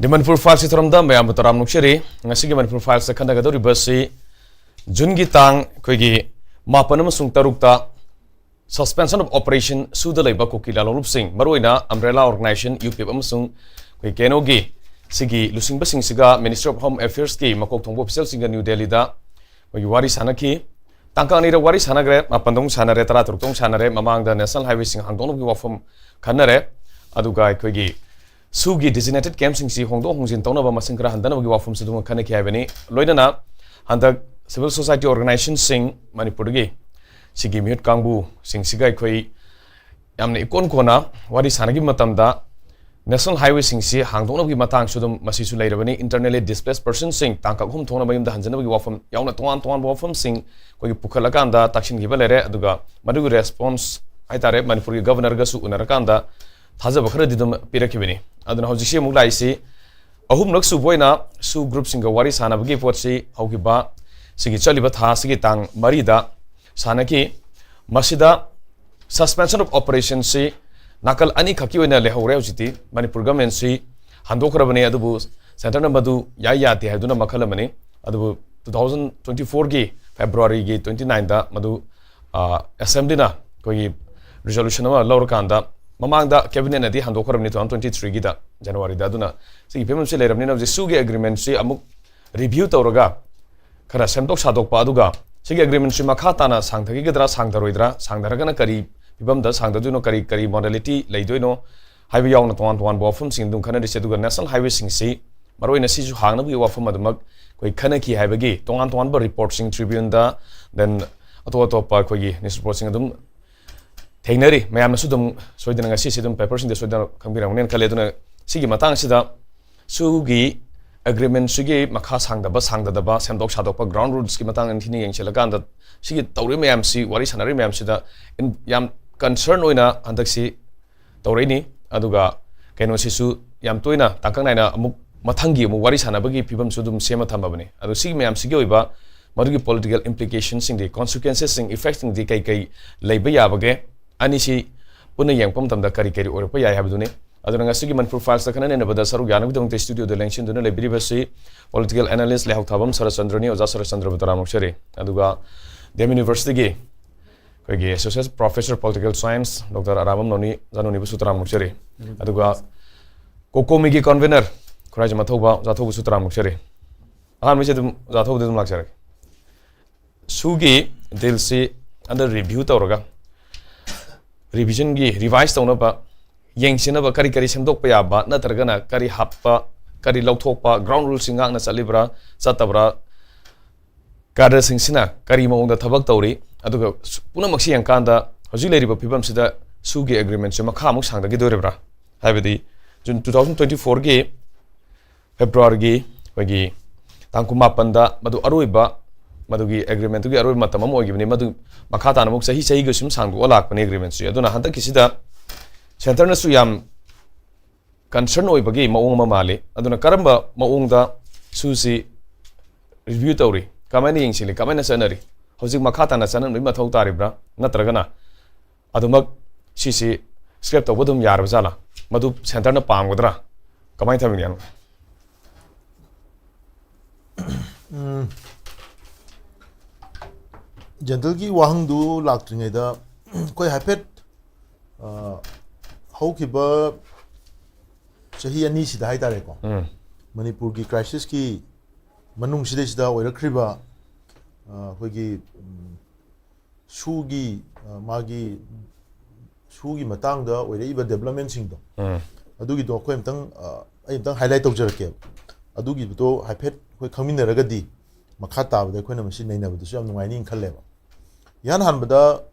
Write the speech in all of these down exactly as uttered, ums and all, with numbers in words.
The Manipur Files ꯊꯧꯔꯝꯗ ꯃꯌꯥꯝꯕꯨ ꯇꯔꯥꯝꯅ ꯑꯣꯛꯆꯔꯤ꯫ ꯉꯁꯤꯒꯤ Manipur Files ꯈꯟꯅꯒꯗꯧꯔꯤꯕꯁꯤ ꯖꯨꯟꯒꯤ ꯇꯥꯡ ꯑꯩꯈꯣꯏꯒꯤ ꯃꯥꯄꯟ ꯑꯃꯁꯨꯡ ꯇꯔꯨꯛꯇ suspension of operation ꯁꯨꯗ ꯂꯩꯕ ꯀꯨꯀꯤ ꯂꯥꯂꯣꯡꯂꯨꯞꯁꯤꯡ, ꯃꯔꯨꯑꯣꯏꯅ Umbrella Organization, U P F ꯑꯃꯁꯨꯡ ꯑꯩꯈꯣꯏ ꯀꯦ ꯑꯦꯟ ꯑꯣꯒꯤ ꯁꯤꯒꯤ ꯂꯨꯆꯤꯡꯕꯁꯤꯡꯁꯤꯒ Ministry of Home Affairs ꯀꯤ ꯃꯀꯣꯛ ꯊꯣꯡꯕ ꯑꯣꯐꯤꯁꯤꯌꯦꯜꯁꯤꯡꯒ ꯅ꯭ꯌꯨ ꯗꯦꯜꯂꯤꯗ ꯑꯩꯈꯣꯏꯒꯤ ꯋꯥꯔꯤ ꯁꯥꯟꯅꯈꯤ꯫ ꯇꯥꯡꯀꯛ ꯑꯅꯤꯔꯛ ꯋꯥꯔꯤ ꯁꯥꯟꯅꯈ꯭ꯔꯦ, ꯃꯥꯄꯟꯗ ꯑꯃꯨꯛ ꯁꯥꯟꯅꯔꯦ, ꯇꯔꯥ ꯇꯔꯨꯛꯇ ꯑꯃꯨꯛ ꯁꯥꯟꯅꯔꯦ꯫ ꯃꯃꯥꯡꯗ ꯅꯦꯁꯅꯦꯜ ꯍꯥꯏꯋꯦꯁꯤꯡ ꯍꯥꯡꯗꯣꯛꯅꯕꯒꯤ ꯋꯥꯐꯝ ꯈꯟꯅꯔꯦ, ꯑꯗꯨꯒ ꯑꯩꯈꯣꯏꯒꯤ ꯁꯨꯒꯤ designated campꯁꯤꯡꯁꯤ ꯍꯣꯡꯗꯣꯛ ꯍꯣꯡꯖꯤꯟ ꯇꯧꯅꯕ ꯃꯁꯤꯡ ꯈꯔ ꯍꯟꯊꯅꯕꯒꯤ ꯋꯥꯐꯝꯁꯨ ꯑꯗꯨꯝ ꯈꯟꯅꯈꯤ ꯍꯥꯏꯕꯅꯤ꯫ ꯂꯣꯏꯅꯅ ꯍꯟꯗꯛ civil society organizationꯁꯤꯡ ꯃꯅꯤꯄꯨꯔꯗꯒꯤ ꯁꯤꯒꯤ ꯃꯤꯍꯨꯠ ꯀꯥꯡꯕꯨꯁꯤꯡꯁꯤꯒ ꯑꯩꯈꯣꯏ ꯌꯥꯝꯅ ꯏꯀꯣꯟ ꯀꯣꯟꯅ ꯋꯥꯔꯤ ꯁꯥꯟꯅꯈꯤꯕ ꯃꯇꯝꯗ ꯅꯦꯁꯅꯦꯜ ꯍꯥꯏꯋꯦꯁꯤꯡꯁꯤ ꯍꯥꯡꯗꯣꯛꯅꯕꯒꯤ ꯃꯇꯥꯡꯁꯨ ꯑꯗꯨꯝ ꯃꯁꯤꯁꯨ ꯂꯩꯔꯕꯅꯤ꯫ Internally displaced personꯁꯤꯡ ꯇꯥꯡꯀꯛ ꯑꯍꯨꯝ ꯊꯣꯛꯅ ꯃꯌꯨꯝꯗ ꯍꯟꯖꯅꯕꯒꯤ ꯋꯥꯐꯝ ꯌꯥꯎꯅ ꯇꯣꯉꯥꯟ ꯇꯣꯉꯥꯟꯕ ꯋꯥꯐꯝꯁꯤꯡ ꯑꯩꯈꯣꯏꯒꯤ ꯄꯨꯈꯠꯂꯀꯥꯟꯗ ꯇꯥꯛꯁꯤꯟꯈꯤꯕ ꯂꯩꯔꯦ꯫ ꯑꯗꯨꯒ ꯃꯗꯨꯒꯤ ꯔꯦꯁꯄꯣꯟꯁ ꯍꯥꯏꯇꯥꯔꯦ, ꯃꯅꯤꯄꯨꯔꯒꯤ ꯒꯕꯔꯅꯔꯒꯁꯨ ꯎꯅꯔꯀꯥꯟꯗ ꯊꯥꯖꯕ ꯈꯔꯗꯤ ꯑꯗꯨꯝ ꯄꯤꯔꯛꯈꯤꯕꯅꯤ꯫ ꯑꯗꯨꯅ ꯍꯧꯖꯤꯛꯁꯤ ꯑꯃꯨꯛ ꯂꯥꯛꯏꯁꯤ ꯑꯍꯨꯝꯂꯛ ꯁꯨꯕ ꯑꯣꯏꯅ ꯁꯨ ꯒ꯭ꯔꯨꯞꯁꯤꯡꯒ ꯋꯥꯔꯤ ꯁꯥꯟꯅꯕꯒꯤ ꯄꯣꯠꯁꯤ ꯍꯧꯈꯤꯕ ꯁꯤꯒꯤ ꯆꯠꯂꯤꯕ ꯊꯥ ꯑꯁꯤꯒꯤ ꯇꯥꯡ ꯃꯔꯤꯗ ꯁꯥꯟꯅꯈꯤ꯫ ꯃꯁꯤꯗ suspension of operationꯁꯤ ꯅꯥꯀꯜ ꯑꯅꯤꯈꯛꯀꯤ ꯑꯣꯏꯅ ꯂꯩꯍꯧꯔꯦ꯫ ꯍꯧꯖꯤꯛꯇꯤ ꯃꯅꯤꯄꯨꯔ ꯒꯃꯦꯟꯁꯤ ꯍꯟꯗꯣꯛꯈ꯭ꯔꯕꯅꯤ, ꯑꯗꯨꯕꯨ ꯁꯦꯟꯇꯔꯅ ꯃꯗꯨ ꯌꯥꯏ ꯌꯥꯗꯦ ꯍꯥꯏꯗꯨꯅ ꯃꯈꯜ ꯑꯃꯅꯤ꯫ ꯑꯗꯨꯕꯨ two thousand twenty fourꯒꯤ Februaryꯒꯤ twenty nineꯗ ꯃꯗꯨ ꯑꯦꯁꯦꯝꯕ꯭ꯂꯤꯅ ꯑꯩꯈꯣꯏꯒꯤ ꯔꯤꯖꯣꯂꯨꯁꯟ ꯑꯃ ꯂꯧꯔꯀꯥꯟꯗ, ꯃꯃꯥꯡꯗ ꯀꯦꯕꯤꯅꯦꯠꯅꯗꯤ ꯍꯟꯗꯣꯛꯈ꯭ꯔꯕꯅꯤ two thousand twenty threeꯒꯤꯗ Januaryꯗ꯫ ꯑꯗꯨꯅ ꯁꯤꯒꯤ ꯐꯤꯕꯝꯁꯤ ꯂꯩꯔꯕꯅꯤꯅ ꯍꯧꯖꯤꯛ ꯁꯨꯒꯤ ꯑꯦꯒ꯭ꯔꯤꯃꯦꯟꯁꯤ ꯑꯃꯨꯛ ꯔꯤꯚ꯭ꯌꯨ ꯇꯧꯔꯒ ꯈꯔ ꯁꯦꯝꯗꯣꯛ ꯁꯥꯗꯣꯛꯄ, ꯑꯗꯨꯒ ꯁꯤꯒꯤ ꯑꯦꯒ꯭ꯔꯤꯃꯦꯟꯁꯤ ꯃꯈꯥ ꯇꯥꯅ ꯁꯥꯡꯊꯈꯤꯒꯗ꯭ꯔꯥ ꯁꯥꯡꯊꯔꯣꯏꯗ꯭ꯔꯥ, ꯁꯥꯡꯊꯔꯒꯅ ꯀꯔꯤ ꯐꯤꯕꯝꯗ ꯁꯥꯡꯊꯗꯣꯏꯅꯣ, ꯀꯔꯤ ꯀꯔꯤ ꯃꯣꯗꯦꯂꯤꯇꯤ ꯂꯩꯗꯣꯏꯅꯣ ꯍꯥꯏꯕ ꯌꯥꯎꯅ ꯇꯣꯉꯥꯟ ꯇꯣꯉꯥꯟꯕ ꯋꯥꯐꯝꯁꯤꯡ ꯑꯗꯨꯝ ꯈꯟꯅꯔꯤꯁꯦ꯫ ꯑꯗꯨꯒ ꯅꯦꯁꯅꯦꯜ ꯍꯥꯏꯋꯦꯁꯤꯡꯁꯤ ꯃꯔꯨꯑꯣꯏꯅ ꯁꯤꯁꯨ ꯍꯥꯡꯅꯕꯒꯤ ꯋꯥꯐꯝ ꯑꯗꯨꯃꯛ ꯑꯩꯈꯣꯏ ꯈꯟꯅꯈꯤ ꯍꯥꯏꯕꯒꯤ ꯇꯣꯉꯥꯟ ꯇꯣꯉꯥꯟꯕ ꯔꯤꯄꯣꯔꯠꯁꯤꯡ ꯇ꯭ꯔꯤꯕ꯭ꯌꯨꯟꯗ, then ꯑꯇꯣꯞ ꯑꯇꯣꯞꯄ ꯑꯩꯈꯣꯏꯒꯤ ꯅ꯭ꯌꯨꯁ ꯔꯤꯄꯣꯔꯠꯁꯤꯡ ꯑꯗꯨꯝ ꯊꯦꯡꯅꯔꯤ꯫ ꯃꯌꯥꯝꯅꯁꯨ ꯑꯗꯨꯝ ꯁꯣꯏꯗꯅ ꯉꯁꯤꯁꯦ ꯑꯗꯨꯝ ꯄꯦꯄꯔꯁꯤꯡꯗ ꯁꯣꯏꯗꯅ ꯈꯪꯕꯤꯔꯝꯒꯅꯤꯅ ꯈꯜꯂꯦ꯫ ꯑꯗꯨꯅ ꯁꯤꯒꯤ ꯃꯇꯥꯡꯁꯤꯗ ꯁꯨꯒꯤ ꯑꯦꯒ꯭ꯔꯤꯃꯦꯟꯁꯤꯒꯤ ꯃꯈꯥ ꯁꯥꯡꯗꯕ ꯁꯥꯡꯗꯗꯕ, ꯁꯦꯝꯗꯣꯛ ꯁꯥꯗꯣꯛꯄ, ꯒ꯭ꯔꯥꯎꯟ ꯔꯨꯜꯁꯀꯤ ꯃꯇꯥꯡꯗ ꯅꯤꯡꯊꯤꯅ ꯌꯦꯡꯁꯤꯜꯂꯀꯥꯟꯗ ꯁꯤꯒꯤ ꯇꯧꯔꯤꯕ ꯃꯌꯥꯝꯁꯤ, ꯋꯥꯔꯤ ꯁꯥꯟꯅꯔꯤꯕ ꯃꯌꯥꯝꯁꯤꯗ ꯏꯟ-, ꯌꯥꯝ ꯀꯟꯁꯔꯟ ꯑꯣꯏꯅ ꯍꯟꯗꯛꯁꯤ ꯇꯧꯔꯛꯏꯅꯤ꯫ ꯑꯗꯨꯒ ꯀꯩꯅꯣꯁꯤꯁꯨ ꯌꯥꯝ ꯇꯣꯏꯅ ꯇꯥꯡꯀꯛ ꯅꯥꯏꯅ ꯑꯃꯨꯛ ꯃꯊꯪꯒꯤ ꯑꯃꯨꯛ ꯋꯥꯔꯤ ꯁꯥꯟꯅꯕꯒꯤ ꯐꯤꯕꯝꯁꯨ ꯑꯗꯨꯝ ꯁꯦꯝꯃ ꯊꯝꯃꯕꯅꯤ꯫ ꯑꯗꯣ ꯁꯤꯒꯤ ꯃꯌꯥꯝꯁꯤꯒꯤ ꯑꯣꯏꯕ ꯃꯗꯨꯒꯤ ꯄꯣꯂꯤꯇꯤꯀꯦꯜ ꯏꯝꯄ꯭ꯂꯤꯀꯦꯁꯟꯁꯤꯡꯗꯤ, ꯀꯣꯟꯁꯤꯀ꯭ꯋꯦꯟꯁꯦꯁꯁꯤꯡ, ꯏꯐꯦꯛꯁꯤꯡꯗꯤ ꯀꯩ ꯀꯩ ꯂꯩꯕ ꯌꯥꯕꯒꯦ, ꯑꯅꯤꯁꯤ ꯄꯨꯟꯅ ꯌꯦꯡꯉꯛꯄ ꯃꯇꯝꯗ ꯀꯔꯤ ꯀꯔꯤ ꯑꯣꯏꯔꯛꯄ ꯌꯥꯏ ꯍꯥꯏꯕꯗꯨꯅꯤ꯫ ꯑꯗꯨꯅ ꯉꯁꯤꯒꯤ ꯃꯅꯤꯄꯨꯔ ꯐꯥꯏꯜꯁꯇ ꯈꯟꯅ ꯅꯩꯅꯕꯗ ꯁꯔꯨꯛ ꯌꯥꯅꯕꯒꯤꯗꯃꯛꯇ ꯁ꯭ꯇꯨꯗꯤꯑꯣꯗ ꯂꯦꯡꯁꯤꯟꯗꯨꯅ ꯂꯩꯕꯤꯔꯤꯕꯁꯤ political analyst ꯂꯩꯍꯥꯎꯊꯥꯕꯝ ꯁꯔꯠꯆꯟꯗ꯭ꯔꯅꯤ꯫ ꯑꯣꯖꯥ ꯁꯔꯠꯆꯟꯗ꯭ꯔꯕꯨ ꯇꯔꯥꯝꯅ ꯑꯣꯛꯆꯔꯤ꯫ ꯑꯗꯨꯒ ꯗꯤ ꯑꯦꯝ ꯌꯨꯅꯤꯚꯔꯁꯤꯇꯤꯒꯤ ꯑꯩꯈꯣꯏꯒꯤ associate professor political science doctor Arambam Noni, ꯑꯣꯖꯥ ꯅꯣꯅꯤꯕꯨꯁꯨ ꯇꯔꯥꯝꯅ ꯑꯣꯛꯆꯔꯤ꯫ ꯑꯗꯨꯒ ꯀꯣꯀꯣꯃꯤꯒꯤ convener ꯈꯨꯔꯥꯏꯖꯝ ꯑꯊꯧꯕ, ꯑꯣꯖꯥ ꯑꯊꯧꯕꯁꯨ ꯇꯔꯥꯝꯅ ꯑꯣꯛꯆꯔꯤ꯫ ꯑꯍꯥꯟꯕꯁꯦ ꯑꯗꯨꯝ ꯑꯣꯖꯥ ꯑꯊꯧꯕꯗ ꯑꯗꯨꯝ ꯂꯥꯛꯆꯔꯒꯦ꯫ ꯁꯨꯒꯤ ꯗꯤꯜꯁꯤ under review ꯇꯧꯔꯒ revisionꯒꯤ, revise ꯇꯧꯅꯕ, ꯌꯦꯡꯁꯤꯟꯅꯕ ꯀꯔꯤ ꯀꯔꯤ ꯁꯦꯝꯗꯣꯛꯄ ꯌꯥꯕ ꯅꯠꯇ꯭ꯔꯒꯅ ꯀꯔꯤ ꯍꯥꯞꯄ, ꯀꯔꯤ ꯂꯧꯊꯣꯛꯄ, ground ruleꯁꯤ ꯉꯥꯛꯅ ꯆꯠꯂꯤꯕ꯭ꯔꯥ ꯆꯠꯇꯕ꯭ꯔꯥ, cadreꯁꯤꯡꯁꯤꯅ ꯀꯔꯤ ꯃꯑꯣꯡꯗ ꯊꯕꯛ ꯇꯧꯔꯤ, ꯑꯗꯨꯒ ꯁꯨ-, ꯄꯨꯝꯅꯃꯛꯁꯤ ꯌꯦꯡꯀꯥꯟꯗ ꯍꯧꯖꯤꯛ ꯂꯩꯔꯤꯕ ꯐꯤꯕꯝꯁꯤꯗ ꯁꯨꯒꯤ agreementꯁꯤ ꯃꯈꯥ ꯑꯃꯨꯛ ꯁꯥꯡꯊꯈꯤꯗꯣꯔꯤꯕ꯭ꯔꯥ? ꯍꯥꯏꯕꯗꯤ June two thousand twenty fourꯒꯤ Februaryꯒꯤ ꯑꯩꯈꯣꯏꯒꯤ ꯇꯥꯡ ꯀꯨꯟꯃꯥꯄꯟꯗ ꯃꯗꯨ ꯑꯔꯣꯏꯕ, ꯃꯗꯨꯒꯤ agreementꯇꯨꯒꯤ ꯑꯔꯣꯏꯕ ꯃꯇꯝ ꯑꯃ ꯑꯣꯏꯈꯤꯕꯅꯤ꯫ ꯃꯗꯨ ꯃꯈꯥ ꯇꯥꯅ ꯑꯃꯨꯛ ꯆꯍꯤ ꯆꯍꯤꯒꯤ ꯁꯨꯝ ꯁꯥꯡꯗꯣꯛꯑ ꯂꯥꯛꯄꯅꯤ agreementꯁꯤ꯫ ꯑꯗꯨꯅ ꯍꯟꯗꯛꯀꯤꯁꯤꯗ centreꯅꯁꯨ ꯌꯥꯝ concern ꯑꯣꯏꯕꯒꯤ ꯃꯑꯣꯡ ꯑꯃ ꯃꯥꯜꯂꯤ꯫ ꯑꯗꯨꯅ ꯀꯔꯝꯕ ꯃꯑꯣꯡꯗ ꯁꯨꯁꯤ review ꯇꯧꯔꯤ, ꯀꯃꯥꯏꯅ ꯌꯦꯡꯁꯤꯜꯂꯤ, ꯀꯃꯥꯏꯅ ꯆꯠꯅꯔꯤ, ꯍꯧꯖꯤꯛ ꯃꯈꯥ ꯇꯥꯅ ꯆꯠꯅꯕꯒꯤ ꯃꯊꯧ ꯇꯥꯔꯤꯕ꯭ꯔꯥ, ꯅꯠꯇ꯭ꯔꯒꯅ ꯑꯗꯨꯃꯛ ꯁꯤꯁꯤ scrap ꯇꯧꯕ ꯑꯗꯨꯝ ꯌꯥꯔꯕ ꯖꯥꯠꯂꯥ? ꯃꯗꯨ centreꯅ ꯄꯥꯝꯒꯗ꯭ꯔꯥ? ꯀꯃꯥꯏꯅ ꯊꯝꯕꯤꯒꯦ? ꯎꯝ, ꯖꯦꯟꯇꯜꯒꯤ ꯋꯥꯍꯪꯗꯨ ꯂꯥꯛꯇ꯭ꯔꯤꯉꯩꯗ ꯑꯩꯈꯣꯏ ꯍꯥꯏꯐꯦꯠ, ꯑ, ꯍꯧꯈꯤꯕ ꯆꯍꯤ ꯑꯅꯤꯁꯤꯗ ꯍꯥꯏꯇꯥꯔꯦꯀꯣ, ꯎꯝ꯫ ꯃꯅꯤꯄꯨꯔꯒꯤ crisisꯀꯤ ꯃꯅꯨꯡꯁꯤꯗꯩꯁꯤꯗ ꯑꯣꯏꯔꯛꯈ꯭ꯔꯤꯕ, ꯑ, ꯑꯩꯈꯣꯏꯒꯤ, ꯎꯝ, ꯁꯨꯒꯤ, ꯑ, ꯃꯥꯒꯤ ꯁꯨꯒꯤ ꯃꯇꯥꯡꯗ ꯑꯣꯏꯔꯛꯏꯕ developmentꯁꯤꯡꯗꯣ, ꯎꯝ꯫ ꯑꯗꯨꯒꯤꯗꯣ ꯑꯩꯈꯣꯏ ꯑꯝꯇꯪ, ꯑ, ꯑꯩ ꯑꯝꯇꯪ highlight ꯇꯧꯖꯔꯛꯀꯦꯕ꯫ ꯑꯗꯨꯒꯤꯗꯣ ꯍꯥꯏꯐꯦꯠ ꯑꯩꯈꯣꯏ ꯈꯪꯃꯤꯟꯅꯔꯒꯗꯤ ꯃꯈꯥ ꯇꯥꯕꯗ ꯑꯩꯈꯣꯏꯅ ꯃꯁꯤ ꯅꯩꯅꯕꯗꯁꯨ ꯌꯥꯝ ꯅꯨꯡꯉꯥꯏꯅꯤ ꯈꯜꯂꯦꯕ꯫ ꯏꯍꯥꯟ ꯍꯥꯟꯕꯗ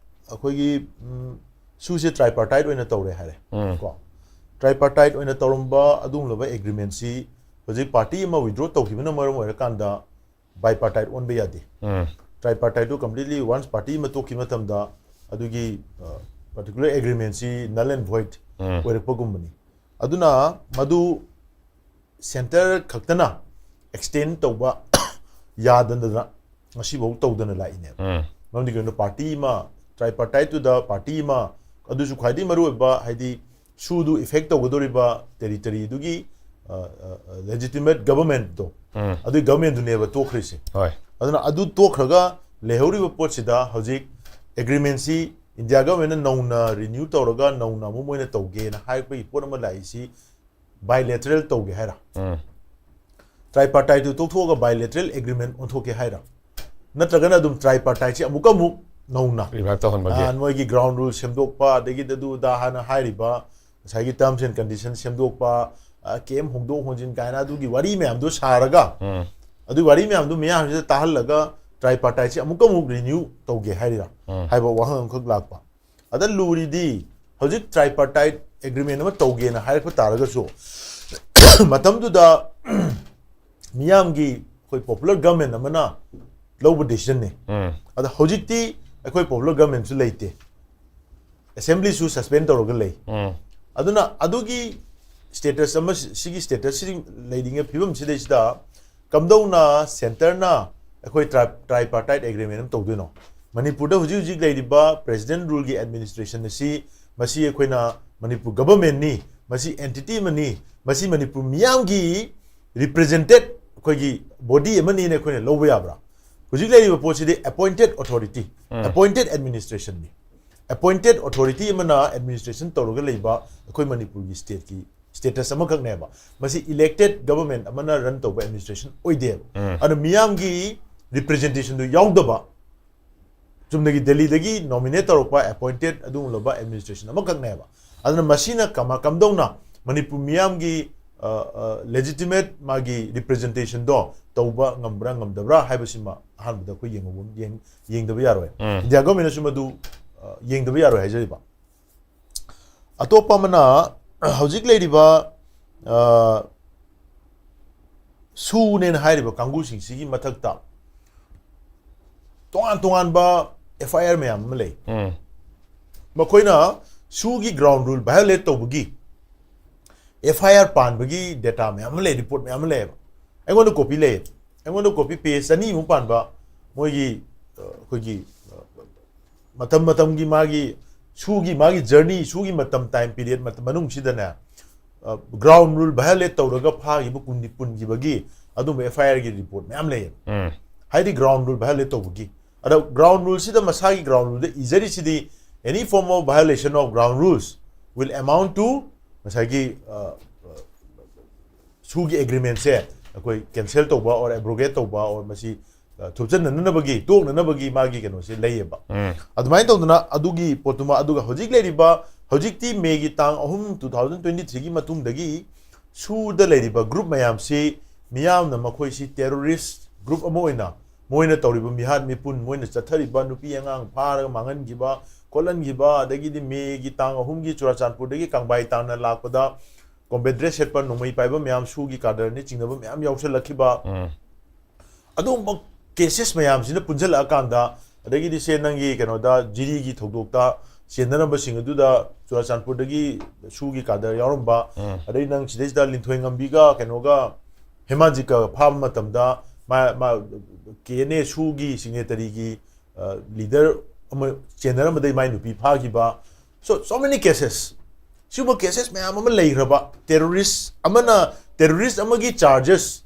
ꯑꯩꯈꯣꯏꯒꯤ, ꯎꯝ, ꯁꯨꯁꯦ tripartite ꯑꯣꯏꯅ ꯇꯧꯔꯦ ꯍꯥꯏꯔꯦ꯫ ꯎꯝ꯫ ꯀꯣ, tripartite ꯑꯣꯏꯅ ꯇꯧꯔꯝꯕ ꯑꯗꯨꯒꯨꯝꯂꯕ agreementꯁꯤ ꯍꯧꯖꯤꯛ party ꯑꯃ withdraw ꯇꯧꯈꯤꯕꯅ ꯃꯔꯝ ꯑꯣꯏꯔꯀꯥꯟꯗ bipartite ꯑꯣꯟꯕ ꯌꯥꯗꯦ꯫ ꯎꯝ꯫ Tripartiteꯇꯨ completely once party ꯑꯃ ꯇꯣꯛꯈꯤꯕ ꯃꯇꯝꯗ ꯑꯗꯨꯒꯤ, ꯑ, particular agreementꯁꯤ null and void ꯎꯝ꯫ ꯑꯣꯏꯔꯛꯄꯒꯨꯝꯕꯅꯤ꯫ ꯑꯗꯨꯅ ꯃꯗꯨ centre ꯈꯛꯇꯅ extend ꯇꯧꯕ ꯌꯥꯗꯗꯅ ꯉꯁꯤꯐꯥꯎ ꯇꯧꯗꯅ ꯂꯥꯛꯏꯅꯦꯕ꯫ ꯎꯝ꯫ ꯃꯔꯝꯗꯤ ꯀꯩꯒꯤꯅꯣ, party ꯑꯃ, tripartiteꯇꯨꯗ party ꯑꯃ, ꯑꯗꯨꯁꯨ ꯈ꯭ꯋꯥꯏꯗꯒꯤ ꯃꯔꯨꯑꯣꯏꯕ, ꯍꯥꯏꯗꯤ ꯁꯨꯗꯨ effect ꯇꯧꯒꯗꯧꯔꯤꯕ territory ꯗꯨꯒꯤ legitimate government ꯇꯣ, ꯎꯝ꯫ ꯑꯗꯨꯒꯤ government ꯗꯨꯅꯦꯕ ꯇꯣꯛꯈ꯭ꯔꯤꯁꯦ꯫ ꯍꯣꯏ꯫ ꯑꯗꯨꯅ ꯑꯗꯨ ꯇꯣꯛꯈ꯭ꯔꯒ ꯂꯩꯍꯧꯔꯤꯕ ꯄꯣꯠꯁꯤꯗ ꯍꯧꯖꯤꯛ agreement ꯁꯤ India government ꯅ ꯅꯧꯅ renew ꯇꯧꯔꯒ ꯅꯧꯅ ꯑꯃꯨꯛ ꯃꯣꯏꯅ ꯇꯧꯒꯦꯅ ꯍꯥꯏꯔꯛꯄꯒꯤ ꯄꯣꯠ ꯑꯃ ꯂꯥꯛꯏꯁꯤ bilateral ꯇꯧꯒꯦ ꯍꯥꯏꯔ? ꯎꯝ꯫ Tripartite ꯇꯨ ꯇꯣꯛꯊꯣꯛꯑꯒ bilateral agreement ꯑꯣꯟꯊꯣꯛꯀꯦ ꯍꯥꯏꯔ? ꯅꯠꯇ꯭ꯔꯒꯅ ꯑꯗꯨꯝ tripartite ꯁꯤ ꯑꯃꯨꯛꯀ ꯑꯃꯨꯛ ꯅꯧꯅ Revive ꯇꯧꯍꯟꯕꯒꯤ꯫ ꯑ, ꯃꯣꯏꯒꯤ ground rule ꯁꯦꯝꯗꯣꯛꯄ, ꯑꯗꯒꯤꯗꯤ ꯑꯗꯨ ꯑꯗꯥ ꯍꯥꯟꯅ ꯍꯥꯏꯔꯤꯕ ꯉꯁꯥꯏꯒꯤ terms and condition ꯁꯦꯝꯗꯣꯛꯄ, ꯑ, ꯀꯦꯝ ꯍꯣꯡꯗꯣꯛ ꯍꯣꯡꯖꯤꯟ ꯀꯥꯏꯅ ꯑꯗꯨꯒꯤ ꯋꯥꯔꯤ ꯃꯌꯥꯝꯗꯣ ꯁꯥꯔꯒ, ꯎꯝ꯫ ꯑꯗꯨꯒꯤ ꯋꯥꯔꯤ ꯃꯌꯥꯝꯗꯣ ꯃꯤꯌꯥꯝꯁꯤꯗ ꯇꯥꯍꯜꯂꯒ tripartite ꯁꯤ ꯑꯃꯨꯛꯀ ꯑꯃꯨꯛ renew ꯇꯧꯒꯦ ꯍꯥꯏꯔꯤꯔꯥ ꯎꯝ꯫ ꯍꯥꯏꯕ ꯋꯥꯍꯪ ꯑꯃꯈꯛ ꯂꯥꯛꯄ꯫ ꯑꯗ ꯂꯨꯔꯤꯗꯤ ꯍꯧꯖꯤꯛ tripartite agreement ꯑꯃ ꯇꯧꯒꯦꯅ ꯍꯥꯏꯔꯛꯄ ꯇꯥꯔꯒꯁꯨ ꯃꯇꯝꯗꯨꯗ ꯃꯤꯌꯥꯝꯒꯤ ꯑꯩꯈꯣꯏ popular government ꯑꯃꯅ ꯂꯧꯕ decision ꯅꯤ꯫ ꯎꯝ꯫ ꯑꯗ ꯍꯧꯖꯤꯛꯇꯤ ꯑꯩꯈꯣꯏ popular government ꯁꯨ ꯂꯩꯇꯦ, assembly ꯁꯨ suspend ꯇꯧꯔꯒ ꯂꯩ꯫ ꯎꯝ꯫ ꯑꯗꯨꯅ ꯑꯗꯨꯒꯤ status ꯑꯃ, ꯁꯤꯒꯤ status ꯁꯤ ꯂꯩꯔꯤꯉꯩ ꯐꯤꯕꯝꯁꯤꯗꯩꯁꯤꯗ ꯀꯝꯗꯧꯅ centre ꯅ ꯑꯩꯈꯣꯏ tri-, tripartite agreement ꯑꯃ ꯇꯧꯗꯣꯏꯅꯣ? ꯃꯅꯤꯄꯨꯔꯗ ꯍꯧꯖꯤꯛ ꯍꯧꯖꯤꯛ ꯂꯩꯔꯤꯕ president rule ꯒꯤ administration ꯑꯁꯤ, ꯃꯁꯤ ꯑꯩꯈꯣꯏꯅ ꯃꯅꯤꯄꯨꯔ government ꯅꯤ, ꯃꯁꯤ entity ꯑꯃꯅꯤ, ꯃꯁꯤ ꯃꯅꯤꯄꯨꯔ ꯃꯤꯌꯥꯝꯒꯤ represented ꯑꯩꯈꯣꯏꯒꯤ body ꯑꯃꯅꯤꯅ ꯑꯩꯈꯣꯏꯅ ꯂꯧꯕ ꯌꯥꯕ꯭ꯔꯥ? ꯍꯧꯖꯤꯛ ꯂꯩꯔꯤꯕ ꯄꯣꯠꯁꯤꯗꯤ appointed authority, ꯎꯝ꯫ appointed administration ꯅꯤ꯫ Appointed authority ꯑꯃꯅ administration ꯇꯧꯔꯒ ꯂꯩꯕ ꯑꯩꯈꯣꯏ ꯃꯅꯤꯄꯨꯔꯒꯤ state ꯀꯤ status ꯑꯃꯈꯛꯅꯦꯕ꯫ ꯃꯁꯤ elected government ꯑꯃꯅ run ꯇꯧꯕ administration ꯑꯣꯏꯗꯦꯕ꯫ ꯎꯝ꯫ ꯑꯗꯨꯅ ꯃꯤꯌꯥꯝꯒꯤ representation ꯗꯨ ꯌꯥꯎꯗꯕ, ꯆꯨꯝꯅꯒꯤ ꯗꯦꯜꯂꯤꯗꯒꯤ nominate ꯇꯧꯔꯛꯄ, appointed ꯑꯗꯨꯒꯨꯝꯂꯕ administration ꯑꯃꯈꯛꯅꯦꯕ꯫ ꯑꯗꯨꯅ ꯃꯁꯤꯅ ꯀꯃ-, ꯀꯝꯗꯧꯅ ꯃꯅꯤꯄꯨꯔ ꯃꯤꯌꯥꯝꯒꯤ, ꯑ, ꯑ, legitimate ꯃꯥꯒꯤ representation ꯗꯣ ꯇꯧꯕ ꯉꯝꯕ꯭ꯔꯥ ꯉꯝꯗꯕ꯭ꯔꯥ ꯍꯥꯏꯕꯁꯤꯃ ꯑꯍꯥꯟꯕꯗ ꯑꯩꯈꯣꯏ ꯌꯦꯡꯍꯧꯕ-, ꯌꯦꯡ-, ꯌꯦꯡꯗꯕ ꯌꯥꯔꯣꯏ꯫ ꯎꯝ꯫ India government ꯅꯁꯨ ꯃꯗꯨ, ꯑ, ꯌꯦꯡꯗꯕ ꯌꯥꯔꯣꯏ ꯍꯥꯏꯖꯔꯤꯕ꯫ ꯑꯇꯣꯞꯄ ꯑꯃꯅ ꯍꯧꯖꯤꯛ ꯂꯩꯔꯤꯕ, ꯑ, ꯁꯨꯅꯦꯅ ꯍꯥꯏꯔꯤꯕ ꯀꯥꯡꯕꯨꯁꯤꯡꯁꯤꯒꯤ ꯃꯊꯛꯇ ꯇꯣꯉꯥꯟ ꯇꯣꯉꯥꯟꯕ F I R ꯃꯌꯥꯝ ꯑꯃ ꯂꯩ꯫ ꯎꯝ꯫ ꯃꯈꯣꯏꯅ ꯁꯨꯒꯤ ground rule violate ꯇꯧꯕꯒꯤ F I R ꯄꯥꯟꯕꯒꯤ data ꯃꯌꯥꯝ ꯑꯃ ꯂꯩ, report ꯃꯌꯥꯝ ꯑꯃ ꯂꯩꯌꯦꯕ꯫ ꯑꯩꯉꯣꯟꯗ copy ꯂꯩꯌꯦ꯫ ꯑꯩꯉꯣꯟꯗ copy page ꯆꯅꯤꯃꯨꯛ ꯄꯥꯟꯕ ꯃꯣꯏꯒꯤ, ꯑ, ꯑꯩꯈꯣꯏꯒꯤ, ꯑ, ꯃꯇꯝ ꯃꯇꯝꯒꯤ ꯃꯥꯒꯤ ꯁꯨꯒꯤ ꯃꯥꯒꯤ journey, ꯁꯨꯒꯤ ꯃꯇꯝ, time period ꯃꯅꯨꯡꯁꯤꯗꯅꯦ, ground rule violate ꯇꯧꯔꯒ ꯐꯥꯈꯤꯕ ꯀꯨꯟꯗꯤ ꯄꯨꯟꯈꯤꯕꯒꯤ ꯑꯗꯨꯝꯕ F I R ꯒꯤ report ꯃꯌꯥꯝ ꯂꯩꯌꯦꯕ꯫ ꯎꯝ꯫ ꯍꯥꯏꯗꯤ ground rule violate ꯇꯧꯕꯒꯤ꯫ ꯑꯗ ground rule ꯁꯤꯗ ꯃꯁꯥꯒꯤ ground rule the ꯏꯖꯔꯤꯁꯤꯗꯤ, "Any form of violation of ground rules will amount to" ꯉꯁꯥꯏꯒꯤ, ꯑ, ꯁꯨꯒꯤ agreement ꯁꯦ ꯑꯩꯈꯣꯏ cancel ꯇꯧꯕ or abrogate ꯇꯧꯕ or ꯃꯁꯤ, ꯑ, ꯊꯨꯞꯆꯟꯅꯅꯕꯒꯤ, ꯇꯣꯛꯅꯅꯕꯒꯤ ꯃꯥꯒꯤ ꯀꯩꯅꯣꯁꯦ ꯂꯩꯌꯦꯕ꯫ ꯎꯝ꯫ ꯑꯗꯨꯃꯥꯏꯅ ꯇꯧꯗꯅ ꯑꯗꯨꯒꯤ ꯄꯣꯠꯇꯨꯃ, ꯑꯗꯨꯒ ꯍꯧꯖꯤꯛ ꯂꯩꯔꯤꯕ, ꯍꯧꯖꯤꯛꯇꯤ ꯃꯦꯒꯤ ꯇꯥꯡ ꯑꯍꯨꯝ, two thousand twenty three ꯒꯤ ꯃꯇꯨꯡꯗꯒꯤ ꯁꯨꯗ ꯂꯩꯔꯤꯕ group ꯃꯌꯥꯝꯁꯤ ꯃꯤꯌꯥꯝꯅ ꯃꯈꯣꯏꯁꯤ terrorist group ꯑꯃ ꯑꯣꯏꯅ, ꯃꯣꯏꯅ ꯇꯧꯔꯤꯕ ꯃꯤꯍꯥꯠ ꯃꯤꯄꯨꯟ, ꯃꯣꯏꯅ ꯆꯠꯊꯔꯤꯕ ꯅꯨꯄꯤ ꯑꯉꯥꯡ ꯐꯥꯔꯒ ꯃꯥꯡꯍꯟꯈꯤꯕ, ꯈꯣꯠꯍꯟꯈꯤꯕ, ꯑꯗꯒꯤꯗꯤ ꯃꯦꯒꯤ ꯇꯥꯡ ꯑꯍꯨꯝꯒꯤ ꯆꯨꯔꯥꯆꯥꯟꯄꯨꯔꯗꯒꯤ ꯀꯪꯕꯥꯏ ꯇꯥꯟꯅ ꯂꯥꯛꯄꯗ combat dress ꯁꯦꯠꯄ ꯅꯣꯡꯃꯩ ꯄꯥꯏꯕ ꯃꯌꯥꯝ, ꯁꯨꯒꯤ cadre ꯅꯤ ꯆꯤꯡꯅꯕ ꯃꯌꯥꯝ ꯌꯥꯎꯁꯜꯂꯛꯈꯤꯕ, ꯎꯝ꯫ ꯑꯗꯨꯒꯨꯝꯕ cases ꯃꯌꯥꯝꯁꯤꯅ ꯄꯨꯟꯁꯤꯜꯂꯛꯑꯀꯥꯟꯗ, ꯑꯗꯒꯤꯗꯤ ꯁꯦ ꯅꯪꯒꯤ ꯀꯩꯅꯣꯗ ꯖꯤꯔꯤꯒꯤ ꯊꯧꯗꯣꯛꯇ ꯆꯦꯟꯅꯔꯝꯕꯁꯤꯡ ꯑꯗꯨꯗ ꯆꯨꯔꯥꯆꯥꯟꯄꯨꯔꯗꯒꯤ ꯁꯨꯒꯤ cadre ꯌꯥꯎꯔꯝꯕ, ꯎꯝ꯫ ꯑꯗꯩ ꯅꯪ ꯁꯤꯗꯩꯁꯤꯗ ꯂꯤꯟꯊꯣꯏ ꯉꯝꯕꯤꯒ ꯀꯩꯅꯣꯒ ꯍꯦꯃꯥꯟꯖꯤꯠꯀ ꯐꯥꯕ ꯃꯇꯝꯗ ꯃꯥ, ꯃꯥ K N A ꯁꯨꯒꯤ signatory ꯒꯤ, ꯑ, leader ꯑꯃ ꯆꯦꯟꯅꯔꯝꯕꯗꯩ ꯃꯥꯏ ꯅꯨꯄꯤ ꯐꯥꯈꯤꯕ꯫ So, so many cases꯫ ꯁꯤꯒꯨꯝꯕ cases ꯃꯌꯥꯝ ꯑꯃ ꯂꯩꯈ꯭ꯔꯕ, terrorist ꯑꯃꯅ, terrorist ꯑꯃꯒꯤ charges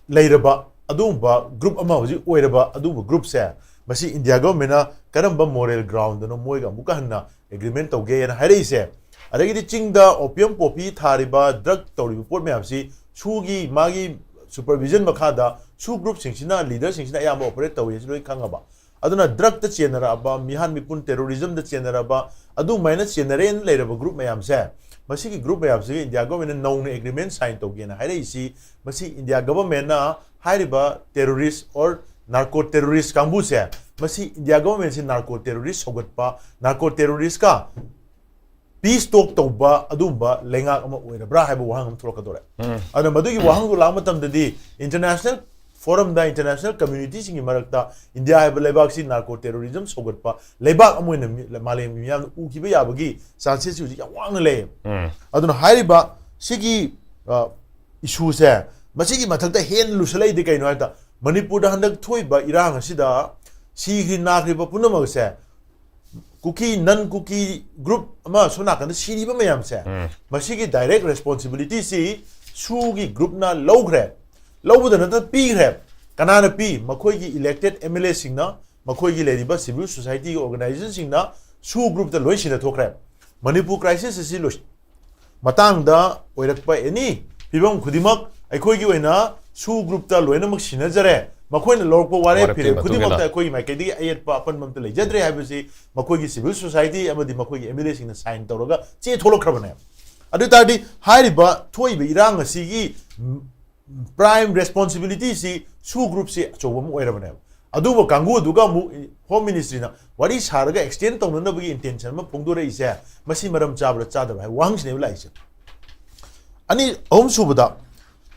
ꯂꯩꯔꯕ ꯑꯗꯨꯒꯨꯝꯕ group ꯑꯃ ꯍꯧꯖꯤꯛ ꯑꯣꯏꯔꯕ ꯑꯗꯨꯒꯨꯝꯕ group ꯁꯦ, ꯃꯁꯤ India government ꯅ ꯀꯔꯝꯕ moral ground ꯅꯣ ꯃꯣꯏꯒ ꯑꯃꯨꯛꯀ ꯍꯟꯅ agreement ꯇꯧꯒꯦꯅ ꯍꯥꯏꯔꯛꯏꯁꯦ? ꯑꯗꯒꯤꯗꯤ ꯆꯤꯡꯗ opium poppy ꯊꯥꯔꯤꯕ, drug ꯇꯧꯔꯤꯕ ꯄꯣꯠ ꯃꯌꯥꯝꯁꯤ ꯁꯨꯒꯤ ꯃꯥꯒꯤ supervision ꯃꯈꯥꯗ ꯁꯨ group ꯁꯤꯡꯁꯤꯅ, leader ꯁꯤꯡꯁꯤꯅ ꯑꯌꯥꯝꯕ operate ꯇꯧꯏ ꯍꯥꯏꯁꯤ ꯂꯣꯏ ꯈꯪꯉꯕ꯫ ꯑꯗꯨꯅ drug ꯇ ꯆꯦꯟꯅꯔꯛꯑꯕ, ꯃꯤꯍꯥꯠ ꯃꯤꯄꯨꯟ terrorism ꯗ ꯆꯦꯟꯅꯔꯕ, ꯑꯗꯨꯃꯥꯏꯅ ꯆꯦꯟꯅꯔꯦꯅ ꯂꯩꯔꯕ group ꯃꯌꯥꯝꯁꯦ, ꯃꯁꯤꯒꯤ group ꯃꯌꯥꯝꯁꯤꯒ India government ꯅ ꯅꯧꯅ agreement sign ꯇꯧꯒꯦꯅ ꯍꯥꯏꯔꯛꯏꯁꯤ, ꯃꯁꯤ India government ꯅ ꯍꯥꯏꯔꯤꯕ terrorist or narco terrorist ꯀꯥꯡꯕꯨꯁꯦ, ꯃꯁꯤ India government ꯁꯤ narco terrorist ꯁꯧꯒꯠꯄ, narco terrorist ꯀ peace talk ꯇꯧꯕ ꯑꯗꯨꯒꯨꯝꯕ ꯂꯩꯉꯥꯛ ꯑꯃ ꯑꯣꯏꯔꯕ꯭ꯔꯥ ꯍꯥꯏꯕ ꯋꯥꯍꯪ ꯑꯃ ꯊꯣꯛꯂꯛꯀꯗꯧꯔꯦ꯫ ꯎꯝ꯫ ꯑꯗꯨꯅ ꯃꯗꯨꯒꯤ ꯋꯥꯍꯪꯗꯣ ꯂꯥꯛꯄ ꯃꯇꯝꯗꯗꯤ international forum ꯗ, international community ꯁꯤꯡꯒꯤ ꯃꯔꯛꯇ India ꯍꯥꯏꯕ ꯂꯩꯕꯥꯛꯁꯤ narco terrorism ꯁꯧꯒꯠꯄ ꯂꯩꯕꯥꯛ ꯑꯃ ꯑꯣꯏꯅ ꯃꯤ-, ꯃꯥꯂꯦꯝꯒꯤ ꯃꯤꯌꯥꯝꯅ ꯎꯈꯤꯕ ꯌꯥꯕꯒꯤ chances ꯁꯤ ꯍꯧꯖꯤꯛ ꯌꯥꯝ ꯋꯥꯡꯅ ꯂꯩꯌꯦꯕ꯫ ꯎꯝ꯫ ꯑꯗꯨꯅ ꯍꯥꯏꯔꯤꯕ ꯁꯤꯒꯤ, ꯑ, issue ꯁꯦ, ꯃꯁꯤꯒꯤ ꯃꯊꯛꯇ ꯍꯦꯟꯅ ꯂꯨꯁꯜꯂꯛꯏꯗꯤ ꯀꯩꯅꯣ ꯍꯥꯏꯗ, ꯃꯅꯤꯄꯨꯔꯗ ꯍꯟꯗꯛ ꯊꯣꯛꯏꯕ ꯏꯔꯥꯡ ꯑꯁꯤꯗ ꯁꯤꯈ꯭ꯔꯤ ꯅꯥꯈ꯭ꯔꯤꯕ ꯄꯨꯝꯅꯃꯛ ꯑꯁꯦ ꯀꯨꯀꯤ, ꯅꯟ ꯀꯨꯀꯤ ꯒ꯭ꯔꯨꯞ ꯑꯃ ꯁꯣꯝ ꯅꯥꯀꯟꯗ ꯁꯤꯔꯤꯕ ꯃꯌꯥꯝꯁꯦ, ꯎꯝ꯫ ꯃꯁꯤꯒꯤ ꯗꯥꯏꯔꯦꯛ ꯔꯦꯁꯄꯣꯟꯁꯤꯕꯤꯂꯤꯇꯤꯁꯤ ꯁꯨꯒꯤ ꯒ꯭ꯔꯨꯞꯅ ꯂꯧꯈ꯭ꯔꯦ꯫ ꯂꯧꯕꯗ ꯅꯠꯇꯅ ꯄꯤꯈ꯭ꯔꯦ꯫ ꯀꯅꯥꯅ ꯄꯤ? ꯃꯈꯣꯏꯒꯤ ꯏꯂꯦꯛꯇꯦꯠ ꯑꯦꯝ ꯑꯦꯜ ꯑꯦꯁꯤꯡꯅ, ꯃꯈꯣꯏꯒꯤ ꯂꯩꯔꯤꯕ ꯁꯤꯚꯤꯜ ꯁꯣꯁꯥꯏꯇꯤꯒꯤ ꯑꯣꯔꯒꯅꯥꯏꯖꯦꯁꯟꯁꯤꯡꯅ ꯁꯨ ꯒ꯭ꯔꯨꯞꯇ ꯂꯣꯏ ꯁꯤꯟꯅꯊꯣꯛꯈ꯭ꯔꯦ꯫ ꯃꯅꯤꯄꯨꯔ ꯀ꯭ꯔꯥꯏꯁꯤꯁ ꯑꯁꯤ ꯂꯣꯏ-, ꯃꯇꯥꯡꯗ ꯑꯣꯏꯔꯛꯄ ꯑꯦꯅꯤ ꯐꯤꯕꯝ ꯈꯨꯗꯤꯡꯃꯛ ꯑꯩꯈꯣꯏꯒꯤ ꯑꯣꯏꯅ ꯁꯨ ꯒ꯭ꯔꯨꯞꯇ ꯂꯣꯏꯅꯃꯛ ꯁꯤꯟꯅꯖꯔꯦ꯫ ꯃꯈꯣꯏꯅ ꯂꯧꯔꯛꯄ ꯋꯥꯔꯦꯞ ꯋꯥꯔꯦꯞꯀꯤ ꯐꯤꯔꯦꯞ ꯃꯇꯨꯡ ꯈꯨꯗꯤꯡꯃꯛꯇ ꯏꯟꯅ꯫ ꯑꯩꯈꯣꯏꯒꯤ ꯃꯥꯏꯀꯩꯗꯒꯤ ꯑꯌꯦꯠꯄ ꯑꯄꯟꯕ ꯑꯝꯇ ꯂꯩꯖꯗ꯭ꯔꯦ ꯍꯥꯏꯕꯁꯤ ꯃꯈꯣꯏꯒꯤ ꯁꯤꯚꯤꯜ ꯁꯣꯁꯥꯏꯇꯤ ꯑꯃꯗꯤ ꯃꯈꯣꯏꯒꯤ ꯑꯦꯝ ꯑꯦꯜ ꯑꯦꯁꯤꯡꯅ ꯁꯥꯏꯟ ꯇꯧꯔꯒ ꯆꯦ ꯊꯣꯛꯂꯛꯈ꯭ꯔꯕꯅꯦ꯫ ꯑꯗꯨ ꯑꯣꯏ ꯇꯥꯔꯗꯤ ꯍꯥꯏꯔꯤꯕ ꯊꯣꯛꯏꯕ ꯏꯔꯥꯡ ꯑꯁꯤꯒꯤ ꯄ꯭ꯔꯥꯏꯝ ꯔꯦꯁꯄꯣꯟꯁꯤꯕꯤꯂꯤꯇꯤꯁꯤ ꯁꯨ ꯒ꯭ꯔꯨꯞꯁꯤ ꯑꯆꯧꯕ ꯑꯃ ꯑꯣꯏꯔꯕꯅꯦꯕ꯫ ꯑꯗꯨꯕꯨ ꯀꯥꯡꯕꯨ ꯑꯗꯨꯒ ꯑꯃꯨꯛ ꯍꯣꯝ ꯃꯤꯅꯤꯁꯇ꯭ꯔꯤꯅ ꯋꯥꯔꯤ ꯁꯥꯔꯒ ꯑꯦꯛꯁꯇꯦꯟ ꯇꯧꯅꯅꯕꯒꯤ ꯏꯟꯇꯦꯟꯁꯟ ꯑꯃ ꯐꯣꯡꯗꯣꯔꯛꯏꯁꯦ, ꯃꯁꯤ ꯃꯔꯝ ꯆꯥꯕ꯭ꯔꯥ ꯆꯥꯗꯕ꯭ꯔꯥ ꯍꯥꯏꯕ ꯋꯥꯍꯪꯁꯤꯅꯦꯕ ꯂꯥꯛꯏꯁꯦ꯫ ꯑꯅꯤ, ꯑꯍꯨꯝ ꯁꯨꯕꯗ,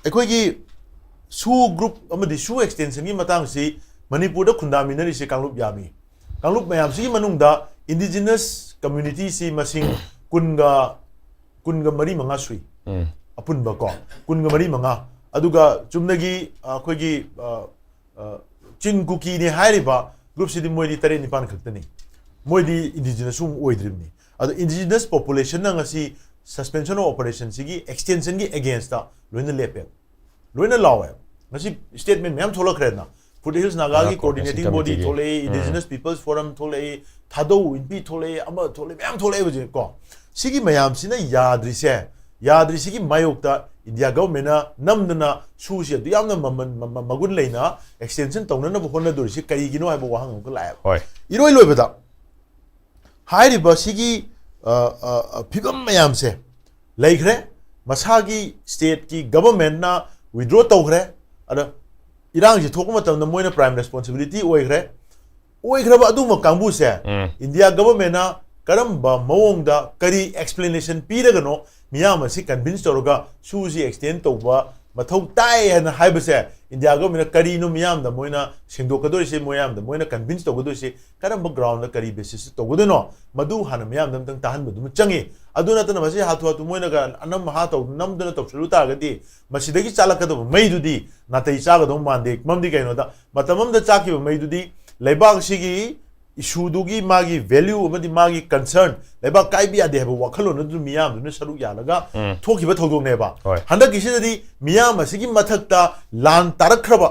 ꯑꯩꯈꯣꯏꯒꯤ ꯁꯨ ꯒ꯭ꯔꯨꯞ ꯑꯃꯗꯤ ꯁꯨ ꯑꯦꯛꯁꯇꯦꯟꯁꯟꯒꯤ ꯃꯇꯥꯡꯁꯤ ꯃꯅꯤꯄꯨꯔꯗ ꯈꯨꯟꯗꯥꯃꯤꯟꯅꯔꯤꯁꯦ ꯀꯥꯡꯂꯨꯞ ꯌꯥꯝꯃꯤ꯫ ꯀꯥꯡꯂꯨꯞ ꯃꯌꯥꯝꯁꯤꯒꯤ ꯃꯅꯨꯡꯗ ꯏꯟꯗꯤꯖꯤꯅꯁ ꯀꯝꯃ꯭ꯌꯨꯅꯤꯇꯤꯁꯤ ꯃꯁꯤꯡ ꯀꯨꯟꯒ, ꯀꯨꯟꯒ ꯃꯔꯤ ꯃꯉꯥ ꯁꯨꯏ꯫ ꯎꯝ꯫ ꯑꯄꯨꯟꯕ ꯀꯣ, ꯀꯨꯟꯒ ꯃꯔꯤ ꯃꯉꯥ꯫ ꯑꯗꯨꯒ ꯆꯨꯝꯅꯒꯤ, ꯑ, ꯑꯩꯈꯣꯏꯒꯤ, ꯑ, ꯑ, ꯆꯤꯟ ꯀꯨꯀꯤꯅꯤ ꯍꯥꯏꯔꯤꯕ ꯒ꯭ꯔꯨꯞꯁꯤꯗꯤ ꯃꯣꯏꯗꯤ ꯇꯔꯦꯠ ꯅꯤꯄꯥꯟ ꯈꯛꯇꯅꯤ꯫ ꯃꯣꯏꯗꯤ ꯏꯟꯗꯤꯖꯤꯅꯁꯁꯨ ꯑꯃꯨꯛ ꯑꯣꯏꯗ꯭ꯔꯤꯕꯅꯤ꯫ ꯑꯗꯣ ꯏꯟꯗꯤꯖꯤꯅꯁ ꯄꯣꯄꯨꯂꯦꯁꯟꯅ ꯉꯁꯤ ꯁꯁꯄꯦꯟꯁꯟ ꯑꯣꯐ ꯑꯣꯄꯔꯦꯁꯟꯁꯤꯒꯤ ꯑꯦꯛꯁꯇꯦꯟꯁꯟꯒꯤ ꯑꯦꯒꯦꯟꯁꯇ ꯂꯣꯏꯅ ꯂꯦꯞꯄꯦ, ꯂꯣꯏꯅ ꯂꯥꯎꯋꯦ꯫ ꯉꯁꯤ ꯁ꯭ꯇꯦꯠꯃꯦꯟ ꯃꯌꯥꯝ ꯊꯣꯛꯂꯛꯈ꯭ꯔꯦꯗꯅ, ꯐꯨꯠ ꯍꯤꯜꯁ ꯅꯥꯒꯥꯒꯤ ꯅꯥꯒꯥ ꯀꯣꯑꯣꯔꯗꯤꯅꯦꯇꯤꯡ ꯀꯣꯑꯣꯔꯗꯤꯅꯦꯁꯟ ꯕꯣꯗꯤ ꯀꯃꯤꯇꯤꯒꯤ꯫ ꯊꯣꯛꯂꯛꯏ, ꯎꯝ꯫ ꯏꯟꯗꯤꯖꯤꯅꯁ ꯄꯤꯄꯜꯁ ꯐꯣꯔꯝ ꯊꯣꯛꯂꯛꯏ, ꯊꯥꯗꯧ ꯏꯟꯄꯤ ꯊꯣꯛꯂꯛꯏ, ꯑꯃ ꯊꯣꯛꯂꯛꯏ, ꯃꯌꯥꯝ ꯊꯣꯛꯂꯛꯑꯦ ꯍꯧꯖꯤꯛ ꯀꯣ꯫ ꯁꯤꯒꯤ ꯃꯌꯥꯝꯁꯤꯅ ꯌꯥꯗ꯭ꯔꯤꯁꯦ, ꯌꯥꯗ꯭ꯔꯤꯁꯤꯒꯤ ꯃꯥꯌꯣꯛꯇ ꯏꯟꯗꯤꯌꯥ ꯒꯚꯔꯟꯃꯦꯟꯠꯅ ꯅꯝꯗꯅ ꯁꯨꯁꯤ ꯑꯗꯨ ꯌꯥꯝꯅ ꯃꯃꯜ, ꯃ-, ꯃ-, ꯃꯒꯨꯟ ꯂꯩꯅ ꯑꯦꯛꯁꯇꯦꯟꯁꯟ ꯇꯧꯅꯅꯕ ꯍꯣꯠꯅꯗꯣꯔꯤꯁꯤ ꯀꯔꯤꯒꯤꯅꯣ ꯍꯥꯏꯕ ꯋꯥꯍꯪ ꯑꯃꯈꯛ ꯂꯥꯛꯑꯦꯕ꯫ ꯍꯣꯏ꯫ ꯏꯔꯣꯏ ꯂꯣꯏꯕꯗ ꯍꯥꯏꯔꯤꯕ ꯁꯤꯒꯤ, ꯑ, ꯑ, ꯑ, ꯐꯤꯕꯝ ꯃꯌꯥꯝꯁꯦ ꯂꯩꯈ꯭ꯔꯦ꯫ ꯃꯁꯥꯒꯤ ꯁ꯭ꯇꯦꯠꯀꯤ ꯒꯚꯔꯟꯃꯦꯟꯠꯅ ꯋꯤꯗ꯭ꯔꯣ ꯇꯧꯈ꯭ꯔꯦ꯫ ꯑꯗ ꯏꯔꯥꯡꯁꯤ ꯊꯣꯛꯄ ꯃꯇꯝꯗ ꯃꯣꯏꯅ ꯄ꯭ꯔꯥꯏꯝ ꯔꯦꯁꯄꯣꯟꯁꯤꯕꯤꯂꯤꯇꯤ ꯑꯣꯏꯈ꯭ꯔꯦ꯫ ꯑꯣꯏꯈ꯭ꯔꯕ ꯑꯗꯨꯒꯨꯝꯕ ꯀꯥꯡꯕꯨꯁꯦ ꯎꯝ꯫ ꯏꯟꯗꯤꯌꯥ ꯒꯚꯔꯟꯃꯦꯟꯠꯅ ꯀꯔꯝꯕ ꯃꯑꯣꯡꯗ ꯀꯔꯤ ꯑꯦꯛꯁꯄ꯭ꯂꯦꯅꯦꯁꯟ ꯄꯤꯔꯒꯅꯣ ꯃꯤꯌꯥꯝ ꯑꯁꯤ ꯀꯟꯚꯤꯟꯁ ꯇꯧꯔꯒ ꯁꯨꯁꯤ ꯑꯦꯛꯁꯇꯦꯟ ꯇꯧꯕ ꯃꯊꯧ ꯇꯥꯏ ꯍꯥꯏꯅ ꯍꯥꯏꯕꯁꯦ? ꯏꯟꯗꯤꯌꯥ ꯒꯚꯔꯟꯃꯦꯟꯠꯅ ꯀꯔꯤꯅꯣ ꯃꯤꯌꯥꯝꯗ ꯃꯣꯏꯅ ꯁꯦꯡꯗꯣꯛꯀꯗꯣꯏꯁꯦ, ꯃꯤꯌꯥꯝꯗ ꯃꯣꯏꯅ ꯀꯟꯚꯤꯟꯁ ꯇꯧꯒꯗꯣꯏꯁꯦ ꯀꯔꯝꯕ ꯒ꯭ꯔꯥꯎꯟꯗ, ꯀꯔꯤ ꯕꯦꯁꯤꯁꯇ ꯇꯧꯒꯗꯣꯏꯅꯣ? ꯃꯗꯨ ꯍꯥꯟꯅ ꯃꯤꯌꯥꯝꯗ ꯑꯝꯇꯪ ꯇꯥꯍꯟꯕꯗꯨꯃ ꯆꯪꯉꯤ꯫ ꯑꯗꯨ ꯅꯠꯇꯅ ꯃꯁꯤ ꯍꯥꯊꯨ ꯍꯥꯊꯨ ꯃꯣꯏꯅꯒ ꯑꯅꯝ ꯑꯍꯥ ꯇꯧ-, ꯅꯝꯗꯅ ꯇꯧꯁꯜꯂꯨ ꯇꯥꯔꯒꯗꯤ ꯃꯁꯤꯗꯒꯤ ꯆꯥꯂꯛꯀꯗꯕ ꯃꯩꯗꯨꯗꯤ ꯅꯥꯇꯩ ꯆꯥꯒꯗꯧ ꯃꯥꯟꯗꯦ꯫ ꯃꯔꯝꯗꯤ ꯀꯩꯅꯣꯗ, ꯃꯇꯝ ꯑꯃꯗ ꯆꯥꯛꯈꯤꯕ ꯃꯩꯗꯨꯗꯤ ꯂꯩꯕꯥꯛ ꯑꯁꯤꯒꯤ ꯏꯁꯨꯗꯨꯒꯤ ꯃꯥꯒꯤ ꯚꯦꯂ꯭ꯌꯨ ꯑꯃꯗꯤ ꯃꯥꯒꯤ ꯀꯟꯁꯔꯟ, ꯂꯩꯕꯥꯛ ꯀꯥꯏꯕ ꯌꯥꯗꯦ ꯍꯥꯏꯕ ꯋꯥꯈꯜꯂꯣꯟ ꯑꯗꯨ ꯃꯤꯌꯥꯝꯗꯨꯅ ꯁꯔꯨꯛ ꯌꯥꯜꯂꯒ ꯎꯝ꯫ ꯊꯣꯛꯈꯤꯕ ꯊꯧꯗꯣꯛꯅꯦꯕ꯫ ꯍꯣꯏ꯫ ꯍꯟꯗꯛꯀꯤꯁꯤꯗꯗꯤ ꯃꯤꯌꯥꯝ ꯑꯁꯤꯒꯤ ꯃꯊꯛꯇ ꯂꯥꯟ ꯇꯥꯔꯛꯈ꯭ꯔꯕ,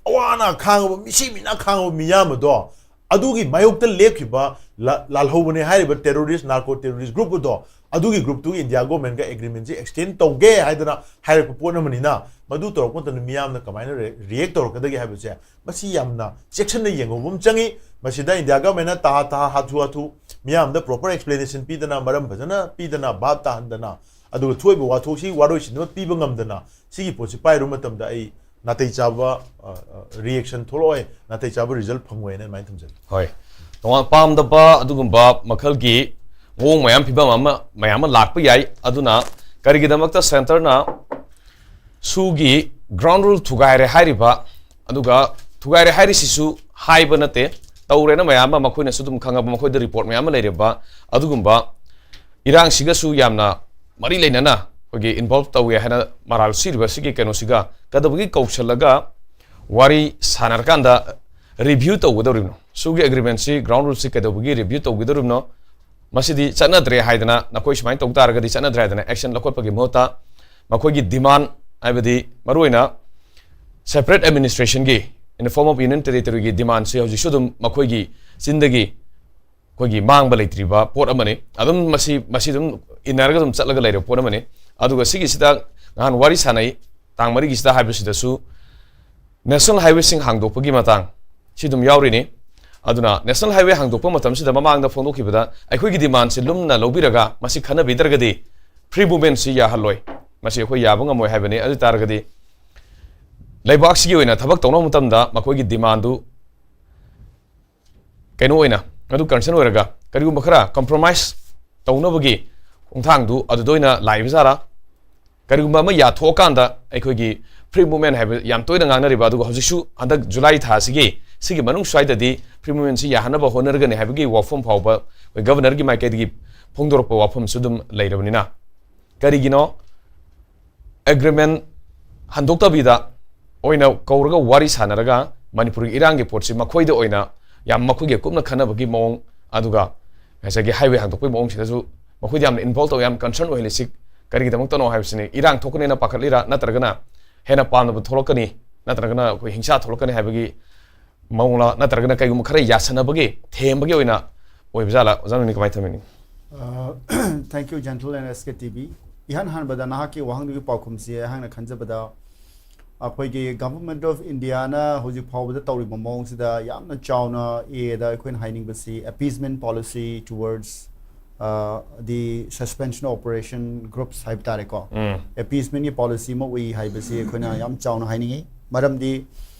ꯑꯋꯥ ꯑꯅꯥ ꯈꯥꯡꯉꯕ, ꯃꯤꯁꯤ ꯃꯤꯅꯥ ꯈꯥꯡꯉꯕ ꯃꯤꯌꯥꯝ ꯑꯗꯣ, ꯑꯗꯨꯒꯤ ꯃꯥꯌꯣꯛꯇ ꯂꯦꯞꯈꯤꯕ ꯂꯥ-, ꯂꯥꯜꯍꯧꯕꯅꯦ ꯍꯥꯏꯔꯤꯕ ꯇꯦꯔꯣꯔꯤꯁ, ꯅꯥꯔꯀꯣ ꯇꯦꯔꯣꯔꯤꯁ ꯒ꯭ꯔꯨꯞ ꯑꯗꯣ, ꯑꯗꯨꯒꯤ ꯒ꯭ꯔꯨꯞꯇꯨꯒꯤ ꯏꯟꯗꯤꯌꯥ ꯒꯣꯔꯃꯦꯟꯒ ꯑꯦꯒ꯭ꯔꯤꯃꯦꯟꯁꯤ ꯑꯦꯛꯁꯇꯦꯟ ꯇꯧꯒꯦ ꯍꯥꯏꯗꯅ ꯍꯥꯏꯔꯛꯄ ꯄꯣꯠ ꯑꯃꯅꯤꯅ, ꯃꯗꯨ ꯇꯧꯔꯛꯄ ꯃꯇꯝꯗ ꯃꯤꯌꯥꯝꯅ ꯀꯃꯥꯏꯅ ꯔꯦ-, ꯔꯤꯌꯦꯛ ꯇꯧꯔꯛꯀꯗꯒꯦ ꯍꯥꯏꯕꯁꯦ, ꯃꯁꯤ ꯌꯥꯝꯅ ꯆꯦꯛꯁꯤꯟꯅ ꯌꯦꯡꯍꯧꯕ ꯑꯃ ꯆꯪꯉꯤ꯫ ꯃꯁꯤꯗ ꯏꯟꯗꯤꯌꯥ ꯒꯣꯔꯃꯦꯟꯅ ꯇꯍꯥ ꯇꯍꯥ, ꯍꯥꯊꯨ ꯍꯥꯊꯨ ꯃꯤꯌꯥꯝꯗ ꯄ꯭ꯔꯣꯄꯔ ꯑꯦꯛꯁꯄ꯭ꯂꯦꯅꯦꯁꯟ ꯄꯤꯗꯅ, ꯃꯔꯝ ꯐꯖꯅ ꯄꯤꯗꯅ, ꯚꯥꯞ ꯇꯥꯍꯟꯗꯅ, ꯑꯗꯨꯒ ꯊꯣꯛꯏꯕ ꯋꯥꯊꯣꯛꯁꯤ ꯋꯥꯔꯣꯏꯁꯤꯟ ꯑꯃ ꯄꯤꯕ ꯉꯝꯗꯅ, ꯁꯤꯒꯤ ꯄꯣꯠꯁꯤ ꯄꯥꯏꯔꯨꯕ ꯃꯇꯝꯗ ꯑꯩ ꯅꯥꯇꯩ ꯆꯥꯕ, ꯑ, ꯑ, ꯔꯤꯌꯦꯛꯁꯟ ꯊꯣꯛꯂꯛꯑꯣꯏ, ꯅꯥꯇꯩ ꯆꯥꯕ ꯔꯤꯖꯜ ꯐꯪꯉꯣꯏꯅ ꯑꯗꯨꯃꯥꯏꯅ ꯊꯝꯖꯒꯦ꯫ ꯍꯣꯏ꯫ ꯇꯣꯉꯥꯟ ꯄꯥꯝꯗꯕ ꯑꯗꯨꯒꯨꯝꯕ ꯃꯈꯜꯒꯤ ꯃꯑꯣꯡ ꯃꯌꯥꯝ, ꯐꯤꯕꯝ ꯑꯃ ꯃꯌꯥꯝ ꯑꯃ ꯂꯥꯛꯄ ꯌꯥꯏ꯫ ꯑꯗꯨꯅ ꯀꯔꯤꯒꯤꯗꯃꯛꯇ ꯁꯦꯟꯇꯔꯅ ꯁꯨꯒꯤ ꯒ꯭ꯔꯥꯎꯟ ꯔꯨꯜ ꯊꯨꯒꯥꯏꯔꯦ ꯍꯥꯏꯔꯤꯕ, ꯑꯗꯨꯒ ꯊꯨꯒꯥꯏꯔꯦ ꯍꯥꯏꯔꯤꯁꯤꯁꯨ ꯍꯥꯏꯕ ꯅꯠꯇꯦ, ꯇꯧꯔꯦꯅ ꯃꯌꯥꯝ ꯑꯃ ꯃꯈꯣꯏꯅꯁꯨ ꯑꯗꯨꯝ ꯈꯪꯉꯕ, ꯃꯈꯣꯏꯗ ꯔꯤꯄꯣꯔꯠ ꯃꯌꯥꯝ ꯑꯃ ꯂꯩꯔꯕ ꯑꯗꯨꯒꯨꯝꯕ ꯏꯔꯥꯡꯁꯤꯒꯁꯨ ꯌꯥꯝꯅ ꯃꯔꯤ ꯂꯩꯅꯅ ꯑꯩꯈꯣꯏꯒꯤ ꯏꯟꯚꯣꯜꯕ ꯇꯧꯋꯦ ꯍꯥꯏꯅ ꯃꯔꯥꯜ ꯁꯤꯔꯤꯕ ꯁꯤꯒꯤ ꯀꯩꯅꯣꯁꯤꯒ ꯀꯩꯗꯧꯕꯒꯤ ꯀꯧꯁꯜꯂꯒ ꯋꯥꯔꯤ ꯁꯥꯟꯅꯔꯀꯥꯟꯗ ꯔꯤꯚ꯭ꯌꯨ ꯇꯧꯒꯗꯧꯔꯤꯕꯅꯣ? ꯁꯨꯒꯤ ꯑꯦꯒ꯭ꯔꯤꯃꯦꯟꯁꯤ, ꯒ꯭ꯔꯥꯎꯟ ꯔꯨꯜꯁꯤ ꯀꯩꯗꯧꯕꯒꯤ ꯔꯤꯚ꯭ꯌꯨ ꯇꯧꯒꯗꯧꯔꯤꯕꯅꯣ? ꯃꯁꯤꯗꯤ ꯆꯠꯅꯗ꯭ꯔꯦ ꯍꯥꯏꯗꯅ, ꯅꯈꯣꯏ ꯁꯨꯃꯥꯏꯅ ꯇꯧ ꯇꯥꯔꯒꯗꯤ ꯆꯠꯅꯗ꯭ꯔꯦ ꯍꯥꯏꯗꯅ ꯑꯦꯛꯁꯟ ꯂꯧꯈꯠꯄꯒꯤ ꯃꯍꯨꯠꯇ, ꯃꯈꯣꯏꯒꯤ ꯗꯤꯃꯥꯟ, ꯍꯥꯏꯕꯗꯤ ꯃꯔꯨꯑꯣꯏꯅ separate administration ꯒꯤ, in the form of union territory ꯒꯤ ꯗꯤꯃꯥꯟꯁꯤ ꯍꯧꯖꯤꯛꯁꯨ ꯑꯗꯨꯝ ꯃꯈꯣꯏꯒꯤ ꯆꯤꯟꯗꯒꯤ ꯑꯩꯈꯣꯏꯒꯤ ꯃꯥꯡꯕ ꯂꯩꯇ꯭ꯔꯤꯕ ꯄꯣꯠ ꯑꯃꯅꯤ꯫ ꯑꯗꯨꯝ ꯃꯁꯤ, ꯃꯁꯤ ꯑꯗꯨꯝ ꯏꯟꯅꯔꯒ ꯑꯗꯨꯝ ꯆꯠꯂꯒ ꯂꯩꯔꯕ ꯄꯣꯠ ꯑꯃꯅꯤ꯫ ꯑꯗꯨꯒ ꯁꯤꯒꯤꯁꯤꯗ ꯉꯍꯥꯟ ꯋꯥꯔꯤ ꯁꯥꯟꯅꯩ, ꯇꯥꯡ ꯃꯔꯤꯒꯤꯁꯤꯗ ꯍꯥꯏꯕꯁꯤꯗꯁꯨ ꯅꯦꯁꯅꯦꯜ ꯍꯥꯏꯋꯦꯁꯤꯡ ꯍꯥꯡꯗꯣꯛꯄꯒꯤ ꯃꯇꯥꯡ ꯁꯤ ꯑꯗꯨꯝ ꯌꯥꯎꯔꯤꯅꯤ꯫ ꯑꯗꯨꯅ ꯅꯦꯁꯅꯦꯜ ꯍꯥꯏꯋꯦ ꯍꯥꯡꯗꯣꯛꯄ ꯃꯇꯝꯁꯤꯗ ꯃꯃꯥꯡꯗ ꯐꯣꯡꯗꯣꯛꯈꯤꯕꯗ ꯑꯩꯈꯣꯏꯒꯤ ꯗꯤꯃꯥꯟꯁꯤ ꯂꯨꯝꯅ ꯂꯧꯕꯤꯔꯒ ꯃꯁꯤ ꯈꯟꯅꯕꯤꯗ꯭ꯔꯒꯗꯤ ꯐ꯭ꯔꯤ ꯃꯨꯚꯃꯦꯟꯁꯤ ꯌꯥꯍꯜꯂꯣꯏ, ꯃꯁꯤ ꯑꯩꯈꯣꯏ ꯌꯥꯕ ꯉꯝꯃꯣꯏ ꯍꯥꯏꯕꯅꯤ꯫ ꯑꯗꯨ ꯑꯣꯏ ꯇꯥꯔꯒꯗꯤ ꯂꯩꯕꯥꯛꯁꯤꯒꯤ ꯑꯣꯏꯅ ꯊꯕꯛ ꯇꯧꯅꯕ ꯃꯇꯝꯗ ꯃꯈꯣꯏꯒꯤ ꯗꯤꯃꯥꯟꯗꯨ ꯀꯩꯅꯣ ꯑꯣꯏꯅ, ꯑꯗꯨ ꯀꯟꯁꯔꯟ ꯑꯣꯏꯔꯒ ꯀꯔꯤꯒꯨꯝꯕ ꯈꯔ ꯀꯝꯄ꯭ꯔꯣꯃꯥꯏꯁ ꯇꯧꯅꯕꯒꯤ ꯈꯣꯡꯊꯥꯡꯗꯨ ꯑꯗꯨꯗ ꯑꯣꯏꯅ ꯂꯥꯛꯏꯕ ꯖꯥꯠꯂꯥ? ꯀꯔꯤꯒꯨꯝꯕ ꯑꯃ ꯌꯥꯊꯣꯛꯑꯀꯥꯟꯗ ꯑꯩꯈꯣꯏꯒꯤ ꯐ꯭ꯔꯤ ꯃꯨꯚꯃꯦꯟ ꯍꯥꯏꯕ ꯌꯥꯝ ꯇꯣꯏꯅ ꯉꯥꯡꯅꯔꯤꯕ, ꯑꯗꯨꯒ ꯍꯧꯖꯤꯛꯁꯨ ꯍꯟꯗꯛ ꯖꯨꯂꯥꯏ ꯊꯥꯁꯤꯒꯤ ꯁꯤꯒꯤ ꯃꯅꯨꯡ ꯁ꯭ꯋꯥꯏꯗꯗꯤ ꯐ꯭ꯔꯤ ꯃꯨꯚꯃꯦꯟꯁꯤ ꯌꯥꯍꯟꯅꯕ ꯍꯣꯠꯅꯔꯒꯅꯤ ꯍꯥꯏꯕꯒꯤ ꯋꯥꯐꯝ ꯐꯥꯎꯕ ꯑꯩꯈꯣꯏ ꯒꯚꯔꯅꯔꯒꯤ ꯃꯥꯏꯀꯩꯗꯒꯤ ꯐꯣꯡꯗꯣꯔꯛꯄ ꯋꯥꯐꯝꯁꯨ ꯑꯗꯨꯝ ꯂꯩꯔꯕꯅꯤꯅ, ꯀꯔꯤꯒꯤꯅꯣ ꯑꯦꯒ꯭ꯔꯤꯃꯦꯟ ꯍꯟꯗꯣꯛꯇꯕꯤꯗ ꯑꯣꯏꯅ ꯀꯧꯔꯒ ꯋꯥꯔꯤ ꯁꯥꯟꯅꯔꯒ ꯃꯅꯤꯄꯨꯔꯒꯤ ꯏꯔꯥꯡꯒꯤ ꯄꯣꯠꯁꯤ ꯃꯈꯣꯏꯗ ꯑꯣꯏꯅ ꯌꯥꯝ ꯃꯈꯣꯏꯒꯤ ꯀꯨꯞꯅ ꯈꯟꯅꯕꯒꯤ ꯃꯑꯣꯡ, ꯑꯗꯨꯒ ꯉꯁꯥꯏꯒꯤ highway ꯍꯥꯡꯗꯣꯛꯄꯒꯤ ꯃꯑꯣꯡꯁꯤꯗꯁꯨ ꯃꯈꯣꯏꯗ ꯌꯥꯝꯅ involve ꯇꯧꯋꯤ, ꯌꯥꯝ concern ꯑꯣꯏꯍꯜꯂꯤꯁꯤ ꯀꯔꯤꯒꯤꯗꯃꯛꯇꯅꯣ ꯍꯥꯏꯕꯁꯤꯅꯤ꯫ ꯏꯔꯥꯡ ꯊꯣꯛꯀꯅꯦꯅ ꯄꯥꯈꯠꯂꯤꯔꯥ, ꯅꯠꯇ꯭ꯔꯒꯅ ꯍꯦꯟꯅ ꯄꯥꯝꯅꯕ ꯊꯣꯛꯂꯛꯀꯅꯤ, ꯅꯠꯇ꯭ꯔꯒꯅ ꯑꯩꯈꯣꯏ ꯍꯤꯡꯁꯥ ꯊꯣꯛꯂꯛꯀꯅꯤ ꯍꯥꯏꯕꯒꯤ ꯃꯑꯣꯡꯂ, ꯅꯠꯇ꯭ꯔꯒꯅ ꯀꯩꯒꯨꯝꯕ ꯈꯔ ꯌꯥꯁꯟꯅꯕꯒꯤ, ꯊꯦꯝꯕꯒꯤ ꯑꯣꯏꯅ ꯑꯣꯏꯕ ꯖꯥꯠꯂꯥ? ꯑꯣꯖꯥ ꯅꯣꯏꯅ ꯀꯃꯥꯏꯅ ꯊꯝꯃꯤꯅꯤ? Thank you, Gentle and S K T V. ꯏꯍꯥꯟ ꯍꯥꯟꯕꯗ ꯅꯍꯥꯛꯀꯤ ꯋꯥꯍꯪꯗꯨꯒꯤ ꯄꯥꯎꯈꯨꯝꯁꯤ ꯑꯩꯍꯥꯛꯅ ꯈꯟꯖꯕꯗ, ꯑꯩꯈꯣꯏꯒꯤ Government of Indiaꯅ ꯍꯧꯖꯤꯛ ꯐꯥꯎꯕꯗ ꯇꯧꯔꯤꯕ ꯃꯑꯣꯡꯁꯤꯗ ꯌꯥꯝꯅ ꯆꯥꯎꯅ ꯑꯦꯗ ꯑꯩꯈꯣꯏꯅ ꯍꯥꯏꯅꯤꯡꯕꯁꯤ appeasement policy towards, uh, the suspension operation groups ꯍꯥꯏꯕ ꯇꯥꯔꯦꯀꯣ꯫ ꯎꯝ. Appeasementꯀꯤ policy ꯑꯃ ꯎꯏ ꯍꯥꯏꯕꯁꯤ ꯑꯩꯈꯣꯏꯅ ꯌꯥꯝ ꯆꯥꯎꯅ ꯍꯥꯏꯅꯤꯡꯉꯤ꯫ ꯃꯔꯝꯗꯤ,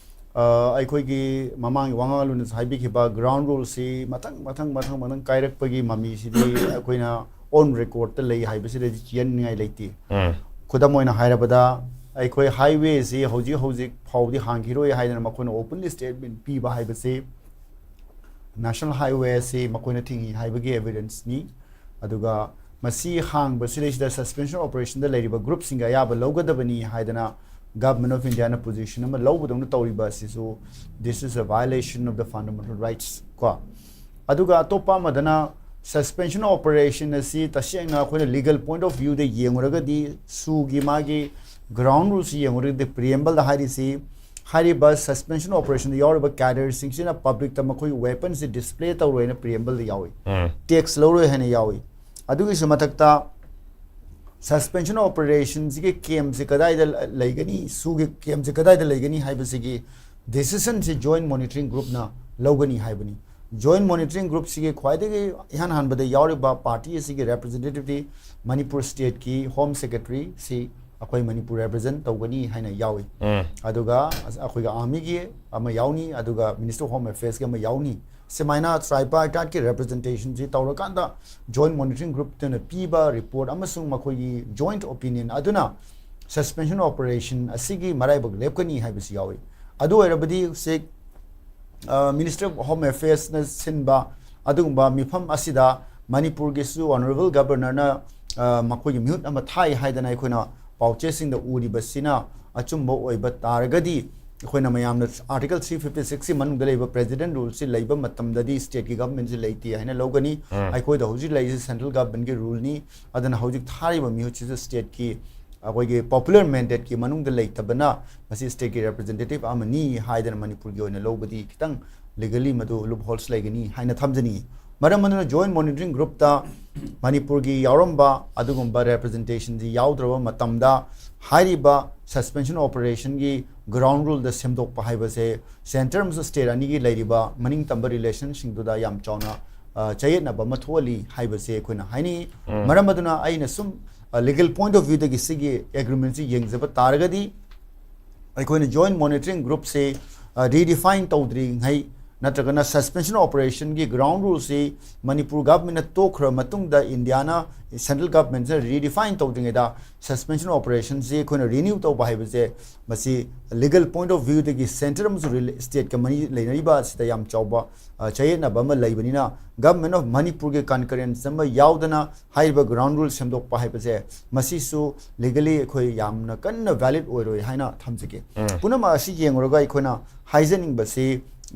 ꯑ, ꯑꯩꯈꯣꯏꯒꯤ ꯃꯃꯥꯡꯒꯤ ꯋꯥꯉꯥꯡꯂꯣꯟꯗꯁꯨ ꯍꯥꯏꯕꯤꯈꯤꯕ ground ruleꯁꯤ ꯃꯊꯪ ꯃꯊꯪ ꯃꯊꯪ ꯃꯊꯪ ꯀꯥꯏꯔꯛꯄꯒꯤ ꯃꯃꯤꯁꯤꯗꯤ ꯑꯩꯈꯣꯏꯅ on recordꯇ ꯂꯩ ꯍꯥꯏꯕꯁꯤꯗꯗꯤ ꯆꯦꯟꯅꯤꯡꯉꯥꯏ ꯂꯩꯇꯦ꯫ ꯎꯝ. ꯈꯨꯗꯝ ꯑꯣꯏꯅ ꯍꯥꯏꯔꯕꯗ, ꯑꯩꯈꯣꯏ highwayꯁꯤ ꯍꯧꯖꯤꯛ ꯍꯧꯖꯤꯛ ꯐꯥꯎꯗꯤ ꯍꯥꯡꯈꯤꯔꯣꯏ ꯍꯥꯏꯗꯅ ꯃꯈꯣꯏꯅ openly statement ꯄꯤꯕ ꯍꯥꯏꯕꯁꯤ National Highway ꯑꯁꯤ ꯃꯈꯣꯏꯅ ꯊꯤꯡꯉꯤ ꯍꯥꯏꯕꯒꯤ evidenceꯅꯤ꯫ ꯑꯗꯨꯒ ꯃꯁꯤ ꯍꯥꯡꯕꯁꯤꯗꯩꯁꯤꯗ suspension operationꯗ ꯂꯩꯔꯤꯕ groupꯁꯤꯡꯒꯤ ꯑꯌꯥꯕ ꯂꯧꯒꯗꯕꯅꯤ ꯍꯥꯏꯗꯅ Government of Indiaꯅ position ꯑꯃ ꯂꯧꯕꯗꯧꯅ ꯇꯧꯔꯤꯕ ꯑꯁꯤꯁꯨ, this is a violation of the fundamental rights ꯀꯣ꯫ ꯑꯗꯨꯒ ꯑꯇꯣꯞꯄ ꯑꯃꯗꯅ, suspension operation ꯑꯁꯤ ꯇꯁꯦꯡꯅ ꯑꯩꯈꯣꯏꯅ legal point of viewꯗ ꯌꯦꯡꯉꯨꯔꯒꯗꯤ, SoOꯒꯤ ꯃꯥꯒꯤ ground ruleꯁꯤ ꯌꯦꯡꯉꯨꯔꯒꯗꯤ, preambleꯗ ꯍꯥꯏꯔꯤꯁꯤ, ꯍꯥꯏꯔꯤꯕ suspension operationꯗ ꯌꯥꯎꯔꯤꯕ cadreꯁꯤꯡꯁꯤꯅ publicꯇ ꯃꯈꯣꯏꯒꯤ weaponꯁꯤ display ꯇꯧꯔꯣꯏꯅ preambleꯗ ꯌꯥꯎꯏ꯫ ꯎꯝ. Tax ꯂꯧꯔꯣꯏ ꯍꯥꯏꯅ ꯌꯥꯎꯏ꯫ ꯑꯗꯨꯒꯤꯁꯨ ꯃꯊꯛꯇ, suspension operationꯁꯤꯒꯤ campꯁꯤ ꯀꯗꯥꯏꯗ ꯂꯩꯒꯅꯤ, SoOꯒꯤ campꯁꯤ ꯀꯗꯥꯏꯗ ꯂꯩꯒꯅꯤ ꯍꯥꯏꯕꯁꯤꯒꯤ decisionꯁꯤ Joint Monitoring Groupꯅ ꯂꯧꯒꯅꯤ ꯍꯥꯏꯕꯅꯤ꯫ Joint Monitoring Groupꯁꯤꯒꯤ ꯈ꯭ꯋꯥꯏꯗꯒꯤ ꯏꯍꯥꯟ ꯍꯥꯟꯕꯗ ꯌꯥꯎꯔꯤꯕ party ꯑꯁꯤꯒꯤ representativeꯗꯤ ꯃꯅꯤꯄꯨꯔ stateꯀꯤ Home Secretaryꯁꯤ ꯑꯩꯈꯣꯏ ꯃꯅꯤꯄꯨꯔ represent ꯇꯧꯒꯅꯤ ꯍꯥꯏꯅ ꯌꯥꯎꯏ꯫ ꯎꯝ. ꯑꯗꯨꯒ ꯑꯩꯈꯣꯏꯒꯤ armyꯒꯤ ꯑꯃ ꯌꯥꯎꯅꯤ, ꯑꯗꯨꯒ Minister of Home Affairsꯀꯤ ꯑꯃ ꯌꯥꯎꯅꯤ꯫ ꯁꯨꯃꯥꯏꯅ tripartiteꯀꯤ representationꯁꯤ ꯇꯧꯔꯀꯥꯟꯗ Joint Monitoring Groupꯇꯨꯅ ꯄꯤꯕ report ꯑꯃꯁꯨꯡ ꯃꯈꯣꯏꯒꯤ joint opinion ꯑꯗꯨꯅ suspension operation ꯑꯁꯤꯒꯤ ꯃꯔꯥꯏꯕꯛ ꯂꯦꯞꯀꯅꯤ ꯍꯥꯏꯕꯁꯤ ꯌꯥꯎꯏ꯫ ꯑꯗꯨ ꯑꯣꯏꯔꯕꯗꯤ ꯍꯧꯖꯤꯛ, ꯑ, Minister of Home Affairsꯅ ꯁꯤꯟꯕ ꯑꯗꯨꯒꯨꯝꯕ ꯃꯤꯐꯝ ꯑꯁꯤꯗ ꯃꯅꯤꯄꯨꯔꯒꯤꯁꯨ Honourable Governorꯅ, ꯑ, ꯃꯈꯣꯏꯒꯤ ꯃꯤꯍꯨꯠ ꯑꯃ ꯊꯥꯏ ꯍꯥꯏꯗꯅ ꯑꯩꯈꯣꯏꯅ ꯄꯥꯎꯆꯦꯁꯤꯡꯗ ꯎꯔꯤꯕꯁꯤꯅ ꯑꯆꯨꯝꯕ ꯑꯣꯏꯕ ꯇꯥꯔꯒꯗꯤ, ꯑꯩꯈꯣꯏꯅ ꯃꯌꯥꯝꯅ Article three fifty six ꯀꯤ ꯃꯅꯨꯡꯗ ꯂꯩꯕ President Rule ꯁꯤ ꯂꯩꯕ ꯃꯇꯝꯗꯗꯤ state ꯀꯤ government ꯁꯤ ꯂꯩꯇꯦ ꯍꯥꯏꯅ ꯂꯧꯒꯅꯤ꯫ ꯑꯩꯈꯣꯏꯗ ꯍꯧꯖꯤꯛ ꯂꯩꯔꯤꯁꯤ central government ꯀꯤ rule ꯅꯤ꯫ ꯑꯗꯨꯅ ꯍꯧꯖꯤꯛ ꯊꯥꯔꯤꯕ ꯃꯤꯍꯨꯠꯁꯤꯁꯨ state ꯀꯤ ꯑꯩꯈꯣꯏꯒꯤ popular mandate ꯀꯤ ꯃꯅꯨꯡꯗ ꯂꯩꯇꯕꯅ ꯃꯁꯤ state ꯀꯤ representative ꯑꯃꯅꯤ ꯍꯥꯏꯗꯅ ꯃꯅꯤꯄꯨꯔꯒꯤ ꯑꯣꯏꯅ ꯂꯧꯕꯗꯤ ꯈꯤꯇꯪ legally ꯃꯗꯨ loopholes ꯂꯩꯒꯅꯤ ꯍꯥꯏꯅ ꯊꯝꯖꯅꯤꯡꯏ꯫ ꯃꯔꯝ ꯑꯗꯨꯅ Joint Monitoring Group ꯇ ꯃꯅꯤꯄꯨꯔꯒꯤ ꯌꯥꯎꯔꯝꯕ ꯑꯗꯨꯒꯨꯝꯕ representation ꯁꯤ ꯌꯥꯎꯗ꯭ꯔꯕ ꯃꯇꯝꯗ ꯍꯥꯏꯔꯤꯕ suspension operation ꯒꯤ ground rule ꯗ ꯁꯦꯝꯗꯣꯛꯄ ꯍꯥꯏꯕꯁꯦ centre ꯑꯃꯁꯨꯡ state ꯑꯅꯤꯒꯤ ꯂꯩꯔꯤꯕ ꯃꯅꯤꯡ ꯇꯝꯕ relation ꯁꯤꯡꯗꯨꯗ ꯌꯥꯝ ꯆꯥꯎꯅ, ꯑ, ꯆꯌꯦꯠꯅꯕ ꯑꯃ ꯊꯣꯛꯍꯜꯂꯤ ꯍꯥꯏꯕꯁꯦ ꯑꯩꯈꯣꯏꯅ ꯍꯥꯏꯅꯤꯡꯏ꯫ ꯃꯔꯝ ꯑꯗꯨꯅ ꯑꯩꯅ ꯁꯨꯝ, ꯑ, legal point of view ꯗꯒꯤ ꯁꯤꯒꯤ agreement ꯁꯤ ꯌꯦꯡꯖꯕ ꯇꯥꯔꯒꯗꯤ, ꯑꯩꯈꯣꯏꯅ Joint Monitoring Group ꯁꯦ, ꯑ, redefine ꯇꯧꯗ꯭ꯔꯤꯉꯩ ꯅꯠꯇ꯭ꯔꯒꯅ suspension operation ꯒꯤ ground rule ꯁꯤ ꯃꯅꯤꯄꯨꯔ government ꯅ ꯇꯣꯛꯈ꯭ꯔ ꯃꯇꯨꯡꯗ India ꯅ, central government ꯁꯤꯅ redefine ꯇꯧꯗ꯭ꯔꯤꯉꯩꯗ suspension operation ꯁꯤ ꯑꯩꯈꯣꯏꯅ renew ꯇꯧꯕ ꯍꯥꯏꯕꯁꯦ, ꯃꯁꯤ legal point of view ꯗꯒꯤ centre ꯑꯃꯁꯨꯡ rela-, state ꯀ ꯃꯔꯤ ꯂꯩꯅꯔꯤꯕ ꯑꯁꯤꯗ ꯌꯥꯝ ꯆꯥꯎꯕ, ꯑ, ꯆꯌꯦꯠꯅꯕ ꯑꯃ ꯂꯩꯕꯅꯤꯅ, Government of ꯃꯅꯤꯄꯨꯔꯒꯤ concurrence ꯑꯃ ꯌꯥꯎꯗꯅ ꯍꯥꯏꯔꯤꯕ ground rule ꯁꯦꯝꯗꯣꯛꯄ ꯍꯥꯏꯕꯁꯦ, ꯃꯁꯤꯁꯨ legally ꯑꯩꯈꯣꯏ ꯌꯥꯝꯅ ꯀꯟꯅ valid ꯑꯣꯏꯔꯣꯏ ꯍꯥꯏꯅ ꯊꯝꯖꯒꯦ꯫ ꯄꯨꯝꯅꯃꯛ ꯑꯁꯤ ꯌꯦꯡꯂꯨꯔꯒ ꯑꯩꯈꯣꯏꯅ ꯍꯥꯏꯖꯅꯤꯡꯕꯁꯤ,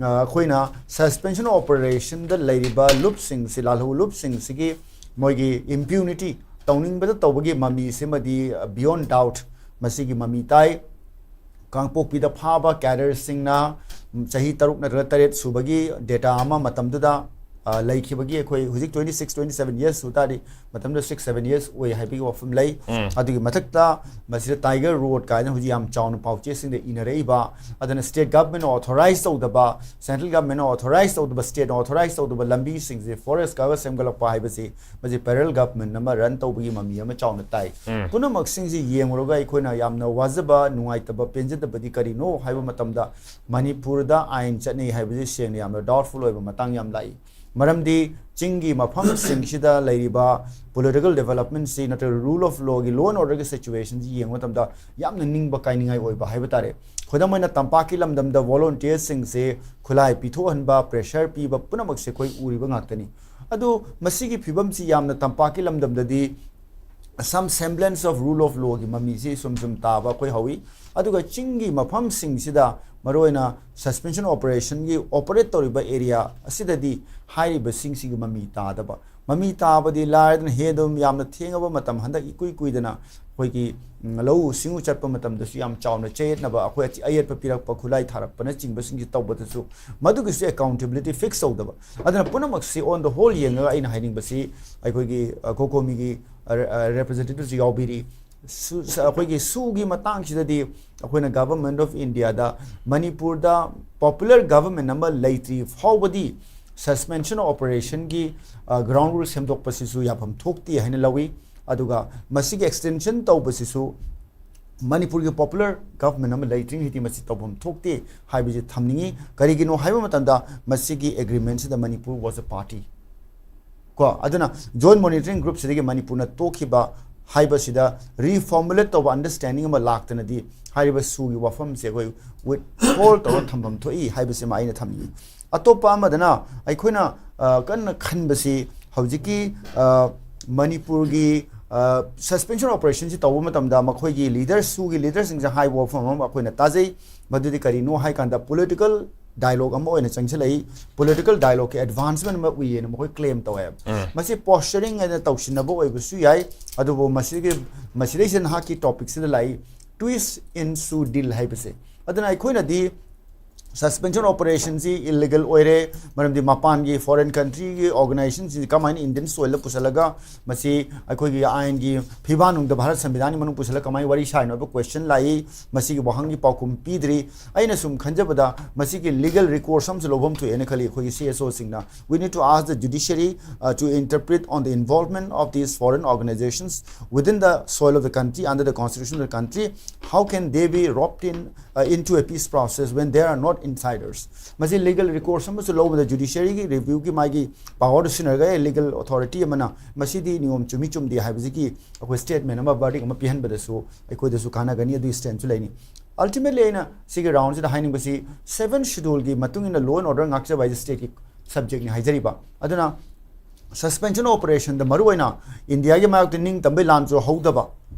ꯑ, ꯑꯩꯈꯣꯏꯅ suspension operation ꯗ ꯂꯩꯔꯤꯕ ꯂꯨꯞꯁꯤꯡꯁꯤ, ꯂꯥꯜꯍꯧ ꯂꯨꯞꯁꯤꯡꯁꯤꯒꯤ ꯃꯣꯏꯒꯤ impunity, ꯇꯧꯅꯤꯡꯕꯗ ꯇꯧꯕꯒꯤ ꯃꯃꯤꯁꯤꯃꯗꯤ, ꯑ, beyond doubt ꯃꯁꯤꯒꯤ ꯃꯃꯤ ꯇꯥꯏ꯫ ꯀꯥꯡꯄꯣꯛꯄꯤꯗ ꯐꯥꯕ cadre ꯁꯤꯡꯅ ꯆꯍꯤ ꯇꯔꯨꯛ ꯅꯠꯇ꯭ꯔꯒ ꯇꯔꯦꯠ ꯁꯨꯕꯒꯤ data ꯑꯃ ꯃꯇꯝꯗꯨꯗ, ꯑ, ꯂꯩꯈꯤꯕꯒꯤ, ꯑꯩꯈꯣꯏ ꯍꯧꯖꯤꯛ twenty six, twenty seven years ꯁꯨ ꯇꯥꯔꯗꯤ, ꯃꯇꯝꯗꯨꯗ six, seven years ꯑꯣꯏ ꯍꯥꯏꯕꯒꯤ ꯋꯥꯐꯝ ꯂꯩ꯫ ꯑꯗꯨꯒꯤ ꯃꯊꯛꯇ ꯃꯁꯤꯗ Tiger Road ꯀꯥꯏꯅ ꯍꯧꯖꯤꯛ ꯌꯥꯝ ꯆꯥꯎꯅ ꯄꯥꯎꯆꯦꯁꯤꯡꯗ ꯏꯅꯔꯛꯏꯕ, ꯑꯗꯨꯅ state government ꯅ authorize ꯇꯧꯗꯕ, central government ꯅ authorize ꯇꯧꯗꯕ, state ꯅ authorize ꯇꯧꯗꯕ ꯂꯝꯕꯤꯁꯤꯡꯁꯦ forest ꯀꯥꯒ ꯁꯦꯝꯒꯠꯂꯛꯄ ꯍꯥꯏꯕꯁꯤ, ꯃꯁꯤ parallel government ꯑꯃ run ꯇꯧꯕꯒꯤ ꯃꯃꯤ ꯑꯃ ꯆꯥꯎꯅ ꯇꯥꯏ꯫ ꯄꯨꯝꯅꯃꯛꯁꯤꯡꯁꯤ ꯌꯦꯡꯂꯨꯔꯒ ꯑꯩꯈꯣꯏꯅ ꯌꯥꯝꯅ ꯋꯥꯖꯕ, ꯅꯨꯡꯉꯥꯏꯇꯕ, ꯄꯦꯟꯖꯗꯕꯗꯤ ꯀꯔꯤꯅꯣ ꯍꯥꯏꯕ ꯃꯇꯝꯗ, ꯃꯅꯤꯄꯨꯔꯗ ꯑꯥꯏꯟ ꯆꯠꯅꯩ ꯍꯥꯏꯕꯁꯤ ꯁꯦꯡꯅ ꯌꯥꯝꯅ doubtful ꯑꯣꯏꯕ ꯃꯇꯥꯡ ꯌꯥꯝ ꯂꯥꯛꯏ꯫ ꯃꯔꯝꯗꯤ ꯆꯤꯡꯒꯤ ꯃꯐꯝꯁꯤꯡꯁꯤꯗ ꯂꯩꯔꯤꯕ political development ꯁꯤ ꯅꯠꯇ꯭ꯔꯒ rule of law ꯒꯤ, law and order ꯒꯤ situation ꯁꯤ ꯌꯦꯡꯕ ꯃꯇꯝꯗ ꯌꯥꯝꯅ ꯅꯤꯡꯕ ꯀꯥꯏꯅꯤꯡꯉꯥꯏ ꯑꯣꯏꯕ ꯍꯥꯏꯕ ꯇꯥꯔꯦ꯫ ꯈꯨꯗꯝ ꯑꯣꯏꯅ, ꯇꯝꯄꯥꯛꯀꯤ ꯂꯝꯗꯝꯗ volunteer ꯁꯤꯡꯁꯦ ꯈꯨꯠꯂꯥꯏ ꯄꯤꯊꯣꯛꯍꯟꯕ, pressure ꯄꯤꯕ ꯄꯨꯝꯅꯃꯛꯁꯦ ꯑꯩꯈꯣꯏ ꯎꯔꯤꯕ ꯉꯥꯛꯇꯅꯤ꯫ ꯑꯗꯨ ꯃꯁꯤꯒꯤ ꯐꯤꯕꯝꯁꯤ ꯌꯥꯝꯅ ꯇꯝꯄꯥꯛꯀꯤ ꯂꯝꯗꯝꯗꯗꯤ some semblance of rule of lawꯒꯤ ꯃꯃꯤꯁꯤ ꯁꯨꯝ ꯁꯨꯝ ꯇꯥꯕ ꯑꯩꯈꯣꯏ ꯍꯧꯏ꯫ ꯑꯗꯨꯒ ꯆꯤꯡꯒꯤ ꯃꯐꯝꯁꯤꯡꯁꯤꯗ ꯃꯔꯨꯑꯣꯏꯅ suspension operationꯒꯤ operate ꯇꯧꯔꯤꯕ area ꯑꯁꯤꯗꯗꯤ ꯍꯥꯏꯔꯤꯕꯁꯤꯡꯁꯤꯒꯤ ꯃꯃꯤ ꯇꯥꯗꯕ꯫ ꯃꯃꯤ ꯇꯥꯕꯗꯤ ꯂꯥꯏꯔꯗꯅ ꯍꯦ ꯑꯗꯨꯝ ꯌꯥꯝꯅ ꯊꯦꯡꯉꯕ ꯃꯇꯝ, ꯍꯟꯗꯛ ꯏꯀꯨꯏ ꯀꯨꯏꯗꯅ ꯑꯩꯈꯣꯏꯒꯤ, ꯎꯝ, ꯂꯧꯎ ꯁꯤꯡꯎ ꯆꯠꯄ ꯃꯇꯝꯗꯁꯨ ꯌꯥꯝ ꯆꯥꯎꯅ ꯆꯌꯦꯠꯅꯕ, ꯑꯩꯈꯣꯏ ꯑꯆꯤ-, ꯑꯌꯦꯠꯄ ꯄꯤꯔꯛꯄ, ꯈꯨꯠꯂꯥꯏ ꯊꯥꯔꯛꯄꯅꯆꯤꯡꯕꯁꯤꯡꯁꯤ ꯇꯧꯕꯗꯁꯨ ꯃꯗꯨꯒꯤꯁꯨ accountability fix ꯇꯧꯗꯕ꯫ ꯑꯗꯨꯅ ꯄꯨꯝꯅꯃꯛꯁꯤ on the whole ꯌꯦꯡꯉꯒ ꯑꯩꯅ ꯍꯥꯏꯅꯤꯡꯕꯁꯤ ꯑꯩꯈꯣꯏꯒꯤ, ꯑ, COCOMIꯒꯤ, ꯑ, ꯑ, representativeꯁꯨ ꯌꯥꯎꯕꯤꯔꯤ꯫ ꯁꯨ-, ꯁ-, ꯑꯩꯈꯣꯏꯒꯤ ꯁꯨꯒꯤ ꯃꯇꯥꯡꯁꯤꯗꯗꯤ ꯑꯩꯈꯣꯏꯅ Government of Indiaꯗ ꯃꯅꯤꯄꯨꯔꯗ popular government ꯑꯃ ꯂꯩꯇ꯭ꯔꯤ ꯐꯥꯎꯕꯗꯤ suspension operationꯒꯤ, ꯑ, ground rule ꯁꯦꯝꯗꯣꯛꯄꯁꯤꯁꯨ ꯌꯥꯐꯝ ꯊꯣꯛꯇꯦ ꯍꯥꯏꯅ ꯂꯧꯏ꯫ ꯑꯗꯨꯒ ꯃꯁꯤꯒꯤ extension ꯇꯧꯕꯁꯤꯁꯨ ꯃꯅꯤꯄꯨꯔꯒꯤ popular government ꯑꯃ ꯂꯩꯇ꯭ꯔꯤꯉꯩꯗꯤ ꯃꯁꯤ ꯇꯧꯐꯝ ꯊꯣꯛꯇꯦ ꯍꯥꯏꯕꯁꯤ ꯊꯝꯅꯤꯡꯏ꯫ ꯀꯔꯤꯒꯤꯅꯣ ꯍꯥꯏꯕ ꯃꯇꯝꯗ ꯃꯁꯤꯒꯤ agreementꯁꯤꯗ ꯃꯅꯤꯄꯨꯔ was a party꯫ ꯀꯣ, ꯑꯗꯨꯅ Joint Monitoring Groupꯁꯤꯗꯒꯤ ꯃꯅꯤꯄꯨꯔꯅ ꯇꯣꯛꯈꯤꯕ ꯍꯥꯏꯕꯁꯤꯗ reformulate ꯇꯧꯕ understanding ꯑꯃ ꯂꯥꯛꯇꯅꯗꯤ ꯍꯥꯏꯔꯤꯕ ꯁꯨꯒꯤ ꯋꯥꯐꯝꯁꯦ ꯑꯩꯈꯣꯏ withhold ꯇꯧꯔ ꯊꯝꯐꯝ ꯊꯣꯛꯏ ꯍꯥꯏꯕꯁꯤꯃ ꯑꯩꯅ ꯊꯝꯅꯤꯡꯏ꯫ ꯑꯇꯣꯞꯄ ꯑꯃꯗꯅ ꯑꯩꯈꯣꯏꯅ, ꯑ, ꯀꯟꯅ ꯈꯟꯕꯁꯤ ꯍꯧꯖꯤꯛꯀꯤ, ꯑ, ꯃꯅꯤꯄꯨꯔꯒꯤ, ꯑ, suspension operationꯁꯤ ꯇꯧꯕ ꯃꯇꯝꯗ ꯃꯈꯣꯏꯒꯤ leader, ꯁꯨꯒꯤ leaderꯁꯤꯡꯁꯦ ꯍꯥꯏꯕ ꯋꯥꯐꯝ ꯑꯃ ꯑꯩꯈꯣꯏꯅ ꯇꯥꯖꯩ꯫ ꯃꯗꯨꯗꯤ ꯀꯔꯤꯅꯣ ꯍꯥꯏ ꯀꯥꯟꯗ political dialogue ꯑꯃ ꯑꯣꯏꯅ ꯆꯪꯁꯤꯜꯂꯛꯏ꯫ Political dialogueꯀꯤ advancement ꯑꯃ ꯎꯏꯌꯦꯅ ꯃꯈꯣꯏ claim ꯇꯧꯋꯦꯕ꯫ ꯎꯝ꯫ ꯃꯁꯤ posturing ꯍꯥꯏꯅ ꯇꯧꯁꯤꯟꯅꯕ ꯑꯣꯏꯕꯁꯨ ꯌꯥꯏ, ꯑꯗꯨꯕꯨ ꯃꯁꯤꯒꯤ, ꯃꯁꯤꯗꯩꯁꯤꯗ ꯅꯍꯥꯛꯀꯤ topicꯁꯤꯗ ꯂꯥꯛꯏ twist in su deal ꯍꯥꯏꯕꯁꯦ꯫ ꯑꯗꯨꯅ ꯑꯩꯈꯣꯏꯅꯗꯤ suspension operationꯁꯤ illegal ꯑꯣꯏꯔꯦ, ꯃꯔꯝꯗꯤ ꯃꯄꯥꯟꯒꯤ foreign countryꯒꯤ organizationꯁꯤꯡꯁꯤ ꯀꯃꯥꯏꯅ Indian soilꯗ ꯄꯨꯁꯤꯜꯂꯒ ꯃꯁꯤ ꯑꯩꯈꯣꯏꯒꯤ ꯑꯥꯏꯟꯒꯤ ꯐꯤꯕꯥꯟꯅꯨꯡꯗ, ꯚꯥꯔꯠ ꯁꯪꯕꯤꯙꯥꯟꯒꯤ ꯃꯅꯨꯡ ꯄꯨꯁꯤꯜꯂꯒ ꯀꯃꯥꯏꯅ ꯋꯥꯔꯤ ꯁꯥꯔꯤꯅꯣ ꯍꯥꯏꯕ question ꯂꯥꯛꯏ꯫ ꯃꯁꯤꯒꯤ ꯋꯥꯍꯪꯒꯤ ꯄꯥꯎꯈꯨꯝ ꯄꯤꯗ꯭ꯔꯤ꯫ ꯑꯩꯅ ꯁꯨꯝ ꯈꯟꯖꯕꯗ ꯃꯁꯤꯒꯤ legal recourse ꯑꯃꯁꯨ ꯂꯧꯐꯝ ꯊꯣꯛꯑꯦꯅ ꯈꯜꯂꯤ ꯑꯩꯈꯣꯏꯒꯤ CSOꯁꯤꯡꯅ꯫ We need to ask the judiciary, uh, to interpret on the involvement of these foreign organizations within the soil of the country under the constitution of the country. How can they be roped in, uh, into a peace process when they are not insiders? ꯃꯁꯤ legal recourse ꯑꯃꯁꯨ ꯂꯧꯕꯗ judiciaryꯒꯤ reviewꯒꯤ ꯃꯥꯒꯤ powerꯗꯨ ꯁꯤꯖꯤꯟꯅꯔꯒ, ꯑꯦ, legal authority ꯑꯃꯅ ꯃꯁꯤꯗꯤ ꯅꯤꯌꯣꯝ ꯆꯨꯝꯃꯤ ꯆꯨꯝꯗꯦ ꯍꯥꯏꯕꯁꯤꯒꯤ ꯑꯩꯈꯣꯏ statement ꯑꯃ, verdict ꯑꯃ ꯄꯤꯍꯟꯕꯗꯁꯨ ꯑꯩꯈꯣꯏꯗꯁꯨ ꯀꯥꯟꯅꯒꯅꯤ, ꯑꯗꯨꯒꯤ strengthꯁꯨ ꯂꯩꯅꯤ꯫ Ultimately ꯑꯩꯅ ꯁꯤꯒꯤ roundꯁꯤꯗ ꯍꯥꯏꯅꯤꯡꯕꯁꯤ seventh scheduleꯒꯤ ꯃꯇꯨꯡ ꯏꯟꯅ law and order ꯉꯥꯛꯆꯕ ꯍꯥꯏꯁꯦ stateꯀꯤ subjectꯅꯤ ꯍꯥꯏꯖꯔꯤꯕ꯫ ꯑꯗꯨꯅ ꯁꯁꯄꯦꯟꯁꯟ ꯑꯣꯄꯔꯦꯁꯟꯗ ꯃꯔꯨꯑꯣꯏꯅ ꯏꯟꯗꯤꯌꯥꯒꯤ ꯃꯥꯌꯣꯛꯇ ꯅꯤꯡꯇꯝꯕꯩ ꯂꯥꯟꯁꯨ ꯍꯧꯗꯕ,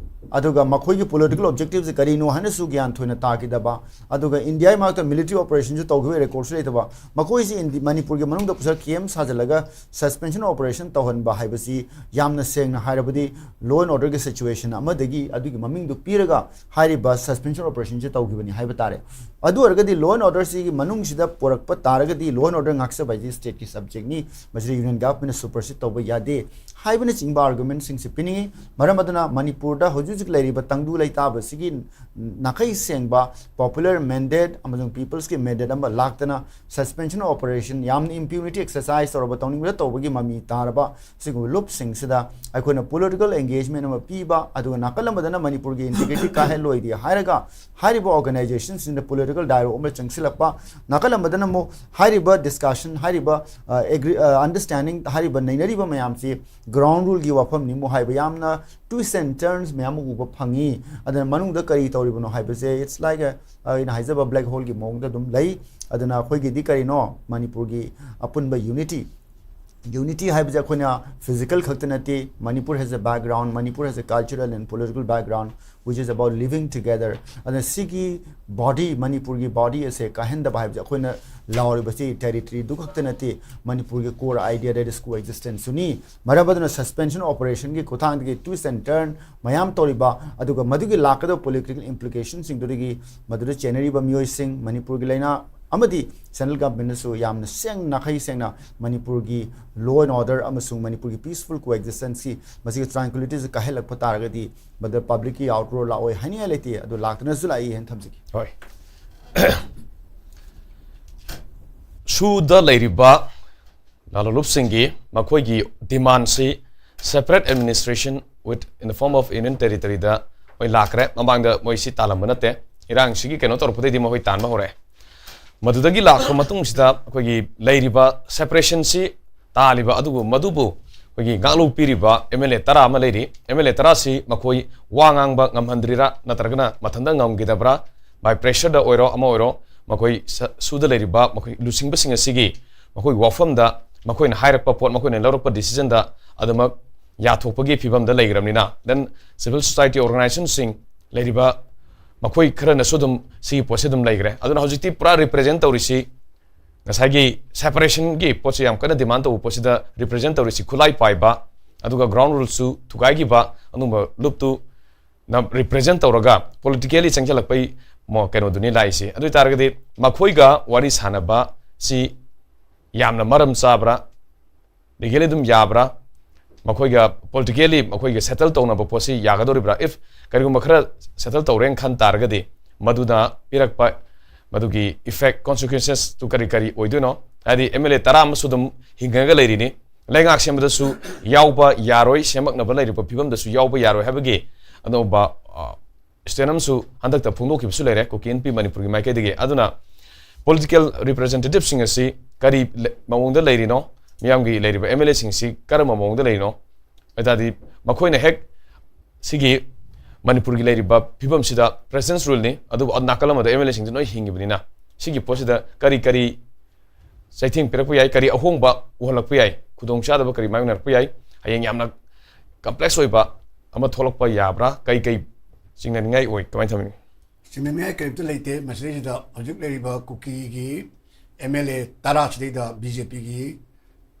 ꯑꯗꯨꯒ ꯃꯈꯣꯏꯒꯤ ꯄꯣꯂꯤꯇꯤꯀꯦꯜ ꯑꯣꯕꯖꯦꯛꯇꯤꯚꯁꯦ ꯀꯔꯤꯅꯣ ꯍꯥꯏꯅꯁꯨ ꯒ꯭ꯌꯥꯟ ꯊꯣꯏꯅ ꯇꯥꯈꯤꯗꯕ, ꯑꯗꯨꯒ ꯏꯟꯗꯤꯌꯥꯒꯤ ꯃꯥꯌꯣꯛꯇ ꯃꯤꯂꯤꯇꯔꯤ ꯑꯣꯄꯔꯦꯁꯟꯁꯨ ꯇꯧꯈꯤꯕ ꯔꯦꯀꯣꯔꯠꯁꯨ ꯂꯩꯇꯕ, ꯃꯈꯣꯏꯁꯤ ꯏꯟꯗꯤ-, ꯃꯅꯤꯄꯨꯔꯒꯤ ꯃꯅꯨꯡꯗ ꯄꯨꯁꯜ ꯀꯦꯝ ꯁꯥꯖꯤꯜꯂꯒ ꯁꯁꯄꯦꯟꯁꯟ ꯑꯣꯄꯔꯦꯁꯟ ꯇꯧꯍꯟꯕ ꯍꯥꯏꯕꯁꯤ ꯌꯥꯝꯅ ꯁꯦꯡꯅ ꯍꯥꯏꯔꯕꯗꯤ ꯂꯣ ꯑꯦꯟ ꯑꯣꯔꯗꯔꯒꯤ ꯁꯤꯆꯨꯋꯦꯁꯟ ꯑꯃꯗꯒꯤ ꯑꯗꯨꯒꯤ ꯃꯃꯤꯡꯗꯨ ꯄꯤꯔꯒ ꯍꯥꯏꯔꯤꯕ ꯁꯁꯄꯦꯟꯁꯟ ꯑꯣꯄꯔꯦꯁꯟꯁꯤ ꯇꯧꯈꯤꯕꯅꯤ ꯍꯥꯏꯕ ꯇꯥꯔꯦ꯫ ꯑꯗꯨ ꯑꯣꯏꯔꯒꯗꯤ ꯂꯣ ꯑꯦꯟ ꯑꯣꯔꯗꯔꯁꯤꯒꯤ ꯃꯅꯨꯡꯁꯤꯗ ꯄꯨꯔꯛꯄ ꯇꯥꯔꯒꯗꯤ ꯂꯣ ꯑꯦꯟ ꯑꯣꯔꯗꯔ ꯉꯥꯛꯆꯕ ꯍꯥꯏꯁꯤ ꯁ꯭ꯇꯦꯠꯀꯤ ꯁꯕꯖꯦꯛꯅꯤ, ꯃꯁꯤꯗ ꯌꯨꯅꯤꯌꯟ ꯒꯚꯔꯟꯃꯦꯟꯠꯅ ꯁꯨꯄꯔꯁꯤꯠ ꯇꯧꯕ ꯌꯥꯗꯦ ꯍꯥꯏꯕꯅꯆꯤꯡꯕ ꯑꯥꯔꯒꯨꯃꯦꯟꯁꯤꯡꯁꯤ ꯄꯤꯅꯤꯡꯏ꯫ ꯃꯔꯝ ꯑꯗꯨꯅ ꯃꯅꯤꯄꯨꯔꯗ ꯍꯧꯖꯤꯛ ꯍꯧꯖꯤꯛ ꯂꯩꯔꯤꯕ ꯇꯪꯗꯨ ꯂꯩꯇꯥꯕꯁꯤꯒꯤ ꯅꯥꯈꯩ ꯁꯦꯡꯕ ꯄꯣꯄꯨꯂꯔ ꯃꯦꯟꯗꯦꯠ ꯑꯃꯁꯨꯡ ꯄꯤꯄꯜꯁꯀꯤ ꯃꯦꯟꯗꯦꯠ ꯑꯃ ꯂꯥꯛꯇꯅ ꯁꯁꯄꯦꯟꯁꯟ ꯑꯣꯄꯔꯦꯁꯟ ꯌꯥꯝꯅ ꯏꯝꯄ꯭ꯌꯨꯅꯤꯇꯤ ꯑꯦꯛꯁꯔꯁꯥꯏꯁ ꯇꯧꯔꯕ ꯇꯧꯅꯤꯡꯕꯗ ꯇꯧꯕꯒꯤ ꯃꯃꯤ ꯇꯥꯔꯕ ꯁꯤꯒꯨꯝꯕ ꯂꯨꯞꯁꯤꯡꯁꯤꯗ ꯑꯩꯈꯣꯏꯅ ꯄꯣꯂꯤꯇꯤꯀꯦꯜ ꯑꯦꯡꯒꯦꯖꯃꯦꯟ ꯑꯃ ꯄꯤꯕ, ꯑꯗꯨꯒ ꯅꯥꯀꯜ ꯑꯃꯗꯅ ꯃꯅꯤꯄꯨꯔꯒꯤ ꯏꯟꯇꯤꯒ꯭ꯔꯤꯇꯤ ꯀꯥꯏꯍꯜꯂꯣꯏꯗꯦ ꯍꯥꯏꯔꯒ ꯍꯥꯏꯔꯤꯕ ꯑꯣꯔꯒꯅꯥꯏꯖꯦꯁꯟꯁꯤꯡꯗ ꯄꯣꯂꯤꯇꯤꯀꯦꯜ ꯗꯥꯏꯂꯣꯒ ꯑꯃ ꯆꯪꯁꯤꯜꯂꯛꯄ, ꯅꯥꯀꯜ ꯑꯃꯗꯅ ꯑꯃꯨꯛ ꯍꯥꯏꯔꯤꯕ ꯗꯤꯁꯀꯁꯟ, ꯍꯥꯏꯔꯤꯕ ꯑꯦꯒ꯭ꯔꯤ ꯑꯟꯗꯔꯁꯇꯦꯟꯗꯤꯡ, ꯍꯥꯏꯔꯤꯕ ꯅꯩꯅꯔꯤꯕ ꯃꯌꯥꯝꯁꯤ ꯒ꯭ꯔꯥꯎꯟ ꯔꯨꯜꯒꯤ ꯋꯥꯐꯝꯅꯤ ꯑꯃꯨꯛ ꯍꯥꯏꯕ ꯌꯥꯝꯅ ꯇ꯭ꯋꯤꯁ ꯑꯦꯟ ꯇꯔꯟꯁ ꯃꯌꯥꯝ ꯑꯃ ꯎꯕ ꯐꯪꯉꯤ꯫ ꯑꯗꯨꯅ ꯃꯅꯨꯡꯗ ꯀꯔꯤ ꯇꯧꯔꯤꯕꯅꯣ ꯍꯥꯏꯕꯁꯦ it's like a, ꯑꯩꯅ ꯍꯥꯏꯖꯕ ꯕ꯭ꯂꯦꯛ ꯍꯣꯜꯒꯤ ꯃꯑꯣꯡꯗ ꯑꯗꯨꯝ ꯂꯩ꯫ ꯑꯗꯨꯅ ꯑꯩꯈꯣꯏꯒꯤꯗꯤ ꯀꯔꯤꯅꯣ, ꯃꯅꯤꯄꯨꯔꯒꯤ ꯑꯄꯨꯟꯕ ꯌꯨꯅꯤꯇꯤ, ꯌꯨꯅꯤꯇꯤ ꯍꯥꯏꯕꯁꯦ ꯑꯩꯈꯣꯏꯅ ꯐꯤꯖꯤꯀꯦꯜ ꯈꯛꯇ ꯅꯠꯇꯦ, Manipur has a background, Manipur has a cultural and political background which is about living together. ꯑꯗꯨꯅ ꯁꯤꯒꯤ ꯕꯣꯗꯤ, ꯃꯅꯤꯄꯨꯔꯒꯤ ꯕꯣꯗꯤ ꯑꯁꯦ ꯀꯥꯏꯍꯟꯗꯕ ꯍꯥꯏꯕꯁꯦ ꯑꯩꯈꯣꯏꯅ ꯂꯥꯎꯔꯤꯕꯁꯤ ꯇꯦꯔꯤꯇꯔꯤꯗꯨ ꯈꯛꯇ ꯅꯠꯇꯦ, ꯃꯅꯤꯄꯨꯔꯒꯤ core idea that is coexistence ꯁꯨꯅꯤ꯫ ꯃꯔꯝ ꯑꯗꯨꯅ ꯁꯁꯄꯦꯟꯁꯟ ꯑꯣꯄꯔꯦꯁꯟꯒꯤ ꯈꯨꯠꯊꯥꯡꯗꯒꯤ ꯇ꯭ꯋꯤꯁ ꯑꯦꯟ ꯇꯔꯟ ꯃꯌꯥꯝ ꯇꯧꯔꯤꯕ, ꯑꯗꯨꯒ ꯃꯗꯨꯒꯤ ꯂꯥꯛꯀꯗꯕ ꯄꯣꯂꯤꯇꯤꯀꯦꯜ ꯏꯝꯄ꯭ꯂꯤꯀꯦꯁꯟꯁꯤꯡꯗꯨꯗꯒꯤ ꯃꯗꯨꯗ ꯆꯦꯟꯅꯔꯤꯕ ꯃꯤꯑꯣꯏꯁꯤꯡ, ꯃꯅꯤꯄꯨꯔꯒꯤ ꯂꯩꯅꯥ ꯑꯃꯗꯤ ꯁꯦꯟꯇ꯭ꯔꯦꯜ ꯒꯚꯔꯟꯃꯦꯟꯠꯅꯁꯨ ꯌꯥꯝꯅ ꯁꯦꯡ, ꯅꯥꯈꯩ ꯁꯦꯡꯅ ꯃꯅꯤꯄꯨꯔꯒꯤ ꯂꯣ ꯑꯦꯟ ꯑꯣꯔꯗꯔ ꯑꯃꯁꯨꯡ ꯃꯅꯤꯄꯨꯔꯒꯤ ꯄꯤꯁꯐꯨꯜ ꯀꯣꯑꯦꯛꯖꯤꯁꯇꯦꯟꯁꯀꯤ ꯃꯁꯤꯒꯤ ꯇ꯭ꯔꯥꯟꯀ꯭ꯋꯤꯂꯤꯇꯤꯁꯤ ꯀꯥꯏꯍꯜꯂꯛꯄ ꯇꯥꯔꯒꯗꯤ ꯃꯗꯨ ꯄꯕ꯭ꯂꯤꯛꯀꯤ ꯑꯥꯎꯠꯔꯣ ꯂꯥꯛꯑꯣꯏ ꯍꯥꯏꯅꯤꯡꯉꯥꯏ ꯂꯩꯇꯦ, ꯑꯗꯨ ꯂꯥꯛꯇꯅꯁꯨ ꯂꯥꯛꯏ ꯍꯥꯏꯅ ꯊꯝꯖꯒꯦ꯫ ꯍꯣꯏ꯫ ꯁꯨꯗ ꯂꯩꯔꯤꯕ ꯂꯥꯂꯣꯂꯨꯞꯁꯤꯡꯒꯤ ꯃꯈꯣꯏꯒꯤ ꯗꯤꯃꯥꯟꯁꯤ separate administration with in the form of union territoryꯗ ꯃꯣꯏ ꯂꯥꯛꯈ꯭ꯔꯦ꯫ ꯃꯃꯥꯡꯗ ꯃꯣꯏ ꯁꯤ ꯇꯥꯜꯂꯝꯕ ꯅꯠꯇꯦ꯫ ꯏꯔꯥꯡꯁꯤꯒꯤ ꯀꯩꯅꯣ ꯇꯧꯔꯛꯄꯗꯩꯗꯤ ꯃꯈꯣꯏ ꯇꯥꯟꯕ ꯍꯧꯔꯛꯑꯦ꯫ ꯃꯗꯨꯗꯒꯤ ꯂꯥꯛꯄ ꯃꯇꯨꯡꯁꯤꯗ ꯑꯩꯈꯣꯏꯒꯤ ꯂꯩꯔꯤꯕ ꯁꯦꯄꯔꯦꯁꯟꯁꯤ ꯇꯥꯜꯂꯤꯕ ꯑꯗꯨꯕꯨ ꯃꯗꯨꯕꯨ ꯑꯩꯈꯣꯏꯒꯤ ꯉꯥꯛꯂꯧ ꯄꯤꯔꯤꯕ ꯑꯦꯝ ꯑꯦꯜ ꯑꯦ ꯇꯔꯥ ꯑꯃ ꯂꯩꯔꯤ꯫ ꯑꯦꯝ ꯑꯦꯜ ꯑꯦ ꯇꯔꯥꯁꯤ ꯃꯈꯣꯏ ꯋꯥ ꯉꯥꯡꯕ ꯉꯝꯍꯟꯗ꯭ꯔꯤꯔꯥ ꯅꯠꯇ꯭ꯔꯒꯅ ꯃꯊꯟꯇ ꯉꯝꯈꯤꯗꯕ꯭ꯔꯥ, by pressureꯗ ꯑꯣꯏꯔꯣ ꯑꯃ ꯑꯣꯏꯔꯣ, ꯃꯈꯣꯏ ꯁ-, ꯁꯨꯗ ꯂꯩꯔꯤꯕ ꯃꯈꯣꯏ ꯂꯨꯆꯤꯡꯕꯁꯤꯡ ꯑꯁꯤꯒꯤ ꯃꯈꯣꯏ ꯋꯥꯐꯝꯗ ꯃꯈꯣꯏꯅ ꯍꯥꯏꯔꯛꯄ ꯄꯣꯠ, ꯃꯈꯣꯏꯅ ꯂꯧꯔꯛꯄ decision ꯗ ꯑꯗꯨꯃꯛ ꯌꯥꯊꯣꯛꯄꯒꯤ ꯐꯤꯕꯝꯗ ꯂꯩꯈ꯭ꯔꯕꯅꯤꯅ, then civil society organization ꯁꯤꯡ ꯂꯩꯔꯤꯕ ꯃꯈꯣꯏ ꯈꯔꯅꯁꯨ ꯑꯗꯨꯝ ꯁꯤꯒꯤ ꯄꯣꯠꯁꯤ ꯑꯗꯨꯝ ꯂꯩꯈ꯭ꯔꯦ꯫ ꯑꯗꯨꯅ ꯍꯧꯖꯤꯛꯇꯤ ꯄꯨꯔꯥ represent ꯇꯧꯔꯤꯁꯤ ꯉꯁꯥꯏꯒꯤ separation ꯒꯤ ꯄꯣꯠꯁꯤ ꯌꯥꯝ ꯀꯟꯅ demand ꯇꯧꯕ ꯄꯣꯠꯁꯤꯗ represent ꯇꯧꯔꯤꯁꯤ ꯈꯨꯠꯂꯥꯏ ꯄꯥꯏꯕ, ꯑꯗꯨꯒ ground rules ꯁꯨ ꯊꯨꯒꯥꯏꯈꯤꯕ, ꯑꯗꯨꯒꯨꯝꯕ ꯂꯨꯞꯇꯨ ꯅ represent ꯇꯧꯔꯒ politically ꯆꯪꯁꯤꯜꯂꯛꯄꯩ ꯃꯣ-, ꯀꯩꯅꯣꯗꯨꯅꯤ ꯂꯥꯛꯏꯁꯤ꯫ ꯑꯗꯨ ꯑꯣꯏꯇꯥꯔꯒꯗꯤ ꯃꯈꯣꯏꯒ ꯋꯥꯔꯤ ꯁꯥꯟꯅꯕ ꯁꯤ ꯌꯥꯝꯅ ꯃꯔꯝ ꯆꯥꯕ꯭ꯔꯥ? Legally ꯑꯗꯨꯝ ꯌꯥꯕ꯭ꯔꯥ? ꯃꯈꯣꯏꯒ politically ꯃꯈꯣꯏꯒ settle ꯇꯧꯅꯕ ꯄꯣꯠꯁꯤ ꯌꯥꯒꯗꯧꯔꯤꯕ꯭ꯔꯥ? If ꯀꯔꯤꯒꯨꯝꯕ ꯈꯔ settle ꯇꯧꯔꯦꯅ ꯈꯟ ꯇꯥꯔꯒꯗꯤ, ꯃꯗꯨꯅ ꯄꯤꯔꯛꯄ ꯃꯗꯨꯒꯤ effect, consequences ꯇꯨ ꯀꯔꯤ ꯀꯔꯤ ꯑꯣꯏꯗꯣꯏꯅꯣ? ꯍꯥꯏꯗꯤ, M L A ꯇꯔꯥ ꯑꯃꯁꯨ ꯑꯗꯨꯝ ꯍꯤꯡꯉꯒ ꯂꯩꯔꯤꯅꯤ, ꯂꯩꯉꯥꯛ ꯁꯦꯝꯕꯗꯁꯨ ꯌꯥꯎꯕ ꯌꯥꯔꯣꯏ, ꯁꯦꯝꯃꯛꯅꯕ ꯂꯩꯔꯤꯕ ꯐꯤꯕꯝꯗꯁꯨ ꯌꯥꯎꯕ ꯌꯥꯔꯣꯏ ꯍꯥꯏꯕꯒꯤ ꯑꯅꯧꯕ, ꯑ, statement ꯑꯃꯁꯨ ꯍꯟꯗꯛꯇ ꯐꯣꯡꯗꯣꯛꯈꯤꯕꯁꯨ ꯂꯩꯔꯦ ꯀꯨꯀꯤ ꯏꯟꯄꯤ ꯃꯅꯤꯄꯨꯔꯒꯤ ꯃꯥꯏꯀꯩꯗꯒꯤ꯫ ꯑꯗꯨꯅ political representative ꯁꯤꯡ ꯑꯁꯤ ꯀꯔꯤ ꯂ-, ꯃꯑꯣꯡꯗ ꯂꯩꯔꯤꯅꯣ, ꯃꯤꯌꯥꯝꯒꯤ ꯂꯩꯔꯤꯕ M L A ꯁꯤꯡ ꯑꯁꯤ ꯀꯔꯝꯕ ꯃꯑꯣꯡꯗ ꯂꯩꯔꯤꯅꯣ, ꯑꯗꯨ ꯇꯥꯔꯗꯤ ꯃꯈꯣꯏꯅ ꯍꯦꯛ ꯁꯤꯒꯤ ꯃꯅꯤꯄꯨꯔꯒꯤ ꯂꯩꯔꯤꯕ ꯐꯤꯕꯝꯁꯤꯗ President's Rule ꯅꯤ, ꯑꯗꯨꯕꯨ ꯅꯥꯀꯜ ꯑꯃꯗ M L A ꯁꯤꯡꯁꯤ ꯂꯣꯏ ꯍꯤꯡꯉꯤꯕꯅꯤꯅ, ꯁꯤꯒꯤ ꯄꯣꯠꯁꯤꯗ ꯀꯔꯤ ꯀꯔꯤ ꯆꯩꯊꯦꯡ ꯄꯤꯔꯛꯄ ꯌꯥꯏ, ꯀꯔꯤ ꯑꯍꯣꯡꯕ ꯎꯍꯜꯂꯛꯄ ꯌꯥꯏ, ꯈꯨꯗꯣꯡꯆꯥꯗꯕ ꯀꯔꯤ ꯃꯥꯌꯣꯛꯅꯔꯛꯄ ꯌꯥꯏ, ꯍꯌꯦꯡ ꯌꯥꯝꯅ complex ꯑꯣꯏꯕ ꯑꯃ ꯊꯣꯛꯂꯛꯄ ꯌꯥꯕ꯭ꯔꯥ? ꯀꯩ ꯀꯩ ꯆꯤꯡꯅꯅꯤꯡꯉꯥꯏ ꯑꯣꯏ? ꯀꯃꯥꯏꯅ ꯊꯝꯃꯤ? ꯆꯤꯡꯅꯅꯤꯡꯉꯥꯏ ꯀꯔꯤꯝꯇ ꯂꯩꯇꯦ꯫ ꯃꯁꯤꯗꯩꯁꯤꯗ ꯍꯧꯖꯤꯛ ꯂꯩꯔꯤꯕ ꯀꯨꯀꯤꯒꯤ M L A ꯇꯔꯥꯁꯤꯗꯩꯗ B J P ꯒꯤ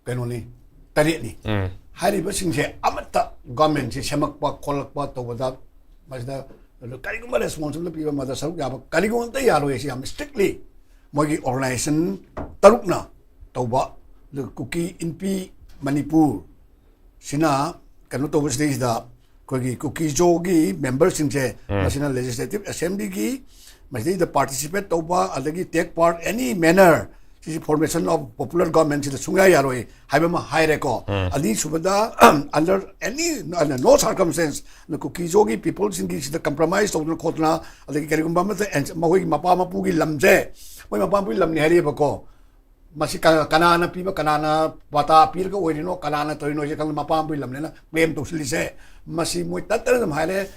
ꯀꯩꯅꯣꯅꯤ, ꯇꯔꯦꯠꯅꯤ꯫ ꯎꯝ꯫ ꯍꯥꯏꯔꯤꯕꯁꯤꯡꯁꯦ ꯑꯃꯠꯇ government ꯁꯤ ꯁꯦꯝꯃꯛꯄ ꯈꯣꯠꯂꯛꯄ ꯇꯧꯕꯗ ꯃꯁꯤꯗ ꯀꯔꯤꯒꯨꯝꯕ responsible ꯄꯤꯕ ꯑꯃꯗ ꯁꯔꯨꯛ ꯌꯥꯕ ꯀꯔꯤꯒꯨꯝꯕ ꯑꯝꯇ ꯌꯥꯔꯣꯏ꯫ ꯁꯤ ꯌꯥꯝ strictly ꯃꯣꯏꯒꯤ organization ꯇꯔꯨꯛꯅ ꯇꯧꯕ, ꯑꯗꯨꯒ ꯀꯨꯀꯤ ꯏꯟꯄꯤ ꯃꯅꯤꯄꯨꯔ ꯁꯤꯅ ꯀꯩꯅꯣ ꯇꯧꯕꯁꯤꯗꯩꯁꯤꯗ ꯑꯩꯈꯣꯏꯒꯤ ꯀꯨꯀꯤꯖꯣꯒꯤ member ꯁꯤꯡꯁꯦ, ꯎꯝ꯫ ꯃꯁꯤꯅ Legislative Assembly ꯒꯤ ꯃꯁꯤꯗꯩꯗ participate ꯇꯧꯕ, ꯑꯗꯒꯤ take part any manner, ꯁꯤꯁꯤ formation of popular government ꯁꯤꯗ ꯁꯨꯡꯌꯥ ꯌꯥꯔꯣꯏ ꯍꯥꯏꯕ ꯑꯃ ꯍꯥꯏꯔꯦꯀꯣ꯫ ꯎꯝ꯫ ꯑꯅꯤꯁꯨꯕꯗ, under any, no circumstance, ꯀꯨꯀꯤꯖꯣꯒꯤ people ꯁꯤꯡꯒꯤ ꯁꯤꯗ compromise ꯇꯧꯗꯅ ꯈꯣꯠꯇꯅ, ꯑꯗꯒꯤ ꯀꯔꯤꯒꯨꯝꯕ ꯑꯃꯠꯇ ꯑꯦꯟ-, ꯃꯈꯣꯏꯒꯤ ꯃꯄꯥ ꯃꯄꯨꯒꯤ ꯂꯝꯁꯦ, ꯃꯣꯏ ꯃꯄꯥ ꯃꯄꯨꯒꯤ ꯂꯝꯅꯤ ꯍꯥꯏꯔꯤꯕꯀꯣ, ꯃꯁꯤ ꯀ-, ꯀꯅꯥꯅ ꯄꯤꯕ, ꯀꯅꯥꯅ ꯄꯇꯥ ꯄꯤꯔꯒ ꯑꯣꯏꯔꯤꯅꯣ, ꯀꯅꯥꯅ ꯇꯧꯔꯤꯅꯣ ꯍꯥꯏꯁꯦ ꯈꯪꯗꯦ, ꯃꯄꯥ ꯃꯄꯨꯒꯤ ꯂꯝꯅꯦꯅ claim ꯇꯧꯁꯤꯜꯂꯤꯁꯦ, ꯃꯁꯤ ꯃꯣꯏ ꯇꯠꯇꯅ ꯑꯗꯨꯝ ꯍꯥꯏꯔꯦ꯫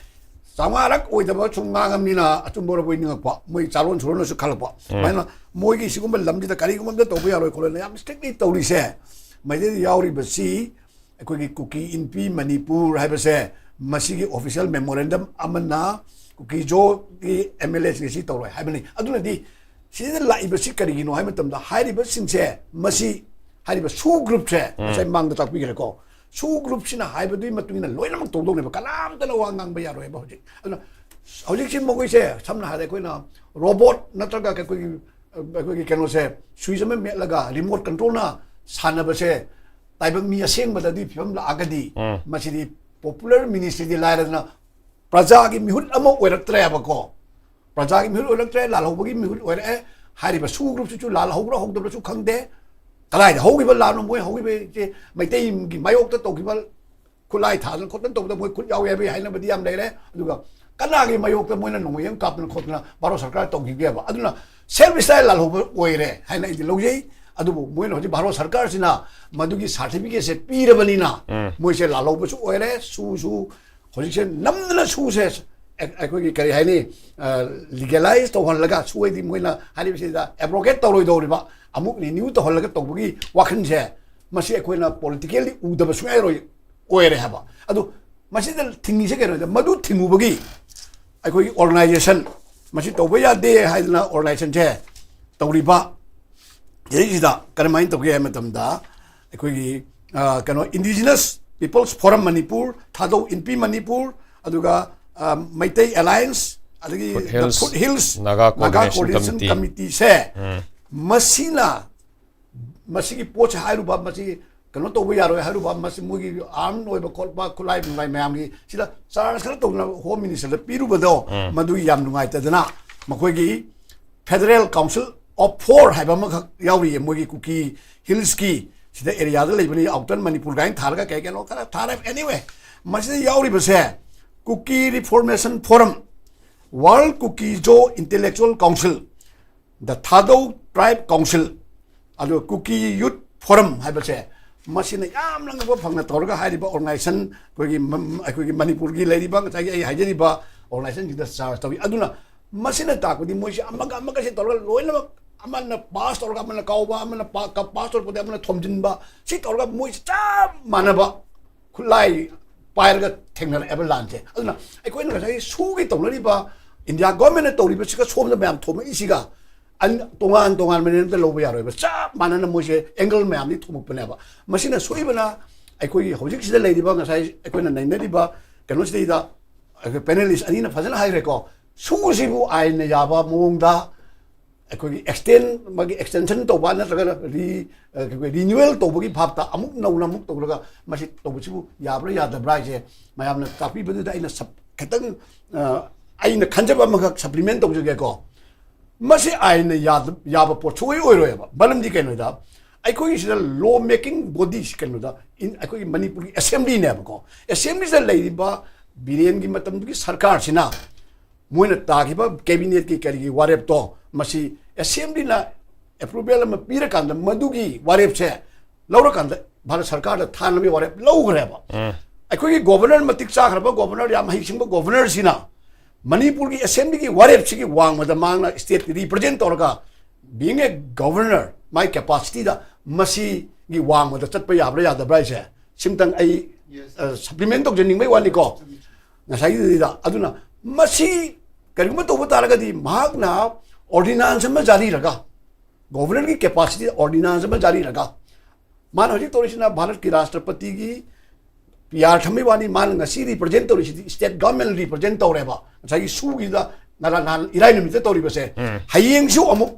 ꯆꯥꯝꯃꯉꯥꯔꯛ ꯑꯣꯏꯗꯕ ꯁꯨꯝ ꯉꯥꯡꯉꯕꯅꯤꯅ ꯑꯆꯨꯝꯕ ꯑꯣꯏꯔꯕꯣꯏ ꯅꯤꯡꯉꯛꯄ, ꯃꯣꯏ ꯆꯥꯔꯣꯟ ꯁꯨꯔꯣꯟꯅꯁꯨ ꯈꯜꯂꯛꯄ꯫ ꯁꯨꯃꯥꯏꯅ ꯃꯣꯏꯒꯤ ꯁꯤꯒꯨꯝꯕ ꯂꯝꯁꯤꯗ ꯀꯔꯤꯒꯨꯝꯕ ꯑꯝꯇ ꯇꯧꯕ ꯌꯥꯔꯣꯏ ꯈꯣꯠꯂꯣꯏꯅ ꯌꯥꯝ strictly ꯇꯧꯔꯤꯁꯦ, ꯃꯩꯇꯩꯗ ꯌꯥꯎꯔꯤꯕꯁꯤ ꯑꯩꯈꯣꯏꯒꯤ ꯀꯨꯀꯤ ꯏꯟꯄꯤ ꯃꯅꯤꯄꯨꯔ ꯍꯥꯏꯕꯁꯦ, ꯃꯁꯤꯒꯤ official memorandum ꯑꯃꯅ ꯀꯨꯀꯤ ꯖꯣꯒꯤ MLA ꯁꯤꯡꯁꯤ ꯇꯧꯔꯣꯏ ꯍꯥꯏꯕꯅꯤ꯫ ꯑꯗꯨꯅꯗꯤ ꯁꯤꯗ ꯂꯥꯛꯏꯕꯁꯤ ꯀꯔꯤꯒꯤꯅꯣ ꯍꯥꯏꯕ ꯃꯇꯝꯗ, ꯍꯥꯏꯔꯤꯕꯁꯤꯡꯁꯦ, ꯃꯁꯤ ꯍꯥꯏꯔꯤꯕ ꯁꯨ group ꯁꯦ ꯉꯁꯥꯏ ꯃꯥꯡꯗ ꯇꯥꯛꯄꯤꯈ꯭ꯔꯦꯀꯣ, ꯁꯨ group ꯁꯤꯅ ꯍꯥꯏꯕꯗꯨꯒꯤ ꯃꯇꯨꯡ ꯏꯟꯅ ꯂꯣꯏꯅꯃꯛ ꯇꯧꯗꯧꯅꯦꯕ, ꯀꯅꯥꯝꯇꯅ ꯋꯥ ꯉꯥꯡꯕ ꯌꯥꯔꯣꯏꯕ ꯍꯧꯖꯤꯛ꯫ ꯑꯗꯨꯅ ꯍꯧꯖꯤꯛꯁꯤ ꯃꯈꯣꯏꯁꯦ ꯁꯝꯅ ꯍꯥꯏꯔꯗꯤ ꯑꯩꯈꯣꯏꯅ robot ꯅꯠꯇ꯭ꯔꯒ ꯑꯩꯈꯣꯏꯒꯤ, ꯑꯩꯈꯣꯏꯒꯤ ꯀꯩꯅꯣꯁꯦ, switch ꯑꯃ ꯃꯦꯠꯂꯒ remote control ꯅ ꯁꯥꯟꯅꯕꯁꯦ ꯇꯥꯏꯕꯪ ꯃꯤ ꯑꯁꯦꯡꯕꯗꯗꯤ ꯐꯤꯕꯝ ꯂꯥꯛꯑꯒꯗꯤ, ꯃꯁꯤꯗꯤ popular ministry ꯗꯤ ꯂꯥꯏꯔꯗꯅ ꯄ꯭ꯔꯖꯥꯒꯤ ꯃꯤꯍꯨꯠ ꯑꯃ ꯑꯣꯏꯔꯛꯇ꯭ꯔꯦꯕꯀꯣ꯫ ꯄ꯭ꯔꯖꯥꯒꯤ ꯃꯤꯍꯨꯠ ꯑꯣꯏꯔꯛꯇ꯭ꯔꯦ, ꯂꯥꯜꯍꯧꯕꯒꯤ ꯃꯤꯍꯨꯠ ꯑꯣꯏꯔꯛꯑꯦ꯫ ꯍꯥꯏꯔꯤꯕ ꯁꯨ group ꯁꯤꯁꯨ ꯂꯥꯜꯍꯧꯕ꯭ꯔꯥ ꯍꯧꯗꯕ꯭ꯔꯥꯁꯨ ꯈꯪꯗꯦ꯫ ꯀꯗꯥꯏꯗ ꯍꯧꯈꯤꯕ ꯂꯥꯟꯅꯣ ꯃꯣꯏ ꯍꯧꯈꯤꯕꯁꯦ? ꯃꯩꯇꯩꯒꯤ ꯃꯥꯌꯣꯛꯇ ꯇꯧꯈꯤꯕ, ꯈꯨꯠꯂꯥꯏ ꯊꯥꯗꯅ ꯈꯣꯠꯇꯅ ꯇꯧꯕꯗ ꯃꯣꯏ ꯈꯨꯠ ꯌꯥꯎꯏ ꯍꯥꯏꯕꯒꯤ ꯍꯥꯏꯅꯕꯗꯤ ꯌꯥꯝ ꯂꯩꯔꯦ꯫ ꯑꯗꯨꯒ ꯀꯅꯥꯒꯤ ꯃꯥꯌꯣꯛꯇ ꯃꯣꯏꯅ ꯅꯣꯡꯃꯩ ꯑꯃ ꯀꯥꯞꯇꯅ ꯈꯣꯠꯇꯅ ꯚꯥꯔꯠ ꯁꯔꯀꯥꯔ ꯇꯧꯈꯤꯒꯦꯕ? ꯑꯗꯨꯅ self style ꯂꯥꯜꯍꯧꯕ ꯑꯣꯏꯔꯦ ꯍꯥꯏꯅ ꯑꯩꯗꯤ ꯂꯧꯖꯩ꯫ ꯑꯗꯨꯕꯨ ꯃꯣꯏꯅ ꯍꯧꯖꯤꯛ ꯚꯥꯔꯠ ꯁꯔꯀꯥꯔꯁꯤꯅ ꯃꯗꯨꯒꯤ certificate ꯁꯦ ꯄꯤꯔꯕꯅꯤꯅ, ꯃꯣꯏꯁꯦ ꯂꯥꯜꯍꯧꯕꯁꯨ ꯑꯣꯏꯔꯦ, ꯁꯨꯁꯨ ꯍꯧꯖꯤꯛꯁꯦ ꯅꯝꯗꯅ ꯁꯨꯁꯦ ꯑꯩ-, ꯑꯩꯈꯣꯏꯒꯤ ꯀꯔꯤ ꯍꯥꯏꯅꯤ, ꯑ, legalize ꯇꯧꯍꯜꯂꯒ, ꯁꯨ ꯍꯥꯏꯗꯤ ꯃꯣꯏꯅ ꯍꯥꯏꯔꯤꯕꯁꯤꯗ abrogate ꯇꯧꯔꯣꯏꯗꯧꯔꯤꯕ, ꯑꯃꯨꯛ renew ꯇꯧꯍꯜꯂꯒ ꯇꯧꯕꯒꯤ ꯋꯥꯈꯜꯁꯦ, ꯃꯁꯤ ꯑꯩꯈꯣꯏꯅ politically ꯎꯗꯕ ꯁꯨꯡꯌꯥ ꯌꯥꯔꯣꯏ, ꯑꯣꯏꯔꯦ ꯍꯥꯏꯕ꯫ ꯑꯗꯨ ꯃꯁꯤꯗ ꯊꯤꯡꯉꯤꯁꯦ ꯀꯩꯅꯣꯗ, ꯃꯗꯨ ꯊꯤꯡꯉꯨꯕꯒꯤ ꯑꯩꯈꯣꯏꯒꯤ organization, ꯃꯁꯤ ꯇꯧꯕ ꯌꯥꯗꯦ ꯍꯥꯏꯗꯅ organization ꯁꯦ ꯇꯧꯔꯤꯕ ꯁꯤꯗꯩꯁꯤꯗ ꯀꯔꯝꯍꯥꯏꯅ ꯇꯧꯒꯦ ꯍꯥꯏꯕ ꯃꯇꯝꯗ, ꯑꯩꯈꯣꯏꯒꯤ, ꯑ, ꯀꯩꯅꯣ, Indigenous People's Forum ꯃꯅꯤꯄꯨꯔ, ꯊꯥꯗꯧ ꯏꯟꯄꯤ ꯃꯅꯤꯄꯨꯔ, ꯑꯗꯨꯒ, ꯑ, ꯃꯩꯇꯩ Alliance, ꯑꯗꯒꯤ Foot Hills, Foot Hills Naga Coordination Committee. Committee ꯁꯦ, ꯃꯁꯤꯅ, ꯃꯁꯤꯒꯤ ꯄꯣꯠꯁꯦ ꯍꯥꯏꯔꯨꯕ, ꯃꯁꯤ ꯀꯩꯅꯣ ꯇꯧꯕ ꯌꯥꯔꯣꯏ ꯍꯥꯏꯔꯨꯕ, ꯃꯁꯤ ꯃꯣꯏꯒꯤ arm ꯑꯣꯏꯕ ꯈꯣꯠꯄ, ꯈꯨꯠꯂꯥꯏ ꯅꯨꯡꯂꯥꯏ ꯃꯌꯥꯝꯒꯤ ꯁꯤꯗ charge ꯈꯔ ꯇꯧꯅ Home Minister ꯗ ꯄꯤꯔꯨꯕꯗꯣ, ꯃꯗꯨ ꯌꯥꯝ ꯅꯨꯡꯉꯥꯏꯇꯗꯅ ꯃꯈꯣꯏꯒꯤ Federal Council of Four ꯍꯥꯏꯕ ꯑꯃꯈꯛ ꯌꯥꯎꯔꯤꯌꯦ, ꯃꯣꯏꯒꯤ ꯀꯨꯀꯤ Hills ꯀꯤ, ꯁꯤꯗ area ꯗ ꯂꯩꯕꯅꯤ, Outer ꯃꯅꯤꯄꯨꯔ ꯀꯥꯏꯅ ꯊꯥꯔꯒ ꯀꯩ ꯀꯩꯅꯣ ꯈꯔ ꯊꯥꯔꯦ꯫ Anyway, ꯃꯁꯤꯗ ꯌꯥꯎꯔꯤꯕꯁꯦ Kuki Reformation Forum, World Kuki Zo Intellectual Council, the Thadou Tribe Council, ꯑꯗꯨꯒ Kuki Youth Forum ꯍꯥꯏꯕꯁꯦ, ꯃꯁꯤꯅ ꯌꯥꯝꯅ ꯉꯛꯄ ꯐꯪꯅ ꯇꯧꯔꯒ ꯍꯥꯏꯔꯤꯕ organization, ꯑꯩꯈꯣꯏꯒꯤ ꯃ-, ꯑꯩꯈꯣꯏꯒꯤ ꯃꯅꯤꯄꯨꯔꯒꯤ ꯂꯩꯔꯤꯕ ꯉꯁꯥꯏꯒꯤ ꯑꯩ ꯍꯥꯏꯖꯔꯤꯕ organizationꯁꯤꯡꯗ charge ꯇꯧꯏ꯫ ꯑꯗꯨꯅ ꯃꯁꯤꯅ ꯇꯥꯛꯄꯗꯤ ꯃꯣꯏꯁꯦ ꯑꯃꯒ ꯑꯃꯒꯁꯦ ꯇꯧꯔꯒ ꯂꯣꯏꯅꯃꯛ, ꯑꯃꯅ pass ꯇꯧꯔꯒ ꯑꯃꯅ ꯀꯥꯎꯕ, ꯑꯃꯅ ꯄꯥ-, ꯀ-, pass ꯇꯧꯔꯛꯄꯗ ꯑꯃꯅ ꯊꯣꯝꯖꯤꯟꯕ, ꯁꯤ ꯇꯧꯔꯒ ꯃꯣꯏꯁꯦ ꯆꯞ ꯃꯥꯟꯅꯕ ꯈꯨꯠꯂꯥꯏ ꯄꯥꯏꯔꯒ ꯊꯦꯡꯅꯔꯛꯑꯦꯕ ꯂꯥꯟꯁꯦ꯫ ꯑꯗꯨꯅ ꯑꯩꯈꯣꯏꯅ ꯉꯁꯥꯏꯒꯤ ꯁꯨꯒꯤ ꯇꯧꯅꯔꯤꯕ, ꯏꯟꯗꯤꯌꯥ ꯒꯣꯔꯃꯦꯟꯅ ꯇꯧꯔꯤꯕꯁꯤꯒ ꯁꯣꯝꯗ ꯃꯌꯥꯝ ꯊꯣꯝꯃꯛꯏꯁꯤꯒ ꯑꯟ-, ꯇꯣꯉꯥꯟ ꯇꯣꯉꯥꯟꯕꯅꯦ ꯑꯝꯇ ꯂꯧꯕ ꯌꯥꯔꯣꯏꯕ꯫ ꯆꯞ ꯃꯥꯟꯅꯅ ꯃꯣꯏꯁꯦ angle ꯃꯌꯥꯝꯗꯤ ꯊꯣꯝꯃꯛꯄꯅꯦꯕ꯫ ꯃꯁꯤꯅ ꯁꯣꯛꯏꯕꯅ ꯑꯩꯈꯣꯏꯒꯤ ꯍꯧꯖꯤꯛꯁꯤꯗ ꯂꯩꯔꯤꯕ, ꯉꯁꯥꯏ ꯑꯩꯈꯣꯏꯅ ꯅꯩꯅꯔꯤꯕ ꯀꯩꯅꯣꯁꯤꯗꯩꯗ ꯑꯩꯈꯣꯏ panelist ꯑꯅꯤꯅ ꯐꯖꯅ ꯍꯥꯏꯈ꯭ꯔꯦꯀꯣ, ꯁꯨꯒꯨꯁꯤꯕꯨ ꯑꯥꯏꯟꯅ ꯌꯥꯕ ꯃꯑꯣꯡꯗ ꯑꯩꯈꯣꯏꯒꯤ extend, ꯃꯥꯒꯤ extension ꯇꯧꯕ ꯅꯠꯇ꯭ꯔꯒꯅ ꯔꯤ-, ꯑ, ꯑꯩꯈꯣꯏ renewal ꯇꯧꯕꯒꯤ ꯚꯥꯞꯇ ꯑꯃꯨꯛ ꯅꯧꯅ ꯑꯃꯨꯛ ꯇꯧꯔꯒ ꯃꯁꯤ ꯇꯧꯕꯁꯤꯕꯨ ꯌꯥꯕ꯭ꯔꯥ ꯌꯥꯗꯕ꯭ꯔꯥ ꯍꯥꯏꯁꯦ ꯃꯌꯥꯝꯅ ꯇꯥꯛꯄꯤꯕꯗꯨꯗ ꯑꯩꯅ ꯁꯞ-, ꯈꯤꯇꯪ, ꯑ, ꯑꯩꯅ ꯈꯟꯖꯕ ꯑꯃꯈꯛ supplement ꯇꯧꯖꯒꯦꯀꯣ꯫ ꯃꯁꯤ ꯑꯥꯏꯟꯅ ꯌꯥꯗ-, ꯌꯥꯕ ꯄꯣꯠ ꯁꯨꯡꯑꯣꯏ ꯑꯣꯏꯔꯣꯏꯕ꯫ ꯃꯔꯝꯗꯤ ꯀꯩꯅꯣꯗ, ꯑꯩꯈꯣꯏꯒꯤ ꯁꯤꯗ law making bodies ꯀꯩꯅꯣꯗ, in-, ꯑꯩꯈꯣꯏꯒꯤ ꯃꯅꯤꯄꯨꯔꯒꯤ assemblyꯅꯦꯕꯀꯣ꯫ Assemblyꯁꯤꯗ ꯂꯩꯔꯤꯕ ꯕꯤꯔꯦꯟꯒꯤ ꯃꯇꯝꯗꯨꯒꯤ ꯁꯔꯀꯥꯔꯁꯤꯅ ꯃꯣꯏꯅ ꯇꯥꯈꯤꯕ cabinetꯀꯤ ꯀꯔꯤꯒꯤ ꯋꯥꯔꯦꯞꯇꯣ, ꯃꯁꯤ assemblyꯅ approval ꯑꯃ ꯄꯤꯔꯀꯥꯟꯗ ꯃꯗꯨꯒꯤ ꯋꯥꯔꯦꯞꯁꯦ ꯂꯧꯔꯀꯥꯟꯗ ꯚꯥꯔꯠ ꯁꯔꯀꯥꯔꯗ ꯊꯥꯅꯕꯒꯤ ꯋꯥꯔꯦꯞ ꯂꯧꯈ꯭ꯔꯦꯕ꯫ ꯑꯩꯈꯣꯏꯒꯤ governor, ꯃꯇꯤꯛ ꯆꯥꯈ꯭ꯔꯕ governor, ꯌꯥꯝ ꯍꯩꯁꯤꯡꯕ governorꯁꯤꯅ ꯃꯅꯤꯄꯨꯔꯒꯤ assemblyꯒꯤ ꯋꯥꯔꯦꯞꯁꯤꯒꯤ ꯋꯥꯡꯃꯗ ꯃꯥꯅ stateꯀꯤ represent ꯇꯧꯔꯒ, being a governor, ꯃꯥꯏ capacityꯗ ꯃꯁꯤꯒꯤ ꯋꯥꯡꯃꯗ ꯆꯠꯄ ꯌꯥꯕ꯭ꯔꯥ ꯌꯥꯗꯕ꯭ꯔꯥ ꯍꯥꯏꯁꯦ ꯁꯤꯝꯇꯪ ꯑꯩ, Yes. ꯑ, supplement ꯇꯧꯖꯅꯤꯡꯕꯩ ꯋꯥꯅꯤꯀꯣ꯫ ꯉꯁꯥꯏꯒꯤꯗꯨꯗ꯫ ꯑꯗꯨꯅ ꯃꯁꯤ ꯀꯔꯤꯒꯨꯝꯕ ꯇꯧꯕ ꯇꯥꯔꯒꯗꯤ ꯃꯍꯥꯛꯅ ordinance ꯑꯃ ꯖꯥꯔꯤꯔꯒ, governorꯒꯤ capacityꯗ ordinance ꯑꯃ ꯖꯥꯔꯤꯔꯒ, ꯃꯥꯅ ꯍꯧꯖꯤꯛ ꯇꯧꯔꯤꯁꯤꯅ ꯚꯥꯔꯠꯀꯤ ꯔꯥꯁꯇ꯭ꯔꯄꯇꯤꯒꯤ PR ꯊꯝꯕꯩ ꯋꯥꯅꯤ, ꯃꯥꯅ ꯉꯁꯤ represent ꯇꯧꯔꯤꯁꯤꯗꯤ state government represent ꯇꯧꯔꯦꯕ꯫ ꯉꯁꯥꯏꯒꯤ ꯁꯨꯒꯤꯗ ꯅꯔꯥ-, ꯅꯍꯥꯟ ꯏꯔꯥꯏ ꯅꯨꯃꯤꯠꯇ ꯇꯧꯔꯤꯕꯁꯦ, ꯎꯝ꯫ ꯍꯌꯦꯡꯁꯨ ꯑꯃꯨꯛ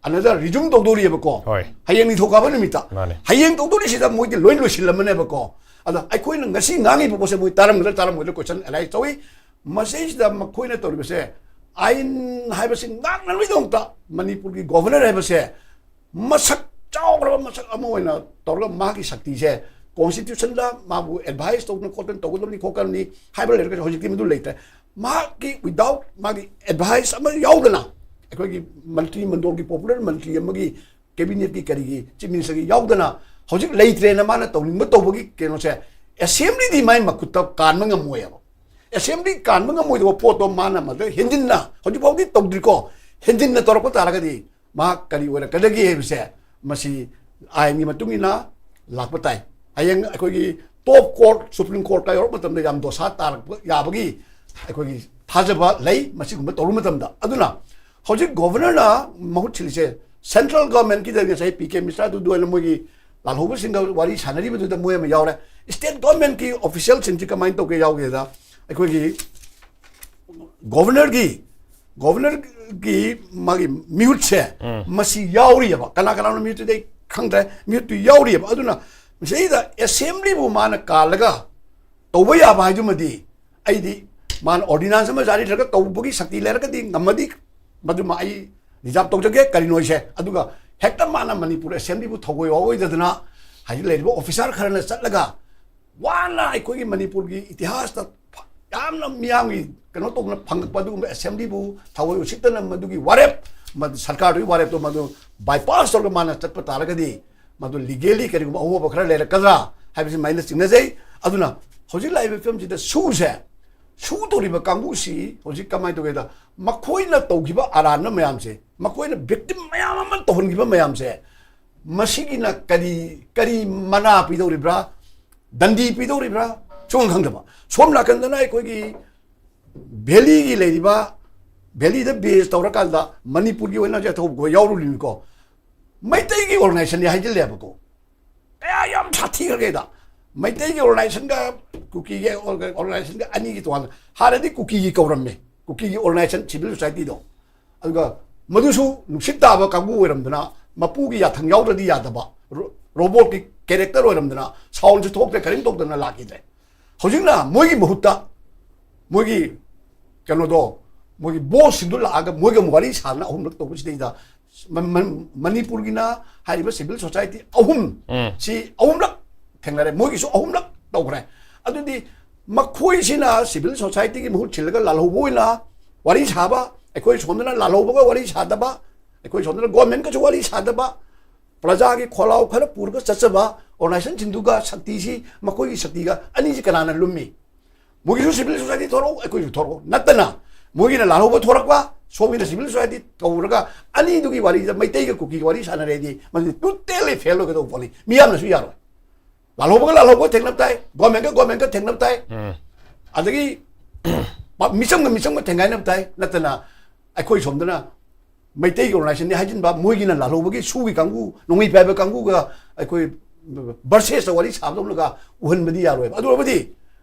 another resume ꯇꯧꯗꯧꯔꯤꯑꯕꯀꯣ꯫ ꯍꯣꯏ꯫ ꯍꯌꯦꯡ ꯅꯤꯡꯊꯧꯀꯥꯕ ꯅꯨꯃꯤꯠꯇ꯫ ꯃꯥꯅꯦ꯫ ꯍꯌꯦꯡ ꯇꯧꯗꯧꯔꯤꯁꯤꯗ ꯃꯣꯏꯗꯤ ꯂꯣꯏ ꯂꯣꯏꯁꯤꯜꯂꯝꯃꯅꯦꯕꯀꯣ꯫ ꯑꯗꯣ ꯑꯩꯈꯣꯏꯅ ꯉꯁꯤ ꯉꯥꯡꯉꯤꯕ ꯄꯣꯠꯁꯦ ꯃꯣꯏ ꯇꯥꯔꯝꯒꯗ꯭ꯔꯥ ꯇꯥꯔꯝꯃꯣꯏꯗ꯭ꯔꯥ question arise ꯇꯧꯏ꯫ ꯃꯁꯤꯁꯤꯗ ꯃꯈꯣꯏꯅ ꯇꯧꯔꯤꯕꯁꯦ ꯑꯥꯏꯟ ꯍꯥꯏꯕꯁꯤ ꯉꯥꯛꯅꯕꯒꯤꯗꯃꯛꯇ ꯃꯅꯤꯄꯨꯔꯒꯤ governor ꯍꯥꯏꯕꯁꯦ ꯃꯁꯛ ꯆꯥꯎꯈ꯭ꯔꯕ ꯃꯁꯛ ꯑꯃ ꯑꯣꯏꯅ ꯇꯧꯔꯒ ꯃꯥꯒꯤ ꯁꯛꯇꯤꯁꯦ constitutionꯗ ꯃꯥꯕꯨ advice ꯇꯧꯗꯅ ꯈꯣꯠꯇꯅ ꯇꯧꯒꯗꯕꯅꯤ ꯈꯣꯠꯀꯗꯕꯅꯤ ꯍꯥꯏꯕ ꯂꯩꯔꯒꯁꯨ ꯍꯧꯖꯤꯛꯇꯤ ꯃꯗꯨ ꯂꯩꯇ꯭ꯔꯦ꯫ ꯃꯍꯥꯛꯀꯤ without ꯃꯥꯒꯤ advice ꯑꯃ ꯌꯥꯎꯗꯅ, ꯑꯩꯈꯣꯏꯒꯤ ꯃꯟꯇ꯭ꯔꯤ ꯃꯟꯗꯣꯜꯒꯤ popular ꯃꯟꯇ꯭ꯔꯤ ꯑꯃꯒꯤ cabinetꯀꯤ ꯀꯔꯤꯒꯤ chief ministerꯒꯤ ꯌꯥꯎꯗꯅ ꯍꯧꯖꯤꯛ ꯂꯩꯇ꯭ꯔꯦꯅ ꯃꯥꯅ ꯇꯧꯅꯤꯡꯕ ꯇꯧꯕꯒꯤ ꯀꯩꯅꯣꯁꯦ, ꯑꯦꯁꯦꯝꯕ꯭ꯂꯤꯗꯤ ꯃꯥꯏ ꯃꯈꯨꯠꯇ ꯀꯥꯟꯕ ꯉꯝꯃꯣꯏꯕ꯫ ꯑꯦꯁꯦꯝꯕ꯭ꯂꯤ ꯀꯥꯟꯕ ꯉꯝꯃꯣꯏꯗꯕ ꯄꯣꯠꯇꯣ ꯃꯥꯅ ꯃꯗ ꯍꯦꯟꯖꯤꯟꯅ, ꯍꯧꯖꯤꯛ ꯐꯥꯎꯗꯤ ꯇꯧꯗ꯭ꯔꯤꯀꯣ, ꯍꯦꯟꯖꯤꯟꯅ ꯇꯧꯔꯛꯄ ꯇꯥꯔꯒꯗꯤ ꯃꯍꯥꯛ ꯀꯔꯤ ꯑꯣꯏꯔꯛꯀꯗꯒꯦ ꯍꯥꯏꯕꯁꯦ, ꯃꯁꯤ ꯑꯥꯏꯟꯒꯤ ꯃꯇꯨꯡ ꯏꯟꯅ ꯂꯥꯛꯄ ꯇꯥꯏ꯫ ꯍꯌꯦꯡ ꯑꯩꯈꯣꯏꯒꯤ ꯇꯣꯞ ꯀꯣꯔꯠ, ꯁꯨꯄ꯭ꯔꯤꯝ ꯀꯣꯔꯠꯀ ꯌꯧꯔꯛꯄ ꯃꯇꯝꯗ ꯌꯥꯝ ꯗꯣꯁꯥ ꯇꯥꯔꯛꯄ ꯌꯥꯕꯒꯤ ꯑꯩꯈꯣꯏꯒꯤ ꯊꯥꯖꯕ ꯂꯩ, ꯃꯁꯤꯒꯨꯝꯕ ꯇꯧꯔꯨ ꯃꯇꯝꯗ꯫ ꯑꯗꯨꯅ ꯍꯧꯖꯤꯛ ꯒꯣꯚꯔꯅꯔꯅ ꯃꯍꯨꯠ ꯁꯤꯜꯂꯤꯁꯦ, ꯁꯦꯟꯇ꯭ꯔꯦꯜ ꯒꯣꯚꯔꯟꯃꯦꯟꯠꯀꯤꯗ ꯉꯁꯥꯏ ꯄꯤ ꯀꯦ ꯃꯤꯁ꯭ꯔꯥꯗꯨ ꯑꯗꯨ ꯑꯣꯏꯅ ꯃꯣꯏꯒꯤ ꯂꯥꯜꯍꯧꯕꯁꯤꯡꯒ ꯋꯥꯔꯤ ꯁꯥꯟꯅꯔꯤꯕꯗꯨꯗ ꯃꯣꯏ ꯑꯃ ꯌꯥꯎꯔꯦ꯫ ꯁ꯭ꯇꯦꯠ ꯒꯣꯚꯔꯟꯃꯦꯟꯠꯀꯤ ꯑꯣꯐꯤꯁꯤꯌꯦꯜꯁꯤꯡꯁꯤ ꯀꯃꯥꯏꯅ ꯇꯧꯒꯦ ꯌꯥꯎꯒꯦꯗ, ꯑꯩꯈꯣꯏꯒꯤ ꯒꯣꯚꯔꯅꯔꯒꯤ, ꯒꯣꯚꯔꯅꯔꯒꯤ ꯃꯥꯒꯤ ꯃꯤꯍꯨꯠꯁꯦ, ꯎꯝ꯫ ꯃꯁꯤ ꯌꯥꯎꯔꯤꯑꯕ꯫ ꯀꯅꯥ ꯀꯅꯥꯅꯣ ꯃꯤꯍꯨꯠꯇꯨꯗꯤ ꯑꯩ ꯈꯪꯗ꯭ꯔꯦ, ꯃꯤꯍꯨꯠꯇꯨ ꯌꯥꯎꯔꯤꯑꯕ꯫ ꯑꯗꯨꯅ ꯃꯁꯤꯗꯩꯗ ꯑꯦꯁꯦꯝꯕ꯭ꯂꯤꯕꯨ ꯃꯥꯅ ꯀꯥꯜꯂꯒ ꯇꯧꯕ ꯌꯥꯕ ꯍꯥꯏꯗꯨꯃꯗꯤ, ꯑꯩꯗꯤ ꯃꯥꯅ ꯑꯣꯔꯗꯤꯅꯥꯟꯁ ꯑꯃ ꯖꯥꯔꯤ ꯇꯧꯔꯒ ꯇꯧꯕꯒꯤ ꯁꯛꯇꯤ ꯂꯩꯔꯒꯗꯤ, ꯉꯝꯃꯗꯤ, ꯃꯗꯨꯃ ꯑꯩ ꯔꯤꯖꯥꯔꯚ ꯇꯧꯖꯒꯦ, ꯀꯔꯤꯅꯣ ꯍꯥꯏꯁꯦ꯫ ꯑꯗꯨꯒ ꯍꯦꯛꯇ ꯃꯥꯅ ꯃꯅꯤꯄꯨꯔ ꯑꯦꯁꯦꯝꯕ꯭ꯂꯤꯕꯨ ꯊꯧꯑꯣꯏ ꯋꯥꯑꯣꯏꯗꯗꯅ ꯍꯧꯖꯤꯛ ꯂꯩꯔꯤꯕ ꯑꯣꯐꯤꯁꯥꯔ ꯈꯔꯅ ꯆꯠꯂꯒ ꯋꯥꯅ ꯑꯩꯈꯣꯏꯒꯤ ꯃꯅꯤꯄꯨꯔꯒꯤ ꯏꯇꯤꯍꯥꯁꯇ ꯌꯥꯝꯅ ꯃꯤꯌꯥꯝꯒꯤ ꯀꯩꯅꯣ ꯇꯧꯗꯅ ꯐꯪꯉꯛꯄ ꯑꯗꯨꯒꯨꯝꯕ ꯑꯦꯁꯦꯝꯕ꯭ꯂꯤꯕꯨ ꯊꯑꯣꯏ ꯎꯁꯤꯠꯇꯅ ꯃꯗꯨꯒꯤ ꯋꯥꯔꯦꯞ, ꯃꯗꯨ ꯁꯔꯀꯥꯔꯗꯨꯒꯤ ꯋꯥꯔꯦꯞꯇꯣ ꯃꯗꯨ ꯕꯥꯏꯄꯥꯁ ꯇꯧꯔꯒ ꯃꯥꯅ ꯆꯠꯄ ꯇꯥꯔꯒꯗꯤ, ꯃꯗꯨ ꯂꯤꯒꯦꯂꯤ ꯀꯔꯤꯒꯨꯝꯕ ꯑꯍꯣꯕ ꯈꯔ ꯂꯩꯔꯛꯀꯗ꯭ꯔꯥ ꯍꯥꯏꯕꯁꯤ ꯃꯥꯏꯅ ꯆꯤꯡꯅꯖꯩ꯫ ꯑꯗꯨꯅ ꯍꯧꯖꯤꯛ ꯂꯥꯛꯏꯕ ꯐꯤꯕꯝꯁꯤꯗ ꯁꯨꯁꯦ, ꯁꯨ ꯇꯧꯔꯤꯕ ꯀꯥꯡꯕꯨꯁꯤ ꯍꯧꯖꯤꯛ ꯀꯃꯥꯏꯅ ꯇꯧꯒꯦꯗ, ꯃꯈꯣꯏꯅ ꯇꯧꯈꯤꯕ ꯑꯔꯥꯟꯕ ꯃꯌꯥꯝꯁꯦ, ꯃꯈꯣꯏꯅ ꯚꯤꯛꯇꯤꯝ ꯃꯌꯥꯝ ꯑꯃ ꯇꯧꯍꯟꯈꯤꯕ ꯃꯌꯥꯝꯁꯦ, ꯃꯁꯤꯒꯤꯅ ꯀꯔꯤ, ꯀꯔꯤ ꯃꯅꯥ ꯄꯤꯗꯧꯔꯤꯕ꯭ꯔꯥ, ꯗꯟꯗꯤ ꯄꯤꯗꯧꯔꯤꯕ꯭ꯔꯥ, ꯁꯨꯈꯪ ꯈꯪꯗꯕ꯫ ꯁꯣꯝ ꯅꯥꯀꯟꯗꯅ ꯑꯩꯈꯣꯏꯒꯤ ꯚꯦꯂꯤꯒꯤ ꯂꯩꯔꯤꯕ, ꯚꯦꯂꯤꯗ ꯕꯦꯖ ꯇꯧꯔꯀꯥꯟꯗ ꯃꯅꯤꯄꯨꯔꯒꯤ ꯑꯣꯏꯅ ꯍꯧꯖꯤꯛ ꯊꯧꯕ ꯌꯥꯎꯔꯨꯔꯤꯅꯤꯀꯣ꯫ ꯃꯩꯇꯩꯒꯤ ꯑꯣꯔꯒꯅꯥꯏꯖꯦꯁꯟꯅꯤ ꯍꯥꯏꯖꯤꯜꯂꯦꯕꯀꯣ꯫ ꯀꯌꯥ ꯌꯥꯝ ꯁꯥꯊꯤꯈ꯭ꯔꯒꯦꯗ꯫ ꯃꯩꯇꯩꯒꯤ ꯑꯣꯔꯒꯅꯥꯏꯖꯦꯁꯟꯒ ꯀꯨꯀꯤꯒꯤ ꯑꯣꯔꯒ-, ꯑꯣꯔꯒꯅꯥꯏꯖꯦꯁꯟꯒ ꯑꯅꯤꯒꯤ ꯇꯣꯉꯥꯟꯅ, ꯍꯥꯟꯅꯗꯤ ꯀꯨꯀꯤꯒꯤ ꯀꯧꯔꯝꯃꯦ, ꯀꯨꯀꯤꯒꯤ ꯑꯣꯔꯒꯅꯥꯏꯖꯦꯁꯟ, ꯁꯤꯚꯤꯜ ꯁꯣꯁꯥꯏꯇꯤꯗꯣ꯫ ꯑꯗꯨꯒ ꯃꯗꯨꯁꯨ ꯅꯨꯡꯁꯤꯠ ꯇꯥꯕ ꯀꯥꯡꯕꯨ ꯑꯣꯏꯔꯝꯗꯅ, ꯃꯄꯨꯒꯤ ꯌꯥꯊꯪ ꯌꯥꯎꯗ꯭ꯔꯗꯤ ꯌꯥꯗꯕ, ꯔꯣ-, ꯔꯣꯕꯣꯠꯀꯤ ꯀꯦꯔꯦꯛꯇꯔ ꯑꯣꯏꯔꯝꯗꯅ, ꯁꯥꯎꯟꯁꯨ ꯊꯣꯛꯇ꯭ꯔꯦ, ꯀꯔꯤꯝ ꯇꯧꯗꯅ ꯂꯥꯛꯈꯤꯗ꯭ꯔꯦ꯫ ꯍꯧꯖꯤꯛꯅ ꯃꯣꯏꯒꯤ ꯃꯍꯨꯠꯇ ꯃꯣꯏꯒꯤ ꯀꯩꯅꯣꯗꯣ, ꯃꯣꯏꯒꯤ ꯕꯣꯁꯁꯤꯡꯗꯨ ꯂꯥꯛꯑꯒ ꯃꯣꯏꯒ ꯑꯃꯨꯛ ꯋꯥꯔꯤ ꯁꯥꯗꯅ ꯑꯍꯨꯝꯂꯛ ꯇꯧꯕꯁꯤꯗꯩꯗ ꯃ-, ꯃ-, ꯃꯅꯤꯄꯨꯔꯒꯤꯅ ꯍꯥꯏꯔꯤꯕ ꯁꯤꯚꯤꯜ ꯁꯣꯁꯥꯏꯇꯤ ꯑꯍꯨꯝ ꯎꯝ꯫ ꯁꯤ ꯑꯍꯨꯝꯂꯛ ꯊꯦꯡꯅꯔꯦ, ꯃꯣꯏꯒꯤꯁꯨ ꯑꯍꯨꯝꯂꯛ ꯇꯧꯈ꯭ꯔꯦ꯫ ꯑꯗꯨꯗꯤ ꯃꯈꯣꯏꯁꯤꯅ ꯁꯤꯚꯤꯜ ꯁꯣꯁꯥꯏꯇꯤꯒꯤ ꯃꯍꯨꯠ ꯁꯤꯜꯂꯒ ꯂꯥꯜꯍꯧꯕ ꯑꯣꯏꯅ ꯋꯥꯔꯤ ꯁꯥꯕ, ꯑꯩꯈꯣꯏ ꯁꯣꯝꯗꯅ ꯂꯥꯜꯍꯧꯕꯒ ꯋꯥꯔꯤ ꯁꯥꯗꯕ, ꯑꯩꯈꯣꯏ ꯁꯣꯝꯗꯅ ꯒꯣꯔꯃꯦꯟꯀꯁꯨ ꯋꯥꯔꯤ ꯁꯥꯗꯕ, ꯄ꯭ꯔꯖꯥꯒꯤ ꯈꯣꯜꯂꯥꯎ ꯈꯔ ꯄꯨꯔꯒ ꯆꯠꯆꯕ ꯑꯣꯔꯒꯅꯥꯏꯖꯦꯁꯟꯁꯤꯡꯗꯨꯒ ꯁꯛꯇꯤꯁꯤ, ꯃꯈꯣꯏꯒꯤ ꯁꯛꯇꯤꯒ ꯑꯅꯤꯁꯤ ꯀꯅꯥꯅ ꯂꯨꯝꯃꯤ? ꯃꯣꯏꯒꯤꯁꯨ ꯁꯤꯚꯤꯜ ꯁꯣꯁꯥꯏꯇꯤ ꯊꯣꯔꯛꯎ, ꯑꯩꯈꯣꯏꯁꯨ ꯊꯣꯔꯛꯎ꯫ ꯅꯠꯇꯅ ꯃꯣꯏꯒꯤꯅ ꯂꯥꯜꯍꯧꯕ ꯊꯣꯔꯛꯄ, ꯁꯣꯝꯒꯤꯅ ꯁꯤꯚꯤꯜ ꯁꯣꯁꯥꯏꯇꯤ ꯇꯧꯔꯒ ꯑꯅꯤꯗꯨꯒꯤ ꯋꯥꯔꯤꯗ ꯃꯩꯇꯩꯒ ꯀꯨꯀꯤꯒꯤ ꯋꯥꯔꯤ ꯁꯥꯟꯅꯔꯦꯗꯤ ꯃꯗꯨꯗꯤ ꯇꯣꯇꯦꯜꯂꯤ ꯐꯦꯜ ꯑꯣꯏꯒꯗꯧꯕ ꯄꯣꯠꯅꯤ꯫ ꯃꯤꯌꯥꯝꯅꯁꯨ ꯌꯥꯔꯣꯏ꯫ ꯂꯥꯜꯍꯧꯕꯒ ꯂꯥꯜꯍꯧꯕ ꯊꯦꯡꯅꯕ ꯇꯥꯏ, ꯒꯣꯔꯃꯦꯟꯒ ꯒꯣꯔꯃꯦꯟꯒ ꯊꯦꯡꯅꯕ ꯇꯥꯏ, ꯑꯗꯒꯤ ꯄ-, ꯃꯤꯆꯝꯒ ꯃꯤꯆꯝꯒ ꯊꯦꯡꯒꯥꯏꯅꯕ ꯇꯥꯏ꯫ ꯅꯠꯇꯅ ꯑꯩꯈꯣꯏ ꯁꯣꯝꯗꯅ ꯃꯩꯇꯩꯒꯤ ꯑꯣꯔꯒꯅꯥꯏꯖꯦꯁꯟꯅꯤ ꯍꯥꯏꯖꯤꯟꯕ, ꯃꯣꯏꯒꯤꯅ ꯂꯥꯜꯍꯧꯕꯒꯤ ꯁꯨꯒꯤ ꯀꯥꯡꯕꯨ, ꯅꯣꯡꯃꯩ ꯄꯥꯏꯕ ꯀꯥꯡꯕꯨꯒ ꯑꯩꯈꯣꯏ ꯚꯔꯁꯦꯁꯇ ꯋꯥꯔꯤ ꯁꯥꯕꯗꯧꯅꯒ ꯎꯍꯟꯕꯗꯤ ꯌꯥꯔꯣꯏꯕ꯫ ꯑꯗꯨ ꯑꯣꯏꯔꯕꯗꯤ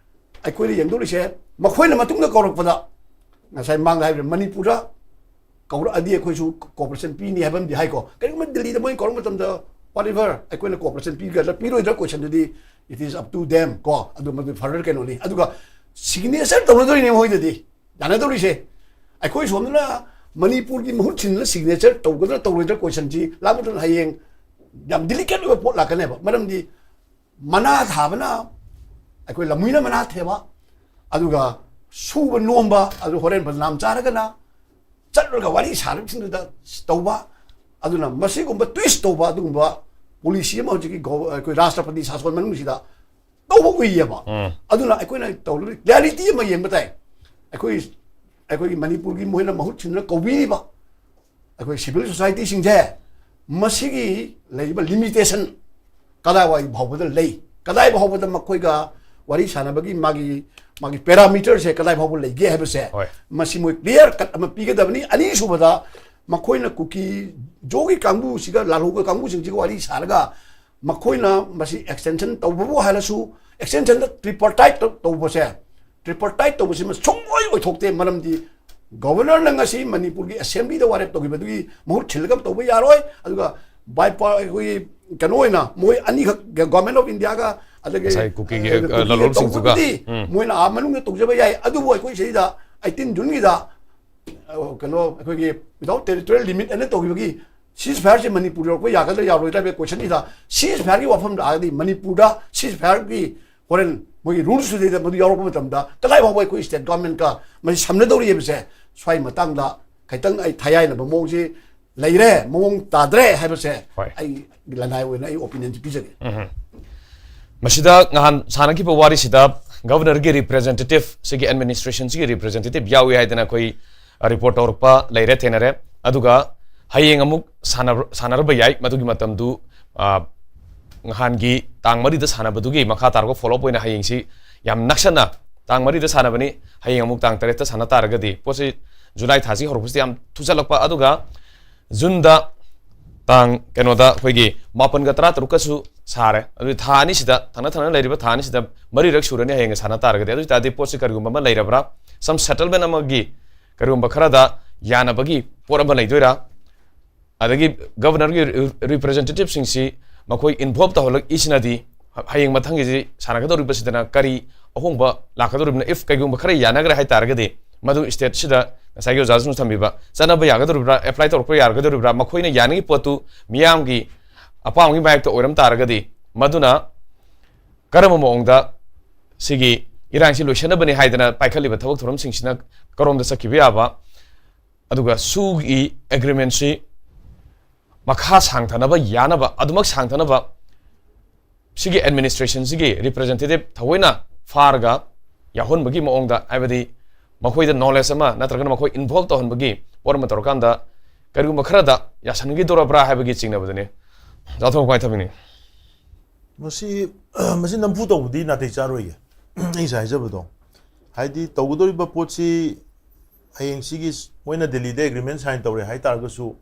ꯑꯩꯈꯣꯏꯅ ꯌꯦꯡꯗꯧꯔꯤꯁꯦ, ꯃꯈꯣꯏꯅ ꯃꯇꯨꯡꯗ ꯀꯧꯔꯛꯄꯗ, ꯉꯁꯥꯏ ꯃꯥꯡꯗ ꯍꯥꯏꯕꯗ ꯃꯅꯤꯄꯨꯔꯗ ꯀꯧꯔꯛꯑꯗꯤ ꯑꯩꯈꯣꯏꯁꯨ ꯀꯣꯑꯣꯄꯔꯦꯁꯟ ꯄꯤꯅꯤ ꯍꯥꯏꯕ ꯑꯃꯗꯤ ꯍꯥꯏꯀꯣ꯫ ꯀꯔꯤꯒꯨꯝꯕ ꯗꯤꯜꯂꯤꯗ ꯃꯣꯏꯅ ꯀꯧꯔꯛꯄ ꯃꯇꯝꯗ, whatever, ꯑꯩꯈꯣꯏꯅ cooperation ꯄꯤꯒꯗ꯭ꯔꯥ ꯄꯤꯔꯣꯏꯗ꯭ꯔꯥ ꯀꯣꯏꯁꯟꯗꯨꯗꯤ it is up to them ꯀꯣ꯫ ꯑꯗꯨ ꯃꯗꯨ ꯐꯔꯗꯔ ꯀꯩꯅꯣꯅꯤ꯫ ꯑꯗꯨꯒ ꯁꯤꯒꯅꯦꯆꯔ ꯇꯧꯅꯗꯣꯏꯅꯦ ꯃꯣꯏꯗꯗꯤ꯫ ꯌꯥꯅꯗꯧꯔꯤꯁꯦ꯫ ꯑꯩꯈꯣꯏ ꯁꯣꯝꯗꯅ ꯃꯅꯤꯄꯨꯔꯒꯤ ꯃꯍꯨꯠ ꯁꯤꯟꯗꯨꯅ ꯁꯤꯒꯅꯦꯆꯔ ꯇꯧꯒꯗ꯭ꯔꯥ ꯇꯧꯔꯣꯏꯗ꯭ꯔꯥ ꯀꯣꯏꯁꯟꯁꯤ ꯂꯥꯛꯄ ꯃꯇꯝꯗ ꯍꯌꯦꯡ ꯌꯥꯝ ꯗꯤꯂꯤꯀꯦꯠ ꯑꯣꯏꯕ ꯄꯣꯠ ꯂꯥꯛꯀꯅꯦꯕ꯫ ꯃꯔꯝꯗꯤ ꯃꯅꯥ ꯊꯥꯕꯅ ꯑꯩꯈꯣꯏ ꯂꯝꯃꯨꯏꯅ ꯃꯅꯥ ꯊꯦꯕ, ꯑꯗꯨꯒ ꯁꯨꯕ ꯅꯣꯝꯕ, ꯑꯗꯨ ꯍꯣꯔꯦꯟ ꯕꯗꯅꯥꯝ ꯆꯥꯔꯒꯅ ꯆꯠꯂꯒ ꯋꯥꯔꯤ ꯁꯥꯔꯤꯕꯁꯤꯡꯗꯨꯗ ꯇꯧꯕ꯫ ꯑꯗꯨꯅ ꯃꯁꯤꯒꯨꯝꯕ ꯇ꯭ꯋꯤꯁ ꯇꯧꯕ ꯑꯗꯨꯒꯨꯝꯕ ꯄꯣꯂꯤꯁꯤ ꯑꯃ ꯍꯧꯖꯤꯛꯀꯤ ꯒꯣ-, ꯑꯩꯈꯣꯏ ꯔꯥꯁꯇ꯭ꯔꯄꯇꯤ ꯁꯥꯁꯣꯟ ꯃꯅꯨꯡꯁꯤꯗ ꯇꯧꯕ ꯎꯏꯌꯦꯕ꯫ ꯑꯗꯨꯅ ꯑꯩꯈꯣꯏꯅ ꯇꯧꯔꯤꯕ ꯀ꯭ꯂꯦꯔꯤꯇꯤ ꯑꯃ ꯌꯦꯡꯕ ꯇꯥꯏ꯫ ꯑꯩꯈꯣꯏ, ꯑꯩꯈꯣꯏꯒꯤ ꯃꯅꯤꯄꯨꯔꯒꯤ ꯃꯣꯏꯅ ꯃꯍꯨꯠ ꯁꯤꯟꯗꯨꯅ ꯀꯧꯕꯤꯔꯤꯕ ꯑꯩꯈꯣꯏ ꯁꯤꯚꯤꯜ ꯁꯣꯁꯥꯏꯇꯤꯁꯤꯡꯁꯦ, ꯃꯁꯤꯒꯤ ꯂꯩꯔꯤꯕ ꯂꯤꯃꯤꯇꯦꯁꯟ ꯀꯗꯥꯏꯋꯥꯏ ꯐꯥꯎꯕꯗ ꯂꯩ, ꯀꯗꯥꯏ ꯐꯥꯎꯕꯗ ꯃꯈꯣꯏꯒ ꯋꯥꯔꯤ ꯁꯥꯟꯅꯕꯒꯤ ꯃꯥꯒꯤ, ꯃꯥꯒꯤ ꯄꯦꯔꯥꯃꯤꯇꯔꯁꯦ ꯀꯗꯥꯏ ꯐꯥꯎꯕ ꯂꯩꯒꯦ ꯍꯥꯏꯕꯁꯦ, ꯍꯣꯏ꯫ ꯃꯁꯤ ꯃꯣꯏ ꯀ꯭ꯂꯤꯌꯥꯔ ꯀꯠ ꯑꯃ ꯄꯤꯒꯗꯕꯅꯤ꯫ ꯑꯅꯤꯁꯨꯕꯗ, ꯃꯈꯣꯏꯅ ꯀꯨꯀꯤ ꯖꯣꯒꯤ ꯀꯥꯡꯕꯨꯁꯤꯒ ꯂꯥꯜꯍꯧꯕ ꯀꯥꯡꯕꯨꯁꯤꯡꯁꯤꯒ ꯋꯥꯔꯤ ꯁꯥꯔꯒ ꯃꯈꯣꯏꯅ ꯃꯁꯤ ꯑꯦꯛꯁꯇꯦꯟꯁꯟ ꯇꯧꯕꯕꯨ ꯍꯥꯏꯔꯁꯨ, ꯑꯦꯛꯁꯇꯦꯟꯁꯟꯗ ꯇ꯭ꯔꯤꯄꯔꯇꯥꯏꯠ ꯇꯧꯕꯁꯦ, ꯇ꯭ꯔꯤꯄꯔꯇꯥꯏꯠ ꯇꯧꯕꯁꯤꯃ ꯁꯨꯡꯑꯣꯏ ꯑꯣꯏꯊꯣꯛꯇꯦ꯫ ꯃꯔꯝꯗꯤ ꯒꯣꯕꯔꯅꯔꯅ ꯉꯁꯤ ꯃꯅꯤꯄꯨꯔꯒꯤ ꯑꯦꯁꯦꯝꯕ꯭ꯂꯤꯗ ꯋꯥꯔꯦꯞ ꯇꯧꯈꯤꯕꯗꯨꯒꯤ ꯃꯍꯨꯠ ꯁꯤꯜꯂꯒ ꯇꯧꯕ ꯌꯥꯔꯣꯏ꯫ ꯑꯗꯨꯒ ꯕꯥꯏ ꯄꯥ-, ꯑꯩꯈꯣꯏꯒꯤ ꯀꯩꯅꯣ ꯑꯣꯏꯅ ꯃꯣꯏ ꯑꯅꯤꯈꯛ, ꯒꯣꯔꯃꯦꯟ ꯑꯣꯐ ꯏꯟꯗꯤꯌꯥꯒ ꯑꯗꯒꯤ, ꯉꯁꯥꯏ ꯀꯨꯀꯤꯒꯤ, ꯑ, ꯑ, ꯀꯨꯀꯤꯒ ꯂꯂꯣꯟꯕꯁꯤꯡꯗꯨꯒ, ꯇꯧꯕꯕꯨꯗꯤ ꯎꯝ꯫ ꯃꯣꯏꯅ ꯑꯥ ꯃꯅꯨꯡꯗ ꯇꯧꯖꯕ ꯌꯥꯏ꯫ ꯑꯗꯨꯕꯨ ꯑꯩꯈꯣꯏ ꯁꯤꯗ ꯑꯩꯇꯤꯟ ꯖꯨꯟꯒꯤꯗ, ꯑ, ꯀꯩꯅꯣ, ꯑꯩꯈꯣꯏꯒꯤ without territorial limit ꯑꯅ ꯇꯧꯈꯤꯕꯒꯤ ceasefire ꯁꯦ ꯃꯅꯤꯄꯨꯔ ꯌꯧꯔꯛꯄ ꯌꯥꯒꯗ꯭ꯔꯥ ꯌꯥꯔꯣꯏꯗ꯭ꯔꯥ ꯍꯥꯏꯕꯒꯤ ꯀꯣꯏꯁꯟꯁꯤꯗ, ceasefire ꯒꯤ ꯋꯥꯐꯝ ꯂꯥꯛꯑꯒꯗꯤ ꯃꯅꯤꯄꯨꯔꯗ ceasefire ꯒꯤ ꯍꯣꯔꯦꯟ ꯃꯣꯏꯒꯤ ꯔꯨꯜꯁꯇꯨꯗꯩꯗ ꯃꯗꯨ ꯌꯥꯎꯔꯛꯄ ꯃꯇꯝꯗ ꯀꯗꯥꯏ ꯐꯥꯎꯕ ꯑꯩꯈꯣꯏ ꯁ꯭ꯇꯦꯠ ꯒꯣꯔꯃꯦꯟꯀ ꯃꯁꯤ ꯁꯝꯅꯗꯧꯔꯤ ꯍꯥꯏꯕꯁꯦ, ꯁ꯭ꯋꯥꯏ ꯃꯇꯥꯡꯗ ꯈꯤꯇꯪ ꯑꯩ ꯊꯌꯥꯏꯅꯕ ꯃꯑꯣꯡꯁꯤ ꯂꯩꯔꯦ, ꯃꯑꯣꯡ ꯇꯥꯗ꯭ꯔꯦ ꯍꯥꯏꯕꯁꯦ ꯍꯣꯏ꯫ ꯑꯩ ꯂꯅꯥꯏ ꯑꯣꯏꯅ ꯑꯩ ꯑꯣꯄꯤꯅꯤꯌꯟꯁꯦ ꯄꯤꯖꯒꯦ꯫ ꯃꯁꯤꯗ ꯉꯍꯥꯟ ꯁꯥꯟꯅꯈꯤꯕ ꯋꯥꯔꯤꯁꯤꯗ ꯒꯕꯔꯅꯔꯒꯤ ꯔꯤꯄ꯭ꯔꯦꯖꯦꯟꯇꯦꯇꯤꯚ, ꯁꯤꯒꯤ ꯑꯦꯗꯃꯤꯅꯤꯁꯇ꯭ꯔꯦꯁꯟꯁꯤꯒꯤ ꯔꯤꯄ꯭ꯔꯦꯖꯦꯟꯇꯦꯇꯤꯚ ꯌꯥꯎꯏ ꯍꯥꯏꯗꯅ ꯑꯩꯈꯣꯏ ꯔꯤꯄꯣꯔꯠ ꯇꯧꯔꯛꯄ ꯂꯩꯔꯦ, ꯊꯦꯡꯅꯔꯦ꯫ ꯑꯗꯨꯒ ꯍꯌꯦꯡ ꯑꯃꯨꯛ ꯁꯥꯟꯅ-, ꯁꯥꯟꯅꯔꯕ ꯌꯥꯏ꯫ ꯃꯗꯨꯒꯤ ꯃꯇꯝꯗꯨ, ꯑ, ꯉꯍꯥꯟꯒꯤ ꯇꯥꯡ ꯃꯔꯤꯗ ꯁꯥꯟꯅꯕꯗꯨꯒꯤ ꯃꯈꯥ ꯇꯥꯔꯒ ꯐꯣꯂꯣ ꯑꯞ ꯑꯣꯏꯅ ꯍꯌꯦꯡꯁꯤ ꯌꯥꯝ ꯅꯛꯁꯟꯅ, ꯇꯥꯡ ꯃꯔꯤꯗ ꯁꯥꯟꯅꯕꯅꯤ, ꯍꯌꯦꯡ ꯑꯃꯨꯛ ꯇꯥꯡ ꯇꯔꯦꯠꯇ ꯁꯥꯟꯅ ꯇꯥꯔꯒꯗꯤ, ꯄꯣꯠꯁꯤ ꯖꯨꯂꯥꯏ ꯊꯥꯁꯤ ꯍꯧꯔꯛꯄꯁꯤꯗ ꯌꯥꯝ ꯊꯨꯖꯜꯂꯛꯄ꯫ ꯑꯗꯨꯒ ꯖꯨꯟꯗ ꯇꯥꯡ, ꯀꯩꯅꯣꯗ, ꯑꯩꯈꯣꯏꯒꯤ ꯃꯥꯄꯟꯒ ꯇꯔꯥ ꯇꯔꯨꯛꯀꯁꯨ ꯁꯥꯔꯦ꯫ ꯑꯗꯨꯗꯤ ꯊꯥ ꯑꯅꯤꯁꯤꯗ, ꯊꯪꯅ ꯊꯪꯅ ꯂꯩꯔꯤꯕ ꯊꯥ ꯑꯅꯤꯁꯤꯗ ꯃꯔꯤꯔꯛ ꯁꯨꯔꯅꯤ ꯍꯌꯦꯡꯒ ꯁꯥꯟꯅ ꯇꯥꯔꯒꯗꯤ꯫ ꯑꯗꯨ ꯑꯣꯏ ꯇꯥꯔꯗꯤ ꯄꯣꯠꯁꯤ ꯀꯔꯤꯒꯨꯝꯕ ꯑꯃ ꯂꯩꯔꯕ꯭ꯔꯥ, ꯁꯝ ꯁꯦꯇꯜꯃꯦꯟ ꯑꯃꯒꯤ ꯀꯔꯤꯒꯨꯝꯕ ꯈꯔꯗ ꯌꯥꯅꯕꯒꯤ ꯄꯣꯠ ꯑꯃ ꯂꯩꯗꯣꯏꯔꯥ? ꯑꯗꯒꯤ ꯒꯕꯔꯅꯔꯒꯤ ꯔꯤꯄ꯭ꯔꯦꯖꯦꯟꯇꯦꯇꯤꯚꯁꯤꯡꯁꯤ ꯃꯈꯣꯏ ꯏꯟꯚꯣꯜꯕ ꯇꯧꯍꯜꯂꯛꯏꯁꯤꯅꯗꯤ ꯍꯌꯦꯡ ꯃꯊꯪꯒꯤꯁꯤ ꯁꯥꯟꯅꯒꯗꯧꯔꯤꯕꯁꯤꯗꯅ ꯀꯔꯤ ꯑꯍꯣꯡꯕ ꯂꯥꯛꯀꯗꯧꯔꯤꯕꯅꯣ? If ꯀꯩꯒꯨꯝꯕ ꯈꯔ ꯌꯥꯅꯈ꯭ꯔꯦ ꯍꯥꯏ ꯇꯥꯔꯒꯗꯤ, ꯃꯗꯨ ꯁ꯭ꯇꯦꯠꯁꯤꯗ ꯉꯁꯥꯏꯒꯤ ꯑꯣꯖꯥꯁꯤꯡꯅ ꯊꯝꯕꯤꯕ ꯆꯠꯅꯕ ꯌꯥꯒꯗꯧꯔꯤꯕ꯭ꯔꯥ, ꯑꯦꯄ꯭ꯂꯥꯏ ꯇꯧꯔꯛꯄ ꯌꯥꯒꯗꯧꯔꯤꯕ꯭ꯔꯥ, ꯃꯈꯣꯏꯅ ꯌꯥꯅꯤꯡꯉꯤ ꯄꯣꯠꯇꯨ ꯃꯤꯌꯥꯝꯒꯤ ꯑꯄꯥꯝꯕꯒꯤ ꯃꯥꯌꯣꯛꯇ ꯑꯣꯏꯔꯝ ꯇꯥꯔꯒꯗꯤ, ꯃꯗꯨꯅ ꯀꯔꯝꯕ ꯃꯑꯣꯡꯗ ꯁꯤꯒꯤ ꯏꯔꯥꯡꯁꯤ ꯂꯣꯏꯁꯤꯟꯅꯕꯅꯤ ꯍꯥꯏꯗꯅ ꯄꯥꯏꯈꯠꯂꯤꯕ ꯊꯕꯛ ꯊꯧꯔꯝꯁꯤꯡꯁꯤꯅ ꯀꯔꯣꯝꯗ ꯆꯠꯈꯤꯕ ꯌꯥꯕ, ꯑꯗꯨꯒ ꯁꯨꯒꯤ ꯑꯦꯒ꯭ꯔꯤꯃꯦꯟꯁꯤ ꯃꯈꯥ ꯁꯥꯡꯊꯅꯕ ꯌꯥꯅꯕ, ꯑꯗꯨꯃꯛ ꯁꯥꯡꯊꯅꯕ ꯁꯤꯒꯤ ꯑꯦꯗꯃꯤꯅꯤꯁꯇ꯭ꯔꯦꯁꯟꯁꯤꯒꯤ ꯔꯤꯄ꯭ꯔꯦꯖꯦꯟꯇꯦꯇꯤꯚ ꯊꯑꯣꯏꯅ ꯐꯥꯔꯒ ꯌꯥꯎꯍꯟꯕꯒꯤ ꯃꯑꯣꯡꯗ, ꯍꯥꯏꯕꯗꯤ ꯃꯈꯣꯏꯗ ꯅꯣꯂꯦꯖ ꯑꯃ ꯅꯠꯇ꯭ꯔꯒꯅ ꯃꯈꯣꯏ ꯏꯟꯚꯣꯜꯕ ꯇꯧꯍꯟꯕꯒꯤ ꯄꯣꯠ ꯑꯃ ꯇꯧꯔꯀꯥꯟꯗ, ꯀꯔꯤꯒꯨꯝꯕ ꯈꯔꯗ ꯌꯥꯁꯟꯈꯤꯗꯣꯔꯕ꯭ꯔꯥ ꯍꯥꯏꯕꯒꯤ ꯆꯤꯡꯅꯕꯗꯨꯅꯤ꯫ ꯖꯥꯊꯣꯛ ꯀꯃꯥꯏꯅ ꯊꯝꯕꯤꯅꯤ? ꯃꯁꯤ ꯃꯁꯤ ꯅꯝꯐꯨ ꯇꯧꯕꯗꯤ ꯅꯥꯇꯩ ꯆꯥꯔꯣꯏꯌꯦ꯫ ꯑꯩ ꯉꯁꯥꯏ ꯍꯥꯏꯖꯕꯗꯣ, ꯍꯥꯏꯗꯤ ꯇꯧꯒꯗꯧꯔꯤꯕ ꯄꯣꯠꯁꯤ ꯍꯌꯦꯡ ꯁꯤꯒꯤ ꯃꯣꯏꯅ ꯗꯦꯜꯂꯤꯗ ꯑꯦꯒ꯭ꯔꯤꯃꯦꯟ ꯁꯥꯏꯟ ꯇꯧꯔꯦ ꯍꯥꯏ ꯇꯥꯔꯒꯁꯨ,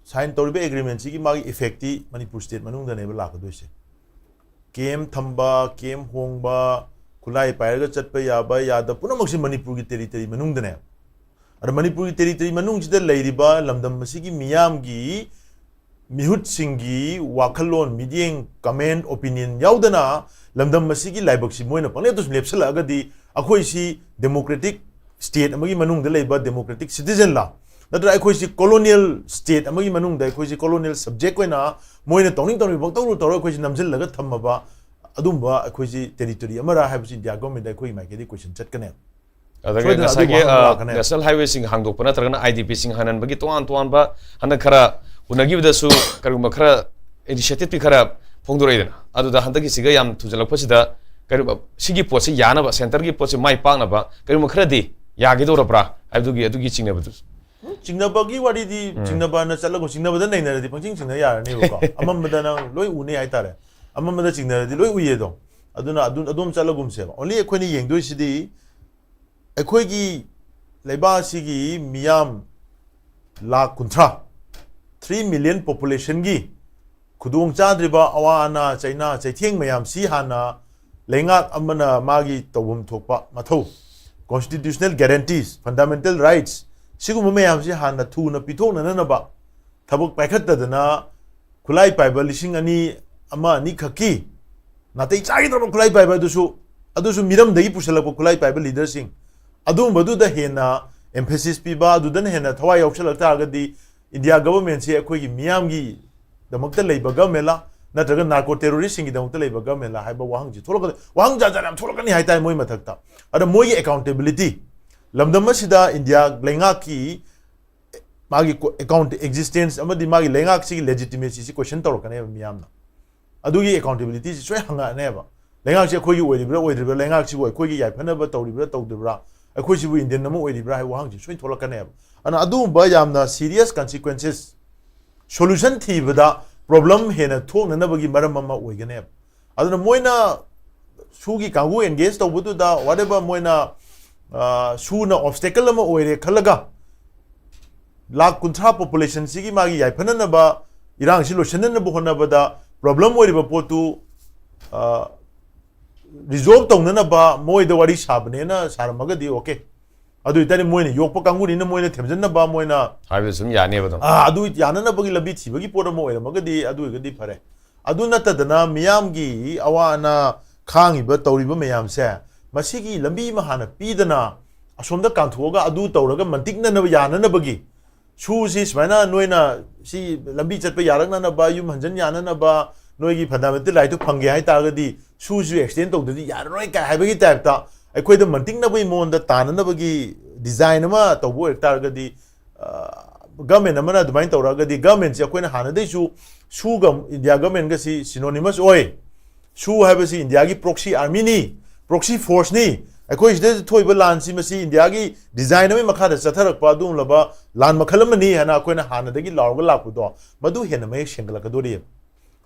ꯁꯥꯏꯟ ꯇꯧꯔꯤꯕ ꯑꯦꯒ꯭ꯔꯤꯃꯦꯟꯁꯤꯒꯤ ꯃꯥꯒꯤ ꯏꯐꯦꯛꯇꯤ ꯃꯅꯤꯄꯨꯔ ꯁ꯭ꯇꯦꯠ ꯃꯅꯨꯡꯗꯅꯦꯕ ꯂꯥꯛꯀꯗꯣꯏꯁꯦ꯫ ꯀꯦꯝ ꯊꯝꯕ, ꯀꯦꯝ ꯍꯣꯡꯕ, ꯈꯨꯠꯂꯥꯏ ꯄꯥꯏꯔꯒ ꯆꯠꯄ ꯌꯥꯕ ꯌꯥꯗꯕ ꯄꯨꯝꯅꯃꯛꯁꯤ ꯃꯅꯤꯄꯨꯔꯒꯤ ꯇꯦꯔꯤꯇꯣꯔꯤ ꯃꯅꯨꯡꯗꯅꯦꯕ꯫ ꯑꯗ ꯃꯅꯤꯄꯨꯔꯒꯤ ꯇꯦꯔꯤꯇꯣꯔꯤ ꯃꯅꯨꯡꯁꯤꯗ ꯂꯩꯔꯤꯕ ꯂꯝꯗꯝ ꯑꯁꯤꯒꯤ ꯃꯤꯌꯥꯝꯒꯤ ꯃꯤꯍꯨꯠꯁꯤꯡꯒꯤ ꯋꯥꯈꯜꯂꯣꯟ, ꯃꯤꯠꯌꯦꯡ, ꯀꯃꯦꯟ, ꯑꯣꯄꯤꯅꯤꯌꯟ ꯌꯥꯎꯗꯅ ꯂꯝꯗꯝ ꯑꯁꯤꯒꯤ ꯂꯥꯏꯕꯛꯁꯤ ꯃꯣꯏꯅ ꯄꯪꯂꯦꯞꯇ ꯁꯨꯝ ꯂꯦꯞꯁꯤꯜꯂꯛꯑꯒꯗꯤ ꯑꯩꯈꯣꯏꯁꯤ ꯗꯦꯃꯣꯀ꯭ꯔꯦꯇꯤꯛ ꯁ꯭ꯇꯦꯠ ꯑꯃꯒꯤ ꯃꯅꯨꯡꯗ ꯂꯩꯕ ꯗꯦꯃꯣꯀ꯭ꯔꯦꯇꯤꯛ ꯁꯤꯇꯤꯖꯟꯂ, ꯅꯠꯇ꯭ꯔꯒ ꯑꯩꯈꯣꯏꯁꯤ ꯀꯣꯂꯣꯅꯤꯌꯦꯜ ꯁ꯭ꯇꯦꯠ ꯑꯃꯒꯤ ꯃꯅꯨꯡꯗ ꯑꯩꯈꯣꯏꯁꯤ ꯀꯣꯂꯣꯅꯤꯌꯦꯜ ꯁꯕꯖꯦꯛ ꯑꯣꯏꯅ ꯃꯣꯏꯅ ꯇꯧꯅꯤꯡ ꯇꯧꯅꯤꯡ ꯄꯪꯇꯧꯗ ꯇꯧꯔꯒ ꯑꯩꯈꯣꯏꯁꯤ ꯅꯝꯁꯤꯜꯂꯒ ꯊꯝꯃꯕ ꯑꯗꯨꯝꯕ ꯑꯩꯈꯣꯏꯁꯤ ꯇꯦꯔꯤꯇꯣꯔꯤ ꯑꯃꯔ ꯍꯥꯏꯕꯁꯤ ꯏꯟꯗꯤꯌꯥ ꯒꯣꯔꯃꯦꯟꯗ ꯑꯩꯈꯣꯏꯒꯤ ꯃꯥꯏꯀꯩꯗꯒꯤ ꯀꯣꯏꯁꯟ ꯆꯠꯀꯅꯦꯕ꯫ ꯑꯗꯒꯤ ꯁꯣꯏꯗꯅ ꯑꯗꯨꯒꯨꯝꯕ ꯉꯁꯥꯏꯒꯤ, ꯍꯪꯕ ꯑ, ꯂꯥꯛꯀꯅꯦꯕ꯫ National Highway ꯁꯤꯡ ꯍꯥꯡꯗꯣꯛꯄ ꯅꯠꯇ꯭ꯔꯒꯅ I D P ꯁꯤꯡ ꯍꯥꯡꯍꯟꯕꯒꯤ ꯇꯣꯉꯥꯟ ꯇꯣꯉꯥꯟꯕ ꯍꯟꯗꯛ ꯈꯔ ꯎꯅꯈꯤꯕꯗꯁꯨ ꯀꯔꯤꯒꯨꯝꯕ ꯈꯔ initiative ꯇꯤ ꯈꯔ ꯐꯣꯡꯗꯣꯔꯛꯏꯗꯅ, ꯑꯗꯨꯗ ꯍꯟꯗꯛꯀꯤꯁꯤꯒ ꯌꯥꯝ ꯊꯨꯖꯜꯂꯛꯄꯁꯤꯗ ꯀꯔꯤꯒꯨꯝꯕ ꯁꯤꯒꯤ ꯄꯣꯠꯁꯤ ꯌꯥꯅꯕ, centre ꯒꯤ ꯄꯣꯠꯁꯤ ꯃꯥꯏ ꯄꯥꯛꯅꯕ ꯀꯔꯤꯒꯨꯝꯕ ꯈꯔꯗꯤ ꯌꯥꯒꯗꯧꯔꯕ꯭ꯔꯥ ꯍꯥꯏꯕꯗꯨꯒꯤ, ꯑꯗꯨꯒꯤ ꯆꯤꯡꯅꯕꯗꯨ꯫ ꯎꯝ, ꯆꯤꯡꯅꯕꯒꯤ ꯋꯥꯔꯤꯗꯤ, ꯎꯝ꯫ ꯆꯤꯡꯅꯕꯅ ꯆꯠꯂꯒ ꯆꯤꯡꯅꯕꯗ ꯅꯩꯅꯔꯗꯤ ꯄꯪꯆꯤꯡ ꯆꯤꯡꯅ ꯌꯥꯔꯅꯦꯕꯀꯣ꯫ ꯑꯃꯝꯕꯗ ꯅꯪ ꯂꯣꯏ ꯎꯅꯤ ꯍꯥꯏꯇꯥꯔꯦ꯫ ꯑꯃꯝꯕꯗ ꯆꯤꯡꯅꯔꯗꯤ ꯂꯣꯏ ꯎꯏꯌꯦ ꯑꯗꯣ꯫ ꯑꯗꯨꯅ ꯑꯗꯨꯝ, ꯑꯗꯨꯝ ꯆꯠꯂꯒꯨꯝꯁꯦꯕ꯫ Only ꯑꯩꯈꯣꯏꯅ ꯌꯦꯡꯗꯣꯏꯁꯤꯗꯤ ꯑꯩꯈꯣꯏꯒꯤ ꯂꯩꯕꯥꯛ ꯑꯁꯤꯒꯤ ꯃꯤꯌꯥꯝ ꯂꯥꯈ ꯀꯨꯟꯊ꯭ꯔꯥ, three million population ꯒꯤ ꯈꯨꯗꯣꯡ ꯆꯥꯗ꯭ꯔꯤꯕ ꯑꯋꯥ ꯑꯅꯥ, ꯆꯩꯅꯥ, ꯆꯩꯊꯦꯡ ꯃꯌꯥꯝꯁꯤ ꯍꯥꯟꯅ ꯂꯩꯉꯥꯛ ꯑꯃꯅ ꯃꯥꯒꯤ ꯇꯧꯐꯝ ꯊꯣꯛꯄ ꯃꯊꯧ, constitutional guarantees, fundamental rights, ꯁꯤꯒꯨꯝꯕ ꯃꯌꯥꯝꯁꯤ ꯍꯥꯟꯅ ꯊꯨꯅ ꯄꯤꯊꯣꯛꯅꯅꯕ ꯊꯕꯛ ꯄꯥꯏꯈꯠꯇꯗꯅ ꯈꯨꯠꯂꯥꯏ ꯄꯥꯏꯕ ꯂꯤꯁꯤꯡ ꯑꯅꯤ, ꯑꯃ, ꯑꯅꯤ ꯈꯛꯀꯤ ꯅꯥꯇꯩ ꯆꯥꯈꯤꯗ꯭ꯔꯕ ꯈꯨꯠꯂꯥꯏ ꯄꯥꯏꯕ ꯑꯗꯨꯁꯨ, ꯑꯗꯨꯁꯨ ꯃꯤꯔꯝꯗꯒꯤ ꯄꯨꯁꯤꯜꯂꯛꯄ ꯈꯨꯠꯂꯥꯏ ꯄꯥꯏꯕ leader ꯁꯤꯡ, ꯑꯗꯨꯒꯨꯝꯕꯗꯨꯗ ꯍꯦꯟꯅ emphasis ꯄꯤꯕ, ꯑꯗꯨꯗꯅ ꯍꯦꯟꯅ ꯊꯋꯥꯏ ꯌꯥꯎꯁꯜꯂꯛ ꯇꯥꯔꯒꯗꯤ India government ꯁꯤ ꯑꯩꯈꯣꯏꯒꯤ ꯃꯤꯌꯥꯝꯒꯤꯗꯃꯛꯇ ꯂꯩꯕ government ꯂ ꯅꯠꯇ꯭ꯔꯒ narco terrorist ꯁꯤꯡꯒꯤꯗꯃꯛꯇ ꯂꯩꯕ government ꯂ ꯍꯥꯏꯕ ꯋꯥꯍꯪꯁꯤ ꯊꯣꯛꯂꯛꯀꯗ-, ꯋꯥꯍꯪ ꯖꯥꯠ ꯖꯥꯠ ꯌꯥꯝ ꯊꯣꯛꯂꯛꯀꯅꯤ ꯍꯥꯏꯇꯥꯔꯦ ꯃꯣꯏ ꯃꯊꯛꯇ꯫ ꯑꯗ ꯃꯣꯏꯒꯤ accountability, ꯂꯝꯗꯝ ꯑꯁꯤꯗ India ꯂꯩꯉꯥꯛꯀꯤ ꯃꯥꯒꯤ ꯀꯣ-, account existence ꯑꯃꯗꯤ ꯃꯥꯒꯤ ꯂꯩꯉꯥꯛꯁꯤꯒꯤ legitimacy ꯁꯤ question ꯇꯧꯔꯛꯀꯅꯦꯕ ꯃꯤꯌꯥꯝꯅ꯫ ꯑꯗꯨꯒꯤ accountability ꯁꯤ ꯁꯣꯏ ꯍꯪꯉꯛꯑꯅꯦꯕ꯫ ꯂꯩꯉꯥꯛꯁꯤ ꯑꯩꯈꯣꯏꯒꯤ ꯑꯣꯏꯔꯤꯕ꯭ꯔꯥ ꯑꯣꯏꯗ꯭ꯔꯤꯕ꯭ꯔꯥ, ꯂꯩꯉꯥꯛꯁꯤꯕꯨ ꯑꯩꯈꯣꯏꯒꯤ ꯌꯥꯏꯐꯅꯕ ꯇꯧꯔꯤꯕ꯭ꯔꯥ ꯇꯧꯗꯕ꯭ꯔꯥ, ꯑꯩꯈꯣꯏꯁꯤꯕꯨ Indian ꯑꯃ ꯑꯣꯏꯔꯤꯕ꯭ꯔꯥ ꯍꯥꯏꯕ ꯋꯥꯍꯪꯁꯤ ꯁꯣꯏ ꯊꯣꯛꯂꯛꯀꯅꯦꯕ꯫ ꯑꯗꯨꯅ ꯑꯗꯨꯒꯨꯝꯕ ꯌꯥꯝꯅ serious consequences, solution ꯊꯤꯕꯗ problem ꯍꯦꯟꯅ ꯊꯣꯛꯅꯅꯕꯒꯤ ꯃꯔꯝ ꯑꯃ ꯑꯣꯏꯒꯅꯦꯕ꯫ ꯑꯗꯨꯅ ꯃꯣꯏꯅ ꯁꯨꯒꯤ ꯀꯥꯡꯕꯨ engage ꯇꯧꯕꯗꯨꯗ whatever ꯃꯣꯏꯅ, ꯑ, ꯁꯨꯅ obstacle ꯑꯃ ꯑꯣꯏꯔꯦ ꯈꯜꯂꯒ ꯂꯥꯈ ꯀꯨꯟꯊ꯭ꯔꯥ population ꯁꯤꯒꯤ ꯃꯥꯒꯤ ꯌꯥꯏꯐꯅꯅꯕ, ꯏꯔꯥꯡꯁꯤ ꯂꯣꯏꯁꯤꯟꯅꯅꯕ ꯍꯣꯠꯅꯕꯗ problem ꯑꯣꯏꯔꯤꯕ ꯄꯣꯠꯇꯨ, ꯑ, resolve ꯇꯧꯅꯅꯕ ꯃꯣꯏꯗ ꯋꯥꯔꯤ ꯁꯥꯕꯅꯦꯅ ꯁꯥꯔꯝꯃꯒꯗꯤ okay꯫ ꯑꯗꯨ ꯑꯣꯏꯇꯥꯔꯗꯤ ꯃꯣꯏꯅ ꯌꯣꯛꯄ ꯀꯥꯡꯕꯨꯅꯤꯅ ꯃꯣꯏꯅ ꯊꯦꯝꯖꯤꯟꯅꯕ, ꯃꯣꯏꯅ ꯍꯥꯏꯕꯗꯨ ꯁꯨꯝ ꯌꯥꯅꯦꯕ ꯑꯗꯨꯝ꯫ ꯑꯥ, ꯑꯗꯨ ꯌꯥꯅꯅꯕꯒꯤ ꯂꯝꯕꯤ ꯊꯤꯕꯒꯤ ꯄꯣꯠ ꯑꯃ ꯑꯣꯏꯔꯝꯃꯒꯗꯤ, ꯑꯗꯨ ꯑꯣꯏꯔꯒꯗꯤ ꯐꯔꯦ꯫ ꯑꯗꯨ ꯅꯠꯇꯗꯅ ꯃꯤꯌꯥꯝꯒꯤ ꯑꯋꯥ ꯑꯅꯥ ꯈꯥꯡꯉꯤꯕ, ꯇꯧꯔꯤꯕ ꯃꯌꯥꯝꯁꯦ, ꯃꯁꯤꯒꯤ ꯂꯝꯕꯤ ꯑꯃ ꯍꯥꯟꯅ ꯄꯤꯗꯅ ꯑꯁꯣꯝꯗ ꯀꯥꯟꯊꯣꯛꯑꯒ ꯑꯗꯨ ꯇꯧꯔꯒ ꯃꯟꯇꯤꯛꯅꯅꯕ ꯌꯥꯅꯅꯕꯒꯤ ꯁꯨꯁꯤ ꯁꯨꯃꯥꯏꯅ ꯅꯣꯏꯅ ꯁꯤ ꯂꯝꯕꯤ ꯆꯠꯄ ꯌꯥꯔꯛꯅꯅꯕ, ꯌꯨꯝ ꯍꯟꯖꯟ ꯌꯥꯅꯅꯕ, ꯅꯣꯏꯒꯤ fundamental right ꯇꯨ ꯐꯪꯒꯦ ꯍꯥꯏ ꯇꯥꯔꯒꯗꯤ ꯁꯨꯁꯨ extend ꯇꯧꯗ꯭ꯔꯗꯤ ꯌꯥꯔꯔꯣꯏ ꯀꯥꯏ ꯍꯥꯏꯕꯒꯤ type ꯇ ꯑꯩꯈꯣꯏꯗ ꯃꯟꯇꯤꯛꯅꯕꯒꯤ ꯃꯉꯣꯟꯗ ꯇꯥꯟꯅꯅꯕꯒꯤ design ꯑꯃ ꯇꯧꯕ ꯑꯣꯏꯔꯛ ꯇꯥꯔꯒꯗꯤ, government ꯑꯃꯅ ꯑꯗꯨꯃꯥꯏꯅ ꯇꯧꯔꯛꯑꯒꯗꯤ, governmentꯁꯦ ꯑꯩꯈꯣꯏꯅ ꯍꯥꯟꯅꯗꯩꯁꯨ ꯁꯨꯒ India governmentꯒꯁꯤ synonymous ꯑꯣꯏ꯫ ꯁꯨ ꯍꯥꯏꯕꯁꯤ ꯏꯟꯗꯤꯌꯥꯒꯤ proxy armyꯅꯤ, proxy forceꯅꯤ꯫ ꯑꯩꯈꯣꯏ ꯁꯤꯗ ꯊꯣꯛꯏꯕ ꯂꯥꯟꯁꯤ ꯃꯁꯤ ꯏꯟꯗꯤꯌꯥꯒꯤ design ꯑꯃꯒꯤ ꯃꯈꯥꯗ ꯆꯠꯊꯔꯛꯄ ꯑꯗꯨꯒꯨꯝꯂꯕ ꯂꯥꯟ ꯃꯈꯜ ꯑꯃꯅꯤ ꯍꯥꯏꯅ ꯑꯩꯈꯣꯏꯅ ꯍꯥꯟꯅꯗꯒꯤ ꯂꯥꯎꯔꯒ ꯂꯥꯛꯄꯗꯣ, ꯃꯗꯨ ꯍꯦꯟꯅ ꯃꯌꯦꯛ ꯁꯦꯡꯒꯠꯂꯛꯀꯗꯣꯔꯤꯕ꯫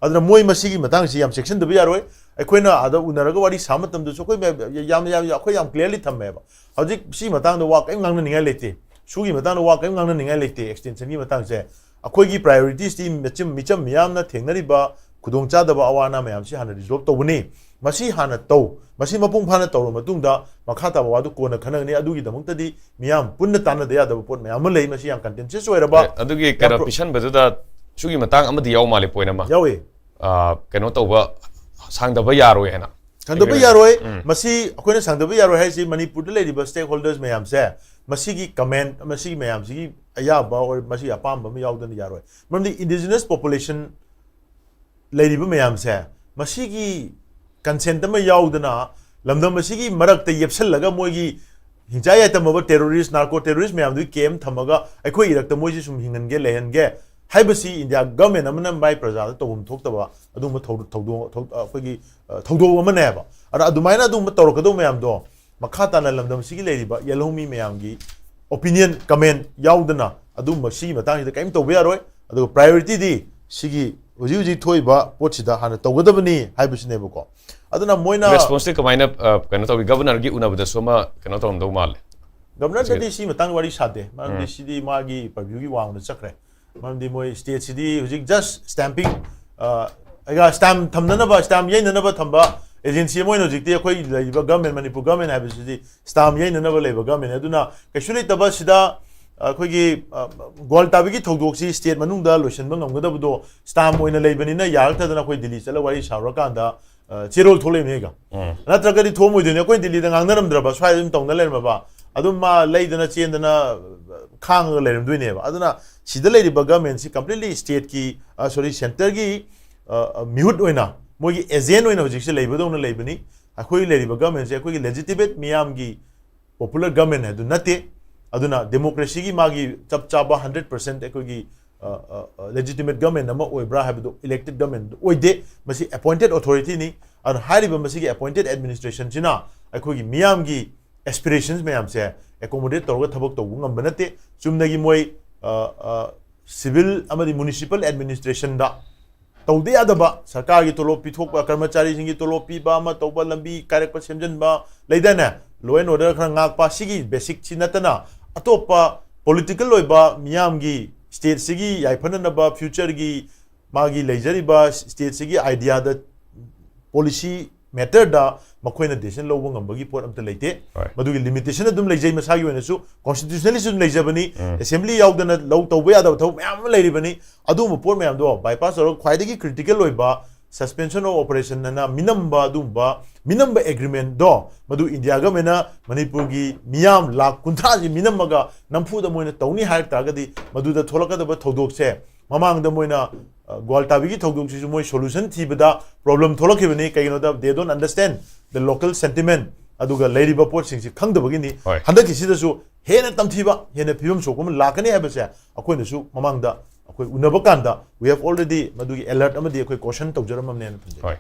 ꯑꯗꯨꯅ ꯃꯣꯏ ꯃꯁꯤꯒꯤ ꯃꯇꯥꯡꯁꯤ ꯌꯥꯝ ꯆꯦꯛꯁꯤꯟꯗꯕ ꯌꯥꯔꯣꯏ꯫ ꯑꯩꯈꯣꯏꯅ ꯑꯥꯗ ꯎꯅꯔꯒ ꯋꯥꯔꯤ ꯁꯥꯕ ꯃꯇꯝꯗꯁꯨ ꯑꯩꯈꯣꯏ ꯃꯌꯥꯝ, ꯌꯥꯝ, ꯌꯥꯝ, ꯑꯩꯈꯣꯏ ꯌꯥꯝ clearly ꯊꯝꯃꯦꯕ꯫ ꯍꯧꯖꯤꯛ ꯁꯤ ꯃꯇꯥꯡꯗ ꯋꯥ ꯀꯔꯤꯝ ꯉꯥꯡꯅꯅꯤꯡꯉꯥꯏ ꯂꯩꯇꯦ꯫ ꯁꯨꯒꯤ ꯃꯇꯥꯡꯗ ꯋꯥ ꯀꯔꯤꯝ ꯉꯥꯡꯅꯅꯤꯡꯉꯥꯏ ꯂꯩꯇꯦ꯫ Extensionꯒꯤ ꯃꯇꯥꯡꯁꯦ ꯑꯩꯈꯣꯏꯒꯤ prioritiesꯇꯤ ꯃꯤꯆꯝ, ꯃꯤꯆꯝ ꯃꯤꯌꯥꯝꯅ ꯊꯦꯡꯅꯔꯤꯕ ꯈꯨꯗꯣꯡꯆꯥꯗꯕ ꯑꯋꯥ ꯑꯅꯥ ꯃꯌꯥꯝꯁꯤ ꯍꯥꯟꯅ resolve ꯇꯧꯕꯅꯤ꯫ ꯃꯁꯤ ꯍꯥꯟꯅ ꯇꯧ꯫ ꯃꯁꯤ ꯃꯄꯨꯡ ꯐꯥꯅ ꯇꯧꯔꯕ ꯃꯇꯨꯡꯗ ꯃꯈꯥ ꯇꯥꯕ ꯋꯥꯗꯨ ꯀꯣꯟꯅ ꯈꯟꯅꯒꯅꯤ꯫ ꯑꯗꯨꯒꯤꯗꯃꯛꯇꯗꯤ ꯃꯤꯌꯥꯝ ꯄꯨꯟꯅ ꯇꯥꯟꯅꯗ ꯌꯥꯗꯕ ꯄꯣꯠ ꯃꯌꯥꯝ ꯑꯃ ꯂꯩ꯫ ꯃꯁꯤ ꯌꯥꯝ contentious ꯑꯣꯏꯔꯕ, ꯑꯦ, ꯑꯗꯨꯒꯤ ꯌꯥꯝ ꯀꯩꯅꯣ pro- ꯄꯤꯁꯟꯕꯗꯨꯗ ꯁꯨꯒꯤ ꯃꯇꯥꯡ ꯑꯃꯗꯤ ꯌꯥꯎ ꯃꯥꯜꯂꯦ, point ꯑꯃ꯫ ꯌꯥꯎꯋꯦ꯫ ꯑ, ꯀꯩꯅꯣ ꯇꯧꯕ, ꯁꯥꯡꯗꯕ ꯌꯥꯔꯣꯏ ꯍꯥꯏꯅ꯫ ꯁꯥꯡꯗꯕ ꯌꯥꯔꯣꯏ꯫ ꯎꯝ꯫ ꯃꯁꯤ ꯑꯩꯈꯣꯏꯅ ꯁꯥꯡꯗꯕ ꯌꯥꯔꯣꯏ ꯍꯥꯏꯁꯤ ꯃꯅꯤꯄꯨꯔꯗ ꯂꯩꯔꯤꯕ stakeholders ꯃꯌꯥꯝꯁꯦ, ꯃꯁꯤꯒꯤ comment, ꯃꯁꯤꯒꯤ ꯃꯌꯥꯝꯁꯤꯒꯤ ꯑꯌꯥꯕ or ꯃꯁꯤꯒꯤ ꯑꯄꯥꯝꯕ ꯑꯃ ꯌꯥꯎꯗꯅ ꯌꯥꯔꯣꯏ꯫ ꯃꯔꯝꯗꯤ indigenous population ꯂꯩꯔꯤꯕ ꯃꯌꯥꯝꯁꯦ, ꯃꯁꯤꯒꯤ consent ꯑꯃ ꯌꯥꯎꯗꯅ ꯂꯝꯗꯝ ꯑꯁꯤꯒꯤ ꯃꯔꯛꯇ ꯌꯦꯞꯁꯜꯂꯒ ꯃꯣꯏꯒꯤ ꯍꯤꯡꯆꯥꯏ ꯌꯥꯏꯇꯝꯃꯕ terrorist, narco terrorist ꯃꯌꯥꯝꯗꯨꯒꯤ camp ꯊꯝꯃꯒ ꯑꯩꯈꯣꯏ ꯏꯔꯛꯇ ꯃꯣꯏꯁꯤ ꯁꯨꯝ ꯍꯤꯡꯍꯟꯒꯦ, ꯂꯩꯍꯟꯒꯦ ꯍꯥꯏꯕꯁꯤ ꯏꯟꯗꯤꯌꯥ government ꯑꯃꯅ ꯃꯥꯏ ꯄ꯭ꯔꯖꯥꯗ ꯇꯧꯐꯝ ꯊꯣꯛꯇꯕ ꯑꯗꯨꯒꯨꯝꯕ ꯊꯧ-, ꯊꯧꯗꯣꯛ, ꯊꯧ-, ꯑꯩꯈꯣꯏꯒꯤ, ꯑ, ꯊꯧꯗꯣꯛ ꯑꯃꯅꯦꯕ꯫ ꯑꯗ ꯑꯗꯨꯃꯥꯏꯅ ꯑꯗꯨꯒꯨꯝꯕ ꯇꯧꯔꯛꯀꯗꯧꯕ ꯃꯌꯥꯝꯗꯣ ꯃꯈꯥ ꯇꯥꯅ ꯂꯝꯗꯝ ꯑꯁꯤꯒꯤ ꯂꯩꯔꯤꯕ ꯌꯦꯜꯍꯧꯃꯤ ꯃꯌꯥꯝꯒꯤ opinion, comment ꯌꯥꯎꯗꯅ ꯑꯗꯨꯒꯨꯝꯕ ꯁꯤꯒꯤ ꯃꯇꯥꯡꯁꯤꯗ ꯀꯔꯤꯝ ꯇꯧꯕ ꯌꯥꯔꯣꯏ꯫ ꯑꯗꯨꯒ priorityꯗꯤ ꯁꯤꯒꯤ ꯍꯧꯖꯤꯛ ꯍꯧꯖꯤꯛ ꯊꯣꯛꯏꯕ ꯄꯣꯠꯁꯤꯗ ꯍꯥꯟꯅ ꯇꯧꯒꯗꯕꯅꯤ ꯍꯥꯏꯕꯁꯤꯅꯦꯕꯀꯣ꯫ ꯑꯗꯨꯅ ꯃꯣꯏꯅ responseꯇꯤ ꯀꯃꯥꯏꯅ, ꯑ, ꯀꯩꯅꯣ ꯇꯧꯏ? Governorꯒꯤ ꯎꯅꯕꯗꯁꯨ ꯑꯃ ꯀꯩꯅꯣ ꯇꯧꯔꯝꯗꯧ ꯃꯥꯜꯂꯦ꯫ Governorꯗꯗꯤ ꯁꯤ ꯃꯇꯥꯡꯗ ꯋꯥꯔꯤ ꯁꯥꯗꯦ, ꯃꯔꯝꯗꯤ ꯎꯝ꯫ ꯁꯤꯗꯤ ꯃꯥꯒꯤ purviewꯒꯤ ꯋꯥꯡꯃꯗ ꯆꯠꯈ꯭ꯔꯦ꯫ ꯃꯔꯝꯗꯤ ꯃꯣꯏ stateꯁꯤꯗꯤ ꯍꯧꯖꯤꯛ just stamping, ꯑ, ꯑꯩꯒ stamp ꯊꯝꯅꯅꯕ, stamp ꯌꯩꯅꯅꯕ ꯊꯝꯕ agency ꯑꯃ ꯑꯣꯏꯅ ꯍꯧꯖꯤꯛꯇꯤ ꯑꯩꯈꯣꯏ ꯂꯩꯔꯤꯕ government, ꯃꯅꯤꯄꯨꯔ government ꯍꯥꯏꯕꯁꯤꯗꯤ stamp ꯌꯩꯅꯅꯕ ꯂꯩꯕ governmentꯅꯤ꯫ ꯑꯗꯨꯅ ꯀꯩꯁꯨ ꯂꯩꯇꯕ ꯁꯤꯗ ꯑꯩꯈꯣꯏꯒꯤ, ꯑ, ꯒ꯭ꯋꯥꯜ ꯇꯥꯕꯤꯒꯤ ꯊꯧꯗꯣꯛꯁꯤ state ꯃꯅꯨꯡꯗ ꯂꯣꯏꯁꯤꯟꯕ ꯉꯝꯒꯗꯕꯗꯣ stamp ꯑꯣꯏꯅ ꯂꯩꯕꯅꯤꯅ ꯌꯥꯔꯛꯇꯗꯅ ꯑꯩꯈꯣꯏ ꯗꯤꯜꯂꯤ ꯆꯠꯂ ꯋꯥꯔꯤ ꯁꯥꯔꯨꯔꯀꯥꯟꯗ, ꯑ, ꯆꯦꯔꯣꯜ ꯊꯣꯛꯂꯛꯏꯅꯦꯒ꯫ ꯎꯝ꯫ ꯅꯠꯇ꯭ꯔꯒꯗꯤ ꯊꯣꯛꯑꯝꯃꯣꯏꯗꯣꯏꯅꯦ꯫ ꯑꯩꯈꯣꯏ ꯗꯤꯜꯂꯤꯗ ꯉꯥꯡꯅꯔꯝꯗ꯭ꯔꯕ, ꯁ꯭ꯋꯥꯏꯗ ꯑꯗꯨꯝ ꯇꯧꯅ ꯂꯩꯔꯝꯃꯕ, ꯑꯗꯨꯝ ꯃꯥ ꯂꯩꯗꯅ ꯆꯦꯟꯗꯅ, ꯑ, ꯈꯥꯡꯉꯒ ꯂꯩꯔꯝꯗꯣꯏꯅꯦꯕ꯫ ꯑꯗꯨꯅ ꯁꯤꯗ ꯂꯩꯔꯤꯕ governmentꯁꯤ completely stateꯀꯤ, ꯑ, sorry, centreꯒꯤ, ꯑ, ꯑ, ꯃꯤꯍꯨꯠ ꯑꯣꯏꯅ, ꯃꯣꯏꯒꯤ agent ꯑꯣꯏꯅ ꯍꯧꯖꯤꯛꯁꯦ ꯂꯩꯕꯗꯧꯅ ꯂꯩꯕꯅꯤ꯫ ꯑꯩꯈꯣꯏ ꯂꯩꯔꯤꯕ ꯒꯃꯦꯟꯁꯦ ꯑꯩꯈꯣꯏꯒꯤ ꯂꯦꯖꯤꯇꯤꯃꯦꯠ ꯃꯤꯌꯥꯝꯒꯤ ꯄꯣꯄꯨꯂꯔ ꯒꯃꯦꯟ ꯍꯥꯏꯗꯨ ꯅꯠꯇꯦ꯫ ꯑꯗꯨꯅ ꯗꯦꯃꯣꯀ꯭ꯔꯦꯁꯤꯒꯤ ꯃꯥꯒꯤ ꯆꯞ ꯆꯥꯕ ꯍꯟꯗ꯭ꯔꯦꯠ ꯄꯥꯔꯁꯦꯟ ꯑꯩꯈꯣꯏꯒꯤ ꯂꯦꯖꯤꯇꯤꯃꯦꯠ ꯒꯃꯦꯟ ꯑꯃ ꯑꯣꯏꯕ꯭ꯔꯥ ꯍꯥꯏꯕꯗꯨ ꯏꯂꯦꯛꯇꯦꯠ ꯒꯃꯦꯟ ꯑꯣꯏꯗꯦ꯫ ꯃꯁꯤ ꯑꯦꯄꯣꯏꯟꯇꯦꯠ ꯑꯣꯊꯣꯔꯤꯇꯤꯅꯤ꯫ ꯑꯗꯨꯅ ꯍꯥꯏꯔꯤꯕ ꯃꯁꯤꯒꯤ ꯑꯦꯄꯣꯏꯟꯇꯦꯠ ꯑꯦꯗꯃꯤꯅꯤꯁꯇ꯭ꯔꯦꯁꯟꯁꯤꯅ ꯑꯩꯈꯣꯏꯒꯤ ꯃꯤꯌꯥꯝꯒꯤ ꯑꯦꯁꯄꯤꯔꯦꯁꯟꯁ ꯃꯌꯥꯝꯁꯦ ꯑꯦꯀꯣꯃꯣꯗꯦꯠ ꯇꯧꯔꯒ ꯊꯕꯛ ꯇꯧꯕ ꯉꯝꯕ ꯅꯠꯇꯦ꯫ ꯆꯨꯝꯅꯒꯤ ꯃꯣꯏ ꯁꯤꯚꯤꯜ ꯑꯃꯗꯤ ꯃ꯭ꯌꯨꯅꯤꯁꯤꯄꯥꯜ ꯑꯦꯗꯃꯤꯅꯤꯁꯇ꯭ꯔꯦꯁꯟꯗ ꯇꯧꯗ ꯌꯥꯗꯕ, ꯁꯔꯀꯥꯔꯒꯤ ꯇꯣꯂꯣꯞ ꯄꯤꯊꯣꯛꯄ, ꯀꯔꯃꯆꯥꯔꯤꯁꯤꯡꯒꯤ ꯇꯣꯂꯣꯞ ꯄꯤꯕ, ꯑꯃ ꯇꯧꯕ, ꯂꯝꯕꯤ ꯀꯥꯏꯔꯛꯄ ꯁꯦꯝꯖꯤꯟꯕ, ꯂꯩꯗꯥꯏꯅꯦ, ꯂꯣ ꯑꯦꯟ ꯑꯣꯔꯗꯔ ꯈꯔ ꯉꯥꯛꯄ, ꯁꯤꯒꯤ ꯕꯦꯁꯤꯛꯁꯤ ꯅꯠꯇꯅ ꯑꯇꯣꯞꯄ ꯄꯣꯂꯤꯇꯤꯀꯦꯜ ꯑꯣꯏꯕ ꯃꯤꯌꯥꯝꯒꯤ ꯁ꯭ꯇꯦꯠꯁꯤꯒꯤ ꯌꯥꯏꯐꯅꯅꯕ ꯐ꯭ꯌꯨꯆꯔꯒꯤ ꯃꯥꯒꯤ ꯂꯩꯖꯔꯤꯕ ꯁ꯭ꯇꯦꯠꯁꯤꯒꯤ ꯑꯥꯏꯗꯤꯌꯥꯗ, ꯄꯣꯂꯤꯁꯤ ꯃꯦꯇꯔꯗ ꯃꯈꯣꯏꯅ ꯗꯤꯁꯤꯖꯟ ꯂꯧꯕ ꯉꯝꯕꯒꯤ ꯄꯣꯠ ꯑꯝꯇ ꯂꯩꯇꯦ꯫ ꯍꯣꯏ꯫ ꯃꯗꯨꯒꯤ ꯂꯤꯃꯤꯇꯦꯁꯟ ꯑꯗꯨꯝ ꯂꯩꯖꯩ ꯃꯁꯥꯒꯤ ꯑꯣꯏꯅꯁꯨ꯫ ꯀꯣꯟꯁꯇꯤꯇ꯭ꯌꯨꯁꯅꯦꯜꯂꯤꯁꯨ ꯑꯗꯨꯝ ꯂꯩꯖꯕꯅꯤ꯫ ꯎꯝ꯫ ꯑꯦꯁꯦꯝꯕ꯭ꯂꯤ ꯌꯥꯎꯗꯅ ꯂꯧ ꯇꯧꯕ ꯌꯥꯗꯕ ꯊꯕꯛ ꯃꯌꯥꯝ ꯑꯃ ꯂꯩꯔꯤꯕꯅꯤ꯫ ꯑꯗꯨꯒꯨꯝꯕ ꯄꯣꯠ ꯃꯌꯥꯝꯗꯣ ꯕꯥꯏꯄꯥꯁ ꯇꯧꯔꯒ ꯈ꯭ꯋꯥꯏꯗꯒꯤ ꯀ꯭ꯔꯤꯇꯤꯀꯦꯜ ꯑꯣꯏꯕ ꯁꯁꯄꯦꯟꯁꯟ ꯑꯣꯐ ꯑꯣꯄꯔꯦꯁꯟ ꯑꯅ ꯃꯤꯅꯝꯕ, ꯑꯗꯨꯒꯨꯝꯕ ꯃꯤꯅꯝꯕ ꯑꯦꯒ꯭ꯔꯤꯃꯦꯟꯗꯣ ꯃꯗꯨ ꯏꯟꯗꯤꯌꯥ ꯒꯃꯦꯟꯅ ꯃꯅꯤꯄꯨꯔꯒꯤ ꯃꯤꯌꯥꯝ ꯂꯥꯈ ꯀꯨꯟꯊ꯭ꯔꯥꯁꯤ ꯃꯤꯅꯝꯃꯒ ꯅꯝꯐꯨꯗ ꯃꯣꯏꯅ ꯇꯧꯅꯤ ꯍꯥꯏꯔꯛ ꯇꯥꯔꯒꯗꯤ ꯃꯗꯨꯗ ꯊꯣꯛꯂꯛꯀꯗꯕ ꯊꯧꯗꯣꯛꯁꯦ ꯃꯃꯥꯡꯗ ꯃꯣꯏꯅ, ꯑ, ꯒ꯭ꯋꯥꯜꯇꯥꯕꯤꯒꯤ ꯊꯧꯗꯣꯛꯁꯤꯁꯨ ꯃꯣꯏ ꯁꯣꯂꯨꯁꯟ ꯊꯤꯕꯗ problem ꯊꯣꯛꯂꯛꯈꯤꯕꯅꯤ꯫ ꯀꯩꯒꯤꯅꯣꯗ they don't understand the local sentiment, ꯑꯗꯨꯒ ꯂꯩꯔꯤꯕ ꯄꯣꯠꯁꯤꯡꯁꯤ ꯈꯪꯗꯕꯒꯤꯅꯤ꯫ ꯍꯣꯏ꯫ ꯍꯟꯗꯛꯀꯤꯁꯤꯗꯁꯨ ꯍꯦꯟꯅ ꯇꯝꯊꯤꯕ, ꯍꯦꯟꯅ ꯐꯤꯕꯝ ꯁꯣꯛꯄ ꯑꯃ ꯂꯥꯛꯀꯅꯤ ꯍꯥꯏꯕꯁꯦ ꯑꯩꯈꯣꯏꯅꯁꯨ ꯃꯃꯥꯡꯗ ꯑꯩꯈꯣꯏ ꯎꯅꯕ ꯀꯥꯟꯗ we have already ꯃꯗꯨꯒꯤ ꯑꯦꯂꯔꯠ ꯑꯃꯗꯤ ꯑꯩꯈꯣꯏ ꯀꯣꯁꯟ ꯇꯧꯖꯔꯝꯃꯕꯅꯦꯅ ꯊꯝꯖꯒꯦ꯫ ꯍꯣꯏ꯫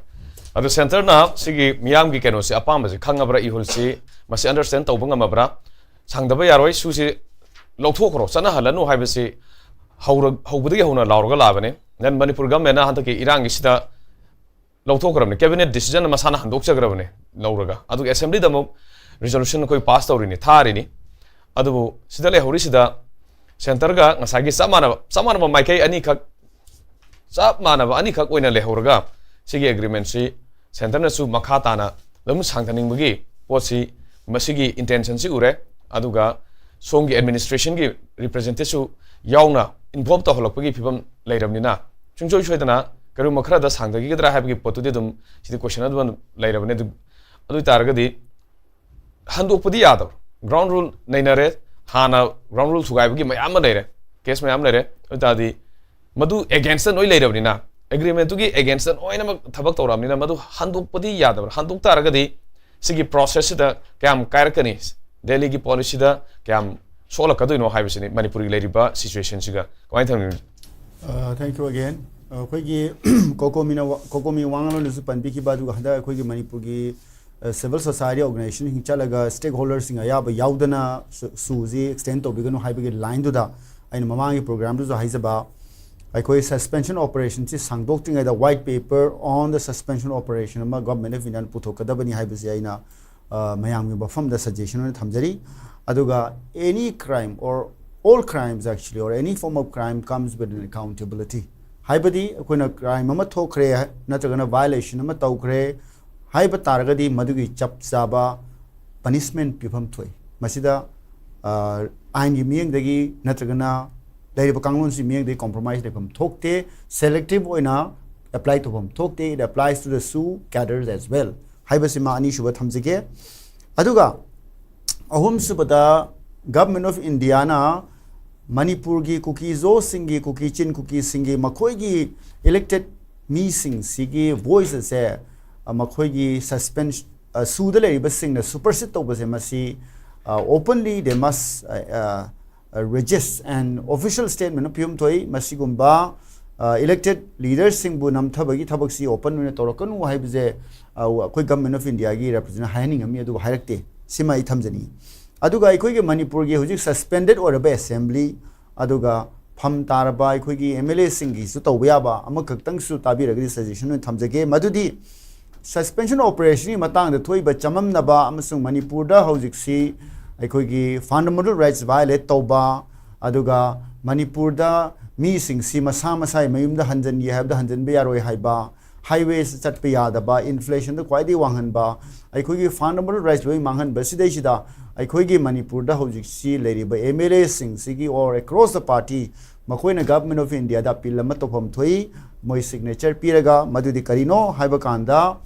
ꯑꯗꯨ ꯁꯦꯟꯇꯔꯅ ꯁꯤꯒꯤ ꯃꯤꯌꯥꯝꯒꯤ ꯀꯩꯅꯣꯁꯤ, ꯑꯄꯥꯝꯕꯁꯤ ꯈꯪꯉꯕ꯭ꯔꯥ, ꯏꯍꯨꯜꯁꯤ ꯃꯁꯤ ꯑꯟꯗꯔꯁꯇꯦꯟ ꯇꯧꯕ ꯉꯝꯃꯕ꯭ꯔꯥ? ꯁꯥꯡꯗꯕ ꯌꯥꯔꯣꯏ, ꯁꯨꯁꯤ ꯂꯧꯊꯣꯛꯈ꯭ꯔꯣ, ꯆꯠꯅꯍꯜꯂꯅꯨ ꯍꯥꯏꯕꯁꯤ ꯍꯧꯔ-, ꯍꯧꯕꯗꯒꯤ ꯍꯧꯅ ꯂꯥꯎꯔꯒ ꯂꯥꯛꯑꯕꯅꯤ꯫ ꯅꯟ ꯃꯅꯤꯄꯨꯔ ꯒꯃꯦꯟꯅ ꯍꯟꯗꯛꯀꯤ ꯏꯔꯥꯡꯒꯤꯁꯤꯗ ꯂꯧꯊꯣꯛꯈ꯭ꯔꯕꯅꯤ, ꯀꯦꯕꯤꯅꯦꯠ ꯗꯤꯁꯤꯖꯟ ꯃꯁꯥꯅ ꯍꯟꯗꯣꯛꯆꯈ꯭ꯔꯕꯅꯤ ꯂꯧꯔꯒ꯫ ꯑꯗꯨꯒ ꯑꯦꯁꯦꯝꯕ꯭ꯂꯤꯗ ꯑꯃꯨꯛ ꯔꯤꯖꯣꯂꯨꯁꯟ ꯑꯩꯈꯣꯏ ꯄꯥꯁ ꯇꯧꯔꯤꯅꯤ, ꯊꯥꯔꯤꯅꯤ꯫ ꯑꯗꯨꯕꯨ ꯁꯤꯗ ꯂꯩꯍꯧꯔꯤꯁꯤꯗ ꯁꯦꯟꯇꯔꯒ ꯉꯁꯥꯏꯒꯤ ꯆꯞ ꯃꯥꯟꯅꯕ, ꯆꯞ ꯃꯥꯟꯅꯕ ꯃꯥꯏꯀꯩ ꯑꯅꯤꯈꯛ, ꯆꯞ ꯃꯥꯟꯅꯕ ꯑꯅꯤꯈꯛ ꯑꯣꯏꯅ ꯂꯩꯍꯧꯔꯒ ꯁꯤꯒꯤ ꯑꯦꯒ꯭ꯔꯤꯃꯦꯟꯁꯤ ꯁꯦꯟꯇꯔꯅꯁꯨ ꯃꯈꯥ ꯇꯥꯅ ꯑꯗꯨꯝ ꯁꯥꯡꯊꯅꯤꯡꯕꯒꯤ ꯄꯣꯠꯁꯤ, ꯃꯁꯤꯒꯤ ꯏꯟꯇꯦꯟꯁꯟꯁꯤ ꯎꯔꯦ꯫ ꯑꯗꯨꯒ ꯁꯣꯝꯒꯤ ꯑꯦꯗꯃꯤꯅꯤꯁꯇ꯭ꯔꯦꯁꯟꯒꯤ ꯔꯤꯄ꯭ꯔꯖꯦꯟꯇꯦꯇꯤꯚꯁꯨ ꯌꯥꯎꯅ ꯏꯟꯚꯣꯜꯕ ꯇꯧꯍꯜꯂꯛꯄꯒꯤ ꯐꯤꯕꯝ ꯂꯩꯔꯕꯅꯤꯅ ꯁꯨꯡꯁꯣꯏ ꯁꯣꯏꯗꯅ ꯀꯔꯤꯒꯨꯝꯕ ꯈꯔꯗ ꯁꯥꯡꯊꯈꯤꯒꯗ꯭ꯔꯥ ꯍꯥꯏꯕꯒꯤ ꯄꯣꯠꯇꯨꯗꯤ ꯑꯗꯨꯝ ꯁꯤꯗꯤ ꯀꯣꯏꯁꯟ ꯑꯗꯨꯝ ꯂꯩꯔꯕꯅꯤ꯫ ꯑꯗꯨ, ꯑꯗꯨ ꯑꯣꯏ ꯇꯥꯔꯒꯗꯤ ꯍꯟꯗꯣꯛꯄꯗꯤ ꯌꯥꯗꯕ꯫ ꯒ꯭ꯔꯥꯎꯟ ꯔꯨꯜ ꯅꯩꯅꯔꯦ, ꯍꯥꯟꯅ ꯒ꯭ꯔꯥꯎꯟ ꯔꯨꯜ ꯊꯨꯒꯥꯏꯕꯒꯤ ꯃꯌꯥꯝ ꯑꯃ ꯂꯩꯔꯦ, ꯀꯦꯁ ꯃꯌꯥꯝ ꯂꯩꯔꯦ꯫ ꯑꯗꯨ ꯑꯣꯏ ꯇꯥꯔꯗꯤ ꯃꯗꯨ ꯑꯦꯒꯦꯟꯁꯇ ꯂꯣꯏ ꯂꯩꯔꯕꯅꯤꯅ ꯑꯦꯒ꯭ꯔꯤꯃꯦꯟꯇꯨꯒꯤ ꯑꯦꯒꯦꯟꯁꯇ ꯂꯣꯏꯅꯃꯛ ꯊꯕꯛ ꯇꯧꯔꯕꯅꯤꯅ ꯃꯗꯨ ꯍꯟꯗꯣꯛꯄꯗꯤ ꯌꯥꯗꯕ꯭ꯔꯥ? ꯍꯟꯗꯣꯛ ꯇꯥꯔꯒꯗꯤ ꯁꯤꯒꯤ ꯄ꯭ꯔꯣꯁꯦꯁꯁꯤꯗ ꯀꯌꯥꯝ ꯀꯥꯏꯔꯛꯀꯅꯤ? ꯗꯦꯜꯂꯤꯒꯤ ꯄꯣꯂꯤꯁꯤꯗ ꯀꯌꯥꯝ ꯁꯣꯛꯂꯛꯀꯗꯣꯏꯅꯣ ꯍꯥꯏꯕꯁꯤꯅꯤ ꯃꯅꯤꯄꯨꯔꯒꯤ ꯂꯩꯔꯤꯕ ꯁꯤꯆꯨꯋꯦꯁꯟꯁꯤꯒ ꯀꯃꯥꯏꯅ ꯊꯝꯕꯤꯕꯅꯣ? Thank you again. ꯑꯩꯈꯣꯏꯒꯤ ꯀꯣꯀꯣꯃꯤꯅ ꯀꯣꯀꯣꯃꯤ ꯋꯥ ꯉꯥꯡꯂꯣꯟꯗꯁꯨ ꯄꯟꯕꯤꯈꯤꯕ, ꯑꯗꯨꯒ ꯍꯟꯗꯛ ꯑꯩꯈꯣꯏꯒꯤ ꯃꯅꯤꯄꯨꯔꯒꯤ ꯁꯤꯚꯤꯜ ꯁꯣꯁꯥꯏꯇꯤ ꯑꯣꯔꯒꯅꯥꯏꯖꯦꯁꯟꯁꯤꯡ ꯆꯠꯂꯒ ꯁ꯭ꯇꯦꯛ ꯍꯣꯜꯗꯔꯁꯤꯡ ꯑꯌꯥꯕ ꯌꯥꯎꯗꯅ ꯁꯨ- ꯁꯨꯁꯤ ꯑꯦꯛꯁꯇꯦꯟ ꯇꯧꯕꯤꯒꯅꯨ ꯍꯥꯏꯕꯒꯤ ꯂꯥꯏꯟꯗꯨꯗ ꯑꯩꯅ ꯃꯃꯥꯡꯒꯤ ꯄ꯭ꯔꯣꯒ꯭ꯔꯥꯝꯗꯨꯁꯨ ꯍꯥꯏꯖꯕ, ꯑꯩꯈꯣꯏ ꯁꯁꯄꯦꯟꯁꯟ ꯑꯣꯄꯔꯦꯁꯟꯁꯤ ꯁꯥꯡꯗꯣꯛꯇ꯭ꯔꯤꯉꯩꯗ white paper on the suspension operation ꯑꯃ ꯒꯚꯔꯟꯃꯦꯟ ꯑꯣꯐ ꯏꯟꯗꯤꯌꯥꯅ ꯄꯨꯊꯣꯛꯀꯗꯕꯅꯤ ꯍꯥꯏꯕꯁꯤ ꯑꯩꯅ ꯑ, ꯃꯌꯥꯝꯒꯤ ꯃꯐꯝꯗ ꯁꯖꯦꯁꯟ ꯑꯣꯏꯅ ꯊꯝꯖꯔꯤ꯫ ꯑꯗꯨꯒ any crime or all crimes actually or any form of crime comes with an accountability. ꯍꯥꯏꯕꯗꯤ ꯑꯩꯈꯣꯏꯅ ꯀ꯭ꯔꯥꯏꯝ ꯑꯃ ꯊꯣꯛꯈ꯭ꯔꯦ ꯅꯠꯇ꯭ꯔꯒꯅ ꯚꯥꯏꯑꯣꯂꯦꯁꯟ ꯑꯃ ꯇꯧꯈ꯭ꯔꯦ ꯍꯥꯏꯕ ꯇꯥꯔꯒꯗꯤ ꯃꯗꯨꯒꯤ ꯆꯞ ꯆꯥꯕ ꯄꯅꯤꯁꯃꯦꯟ ꯄꯤꯐꯝ ꯊꯣꯛꯏ꯫ ꯃꯁꯤꯗ ꯑ, ꯑꯥꯏꯟꯒꯤ ꯃꯤꯠꯌꯦꯡꯗꯒꯤ ꯅꯠꯇ꯭ꯔꯒꯅ ꯂꯩꯔꯤꯕ ꯀꯥꯡꯂꯣꯟꯁꯤ ꯃꯤꯠꯌꯦꯡꯗꯒꯤ ꯀꯣꯝꯄ꯭ꯔꯣꯃꯥꯏꯁ ꯂꯩꯐꯝ ꯊꯣꯛꯇꯦ꯫ ꯁꯦꯂꯦꯛꯇꯤꯞ ꯑꯣꯏꯅ ꯑꯦꯄ꯭ꯂꯥꯏ ꯇꯧꯐꯝ ꯊꯣꯛꯇꯦ꯫ It applies to the SoO cadres as well ꯍꯥꯏꯕꯁꯤꯃ ꯑꯅꯤꯁꯨꯕ ꯊꯝꯖꯒꯦ꯫ ꯑꯗꯨꯒ ꯑꯍꯨꯝꯁꯨꯕꯗ ꯒꯚꯔꯟꯃꯦꯟ ꯑꯣꯐ ꯏꯟꯗꯤꯌꯥꯅ ꯃꯅꯤꯄꯨꯔꯒꯤ ꯀꯨꯀꯤꯖꯣꯁꯤꯡꯒꯤ, ꯀꯨꯀꯤ ꯆꯤꯟ ꯀꯨꯀꯤꯁꯤꯡꯒꯤ ꯃꯈꯣꯏꯒꯤ ꯏꯂꯦꯛꯇꯦꯠ ꯃꯤꯁꯤꯡꯁꯤꯒꯤ ꯚꯣꯏꯁ ꯑꯁꯦ, ꯑ, ꯃꯈꯣꯏꯒꯤ ꯁꯁꯄꯦꯟꯁ ꯑ, ꯁꯨꯗ ꯂꯩꯔꯤꯕꯁꯤꯡꯅ ꯁꯨꯄꯔꯁꯤꯠ ꯇꯧꯕꯁꯦ ꯃꯁꯤ, ꯑ, openly they must, ꯑ, ꯑ, resist and official statement ꯑꯃ ꯄꯤꯐꯝ ꯊꯣꯛꯏ꯫ ꯃꯁꯤꯒꯨꯝꯕ ꯏꯂꯦꯛꯇꯦꯠ ꯂꯤꯗꯔꯁꯤꯡꯕꯨ ꯅꯝꯊꯕꯒꯤ ꯊꯕꯛꯁꯤ ꯑꯣꯄꯟ ꯑꯣꯏꯅ ꯇꯧꯔꯛꯀꯅꯨ ꯍꯥꯏꯕꯁꯦ, ꯑ, ꯑꯩꯈꯣꯏ ꯒꯚꯔꯟꯃꯦꯟ ꯑꯣꯐ ꯏꯟꯗꯤꯌꯥꯒꯤ ꯔꯦꯄ꯭ꯔꯖꯦꯟꯇꯦꯇꯤꯚꯅ ꯍꯥꯏꯍꯟꯅꯤꯡꯉꯝꯃꯤ, ꯑꯗꯨꯕꯨ ꯍꯥꯏꯔꯛꯇꯦ꯫ ꯁꯤꯃ ꯑꯩ ꯊꯝꯖꯅꯤꯡꯉꯤ꯫ ꯑꯗꯨꯒ ꯑꯩꯈꯣꯏꯒꯤ ꯃꯅꯤꯄꯨꯔꯒꯤ ꯍꯧꯖꯤꯛ ꯁꯁꯄꯦꯟꯗꯦꯠ ꯑꯣꯏꯔꯕ ꯑꯦꯁꯦꯝꯕ꯭ꯂꯤ, ꯑꯗꯨꯒ ꯐꯝ ꯇꯥꯔꯕ ꯑꯩꯈꯣꯏꯒꯤ ꯑꯦꯝ ꯑꯦꯜ ꯑꯦꯁꯤꯡꯒꯤꯁꯨ ꯇꯧꯕ ꯌꯥꯕ ꯑꯃꯈꯛꯇꯪꯁꯨ ꯇꯥꯕꯤꯔꯒꯗꯤ ꯁꯖꯦꯁꯟ ꯑꯣꯏꯅ ꯊꯝꯖꯒꯦ꯫ ꯃꯗꯨꯗꯤ ꯁꯁꯄꯦꯟꯁꯟ ꯑꯣꯄꯔꯦꯁꯟꯒꯤ ꯃꯇꯥꯡꯗ ꯊꯣꯛꯏꯕ ꯆꯃꯝꯅꯕ ꯑꯃꯁꯨꯡ ꯃꯅꯤꯄꯨꯔꯗ ꯍꯧꯖꯤꯛꯁꯤ ꯑꯩꯈꯣꯏꯒꯤ ꯐꯟꯗꯥꯃꯦꯟꯇꯦꯜ ꯔꯥꯏꯠꯁ ꯚꯥꯏꯑꯣꯂꯦꯠ ꯇꯧꯕ, ꯑꯗꯨꯒ ꯃꯅꯤꯄꯨꯔꯗ ꯃꯤꯁꯤꯡꯁꯤ ꯃꯁꯥ ꯃꯁꯥꯒꯤ ꯃꯌꯨꯝꯗ ꯍꯟꯖꯤꯟꯒꯦ ꯍꯥꯏꯕꯗ ꯍꯟꯖꯤꯟꯕ ꯌꯥꯔꯣꯏ ꯍꯥꯏꯕ, ꯍꯥꯏꯋꯦꯁ ꯆꯠꯄ ꯌꯥꯗꯕ, ꯏꯟꯐ꯭ꯂꯦꯁꯟꯗ ꯈ꯭ꯋꯥꯏꯗꯒꯤ ꯋꯥꯡꯍꯟꯕ, ꯑꯩꯈꯣꯏꯒꯤ ꯐꯟꯗꯥꯃꯦꯟꯇꯦꯜ ꯔꯥꯏꯠꯁ ꯂꯣꯏ ꯃꯥꯡꯍꯟꯕ, ꯁꯤꯗꯩꯁꯤꯗ ꯑꯩꯈꯣꯏꯒꯤ ꯃꯅꯤꯄꯨꯔꯗ ꯍꯧꯖꯤꯛꯁꯤ ꯂꯩꯔꯤꯕ ꯑꯦꯝ ꯑꯦꯜ ꯑꯦꯁꯤꯡꯁꯤꯒꯤ or across the party ꯃꯈꯣꯏꯅ ꯒꯚꯔꯟꯃꯦꯟ ꯑꯣꯐ ꯏꯟꯗꯤꯌꯥꯗ ꯑꯄꯤꯜ ꯑꯃ ꯇꯧꯐꯝ ꯊꯣꯛꯏ꯫ ꯃꯣꯏ ꯁꯤꯒꯅꯦꯆꯔ ꯄꯤꯔꯒ ꯃꯗꯨꯗꯤ ꯀꯔꯤꯅꯣ ꯍꯥꯏꯕ ꯀꯥꯟꯗ,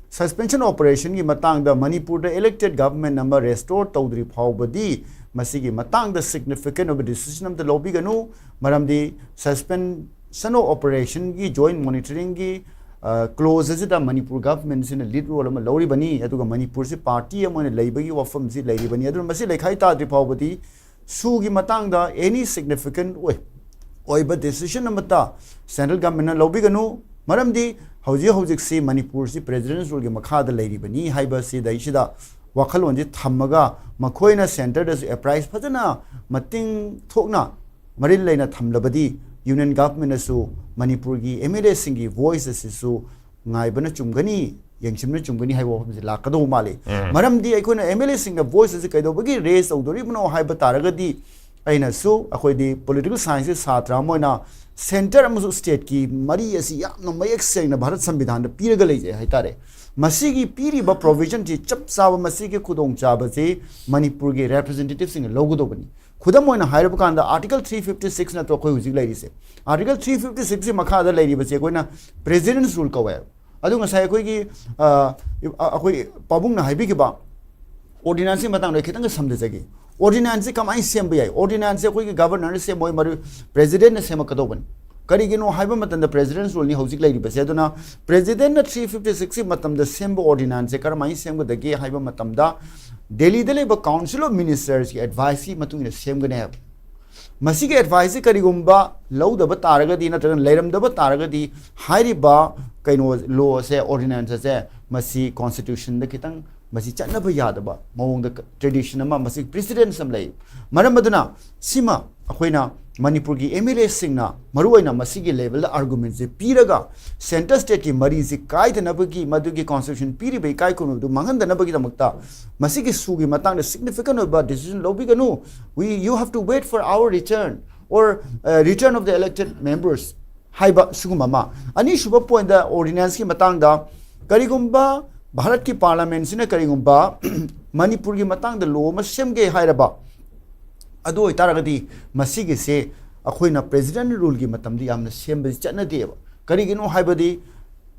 ꯁꯁꯄꯦꯟꯁꯟ ꯑꯣꯄꯔꯦꯁꯟꯒꯤ ꯃꯇꯥꯡꯗ ꯃꯅꯤꯄꯨꯔꯗ ꯏꯂꯦꯛꯇꯦꯠ ꯒꯚꯔꯟꯃꯦꯟ ꯑꯃ ꯔꯦꯁꯇꯣꯔ ꯇꯧꯗ꯭ꯔꯤ ꯐꯥꯎꯕꯗꯤ ꯃꯁꯤꯒꯤ ꯃꯇꯥꯡꯗ ꯁꯤꯒꯅꯤꯐꯤꯀꯦꯟ ꯑꯣꯏꯕ ꯗꯤꯁꯤꯖꯟ ꯑꯝꯇ ꯂꯧꯕꯤꯒꯅꯨ꯫ ꯃꯔꯝꯗꯤ ꯁꯁꯄꯦꯟ ꯁꯅꯣ ꯑꯣꯄꯔꯦꯁꯟꯒꯤ ꯖꯣꯏꯟ ꯃꯣꯅꯤꯇꯔꯤꯡꯒꯤ ꯀ꯭ꯂꯣꯖ ꯑꯁꯤꯗ ꯃꯅꯤꯄꯨꯔ ꯒꯚꯔꯟꯃꯦꯟꯁꯤꯅ ꯂꯤꯗ ꯔꯣꯜ ꯑꯃ ꯂꯧꯔꯤꯕꯅꯤ, ꯑꯗꯨꯒ ꯃꯅꯤꯄꯨꯔꯁꯤ ꯄꯥꯔꯇꯤ ꯑꯃ ꯑꯣꯏꯅ ꯂꯩꯕꯒꯤ ꯋꯥꯐꯝꯁꯤ ꯂꯩꯔꯤꯕꯅꯤ꯫ ꯑꯗꯨꯅ ꯃꯁꯤ ꯂꯩꯈꯥꯏ ꯇꯥꯗ꯭ꯔꯤ ꯐꯥꯎꯕꯗꯤ ꯁꯨꯒꯤ ꯃꯇꯥꯡꯗ ꯑꯦꯅꯤ ꯁꯤꯒꯅꯤꯐꯤꯀꯦꯟ ꯑꯣꯏ ꯑꯣꯏꯕ ꯗꯤꯁꯤꯖꯟ ꯑꯃꯠꯇ ꯁꯦꯟꯇ꯭ꯔꯦꯜ ꯒꯚꯔꯟꯃꯦꯟꯅ ꯂꯧꯕꯤꯒꯅꯨ꯫ ꯃꯔꯝꯗꯤ ꯍꯧꯖꯤꯛ ꯍꯧꯖꯤꯛꯁꯤ ꯃꯅꯤꯄꯨꯔꯁꯤ ꯄ꯭ꯔꯦꯖꯤꯗꯦꯟꯁ ꯔꯨꯜꯒꯤ ꯃꯈꯥꯗ ꯂꯩꯔꯤꯕꯅꯤ ꯍꯥꯏꯕꯁꯤꯗꯩꯁꯤꯗ ꯋꯥꯈꯜꯂꯣꯟꯁꯤ ꯊꯝꯃꯒ ꯃꯈꯣꯏꯅ ꯁꯦꯟꯇꯔꯗꯁꯨ ꯑꯦꯄ꯭ꯔꯥꯏꯁ ꯐꯖꯅ ꯃꯇꯤꯡ ꯊꯣꯛꯅ ꯃꯔꯤ ꯂꯩꯅ ꯊꯝꯂꯕꯗꯤ ꯌꯨꯅꯤꯌꯟ ꯒꯚꯔꯟꯃꯦꯟꯅꯁꯨ ꯃꯅꯤꯄꯨꯔꯒꯤ ꯑꯦꯝ ꯑꯦꯜ ꯑꯦꯁꯤꯡꯒꯤ ꯚꯣꯏꯁ ꯑꯁꯤꯁꯨ ꯉꯥꯏꯕꯅ ꯆꯨꯝꯒꯅꯤ, ꯌꯦꯡꯁꯤꯟꯕꯅ ꯆꯨꯝꯒꯅꯤ ꯍꯥꯏꯕ ꯋꯥꯐꯝꯁꯤ ꯂꯥꯛꯀꯗꯧꯕ ꯃꯥꯜꯂꯤ꯫ ꯎꯝ꯫ ꯃꯔꯝꯗꯤ ꯑꯩꯈꯣꯏꯅ ꯑꯦꯝ ꯑꯦꯜ ꯑꯦꯁꯤꯡꯅ ꯚꯣꯏꯁ ꯑꯁꯤ ꯀꯩꯗꯧꯕꯒꯤ ꯔꯦꯖ ꯇꯧꯗꯣꯔꯤꯕꯅꯣ ꯍꯥꯏꯕ ꯇꯥꯔꯒꯗꯤ, ꯑꯩꯅꯁꯨ, ꯑꯩꯈꯣꯏꯗꯤ ꯄꯣꯂꯤꯇꯤꯀꯦꯜ ꯁꯥꯏꯟꯁꯀꯤ ꯁꯥꯇ꯭ꯔ ꯑꯃ ꯑꯣꯏꯅ ꯁꯦꯟꯇꯔ ꯑꯃꯁꯨꯡ ꯁ꯭ꯇꯦꯠꯀꯤ ꯃꯔꯤ ꯑꯁꯤ ꯌꯥꯝꯅ ꯃꯌꯦꯛ ꯁꯦꯡꯅ ꯚꯥꯔꯠ ꯁꯪꯕꯤꯙꯥꯟꯗ ꯄꯤꯔꯒ ꯂꯩꯖꯩ ꯍꯥꯏꯇꯥꯔꯦ꯫ ꯃꯁꯤꯒꯤ ꯄꯤꯔꯤꯕ ꯄ꯭ꯔꯣꯚꯤꯖꯟꯁꯤ ꯆꯞ ꯆꯥꯕ, ꯃꯁꯤꯒꯤ ꯈꯨꯗꯣꯡꯆꯥꯕꯁꯤ ꯃꯅꯤꯄꯨꯔꯒꯤ ꯔꯦꯄ꯭ꯔꯖꯦꯟꯇꯦꯇꯤꯚꯁꯤꯡꯅ ꯂꯧꯒꯗꯧꯕꯅꯤ꯫ ꯈꯨꯗꯝ ꯑꯣꯏꯅ ꯍꯥꯏꯔꯕ ꯀꯥꯟꯗ, ꯑꯥꯔꯇꯤꯀꯜ ꯊ꯭ꯔꯤ ꯐꯤꯐꯇꯤ ꯁꯤꯛꯁ ꯅꯠꯇ꯭ꯔꯣ ꯑꯩꯈꯣꯏ ꯍꯧꯖꯤꯛ ꯂꯩꯔꯤꯁꯦ? ꯑꯥꯔꯇꯤꯀꯜ ꯊ꯭ꯔꯤ ꯐꯤꯐꯇꯤ ꯁꯤꯛꯁꯀꯤ ꯃꯈꯥꯗ ꯂꯩꯔꯤꯕꯁꯦ ꯑꯩꯈꯣꯏꯅ ꯄ꯭ꯔꯦꯖꯤꯗꯦꯟꯁ ꯔꯨꯜ ꯀꯧꯋꯦ꯫ ꯑꯗꯨ ꯉꯁꯥꯏ ꯑꯩꯈꯣꯏꯒꯤ, ꯑ, ꯑꯩꯈꯣꯏ ꯄꯥꯕꯨꯡꯅ ꯍꯥꯏꯕꯤꯈꯤꯕ ꯑꯣꯔꯗꯤꯅꯥꯟꯁꯀꯤ ꯃꯇꯥꯡꯗ ꯑꯩ ꯈꯤꯇꯪꯒ ꯁꯝꯖꯖꯒꯦ꯫ ꯑꯣꯔꯗꯤꯅꯥꯟꯁꯁꯤ ꯀꯃꯥꯏꯅ ꯁꯦꯝꯕ ꯌꯥꯏ? ꯑꯣꯔꯗꯤꯅꯥꯟꯁꯁꯤ ꯑꯩꯈꯣꯏꯒꯤ ꯒꯚꯔꯅꯔꯅ ꯁꯦꯝꯃꯣꯏ, ꯃꯔꯨ ꯄ꯭ꯔꯦꯖꯤꯗꯦꯟꯠꯅ ꯁꯦꯝꯃꯛꯀꯗꯧꯕꯅꯤ꯫ ꯀꯔꯤꯒꯤꯅꯣ ꯍꯥꯏꯕ ꯃꯇꯝꯗ, ꯄ꯭ꯔꯦꯖꯤꯗꯦꯟꯁ ꯔꯨꯜꯅꯤ ꯍꯧꯖꯤꯛ ꯂꯩꯔꯤꯕꯁꯦ꯫ ꯑꯗꯨꯅ ꯄ꯭ꯔꯦꯖꯤꯗꯦꯟꯠꯅ ꯊ꯭ꯔꯤ ꯐꯤꯐꯇꯤ ꯁꯤꯛꯁꯀꯤ ꯃꯇꯝꯗ ꯁꯦꯝꯕ ꯑꯣꯔꯗꯤꯅꯥꯟꯁꯁꯦ ꯀꯔꯝꯍꯥꯏꯅ ꯁꯦꯝꯒꯗꯒꯦ ꯍꯥꯏꯕ ꯃꯇꯝꯗ, ꯗꯦꯜꯂꯤꯗ ꯂꯩꯕ ꯀꯥꯎꯟꯁꯤꯜ ꯑꯣꯐ ꯃꯤꯅꯤꯁꯇꯔꯁꯀꯤ ꯑꯦꯗꯚꯥꯏꯁꯀꯤ ꯃꯇꯨꯡ ꯏꯟꯅ ꯁꯦꯝꯒꯅꯤ ꯍꯥꯏꯕ꯫ ꯃꯁꯤꯒꯤ ꯑꯦꯗꯚꯥꯏꯁꯁꯤ ꯀꯔꯤꯒꯨꯝꯕ ꯂꯧꯗꯕ ꯇꯥꯔꯒꯗꯤ, ꯅꯠꯇ꯭ꯔꯒ ꯂꯩꯔꯝꯗꯕ ꯇꯥꯔꯒꯗꯤ, ꯍꯥꯏꯔꯤꯕ ꯀꯩꯅꯣ, ꯂꯣ ꯑꯁꯦ, ꯑꯣꯔꯗꯤꯅꯥꯟꯁ ꯑꯁꯦ, ꯃꯁꯤ ꯀꯣꯟꯁꯇꯤꯇ꯭ꯌꯨꯁꯟꯗ ꯈꯤꯇꯪ, ꯃꯁꯤ ꯆꯠꯅꯕ ꯌꯥꯗꯕ ꯃꯑꯣꯡꯗ, ꯇ꯭ꯔꯦꯗꯤꯁꯟ ꯑꯃ, ꯃꯁꯤ ꯄ꯭ꯔꯤꯁꯤꯗꯦꯟꯁ ꯑꯃ ꯂꯩ꯫ ꯃꯔꯝ ꯑꯗꯨꯅ ꯁꯤꯃ ꯑꯩꯈꯣꯏꯅ ꯃꯅꯤꯄꯨꯔꯒꯤ ꯑꯦꯝ ꯑꯦꯜ ꯑꯦꯁꯤꯡꯅ ꯃꯔꯨꯑꯣꯏꯅ ꯃꯁꯤꯒꯤ ꯂꯦꯚꯦꯜꯗ ꯑꯥꯔꯒꯨꯃꯦꯟꯁꯦ ꯄꯤꯔꯒ, ꯁꯦꯟꯇꯔ ꯁ꯭ꯇꯦꯠꯀꯤ ꯃꯔꯤꯁꯤ ꯀꯥꯏꯗꯅꯕꯒꯤ, ꯃꯗꯨꯒꯤ ꯀꯣꯟꯁꯇꯤꯇ꯭ꯌꯨꯁꯟ ꯄꯤꯔꯤꯕ ꯏꯀꯥꯏ ꯈꯨꯝꯅꯕꯗꯨ ꯃꯥꯡꯍꯟꯗꯅꯕꯒꯤꯗꯃꯛꯇ ꯃꯁꯤꯒꯤ ꯁꯨꯒꯤ ꯃꯇꯥꯡꯗ ꯁꯤꯒꯅꯤꯐꯤꯀꯦꯟ ꯑꯣꯏꯕ decision ꯂꯧꯕꯤꯒꯅꯨ꯫ We, you have to wait for our return or, uh, return of the elected members ꯍꯥꯏꯕ ꯁꯤꯒꯨꯝꯕ ꯑꯃ꯫ ꯑꯅꯤꯁꯨꯕ ꯄꯣꯏꯟꯠꯇ, ꯑꯣꯔꯗꯤꯅꯥꯟꯁꯀꯤ ꯃꯇꯥꯡꯗ, ꯀꯔꯤꯒꯨꯝꯕ ꯚꯥꯔꯠꯀꯤ ꯄꯥꯔꯂꯥꯃꯦꯟꯁꯤꯅ ꯀꯔꯤꯒꯨꯝꯕ ꯃꯅꯤꯄꯨꯔꯒꯤ ꯃꯇꯥꯡꯗ ꯂꯣ ꯑꯃ ꯁꯦꯝꯒꯦ ꯍꯥꯏꯔꯕ, ꯑꯗꯨ ꯑꯣꯏꯇꯥꯔꯒꯗꯤ ꯃꯁꯤꯒꯤꯁꯦ ꯑꯩꯈꯣꯏꯅ ꯄ꯭ꯔꯦꯖꯤꯗꯦꯟꯠ ꯔꯨꯜꯒꯤ ꯃꯇꯝꯗ ꯌꯥꯝꯅ ꯁꯦꯝꯕꯁꯤ ꯆꯠꯅꯗꯦꯕ꯫ ꯀꯔꯤꯒꯤꯅꯣ ꯍꯥꯏꯕꯗꯤ,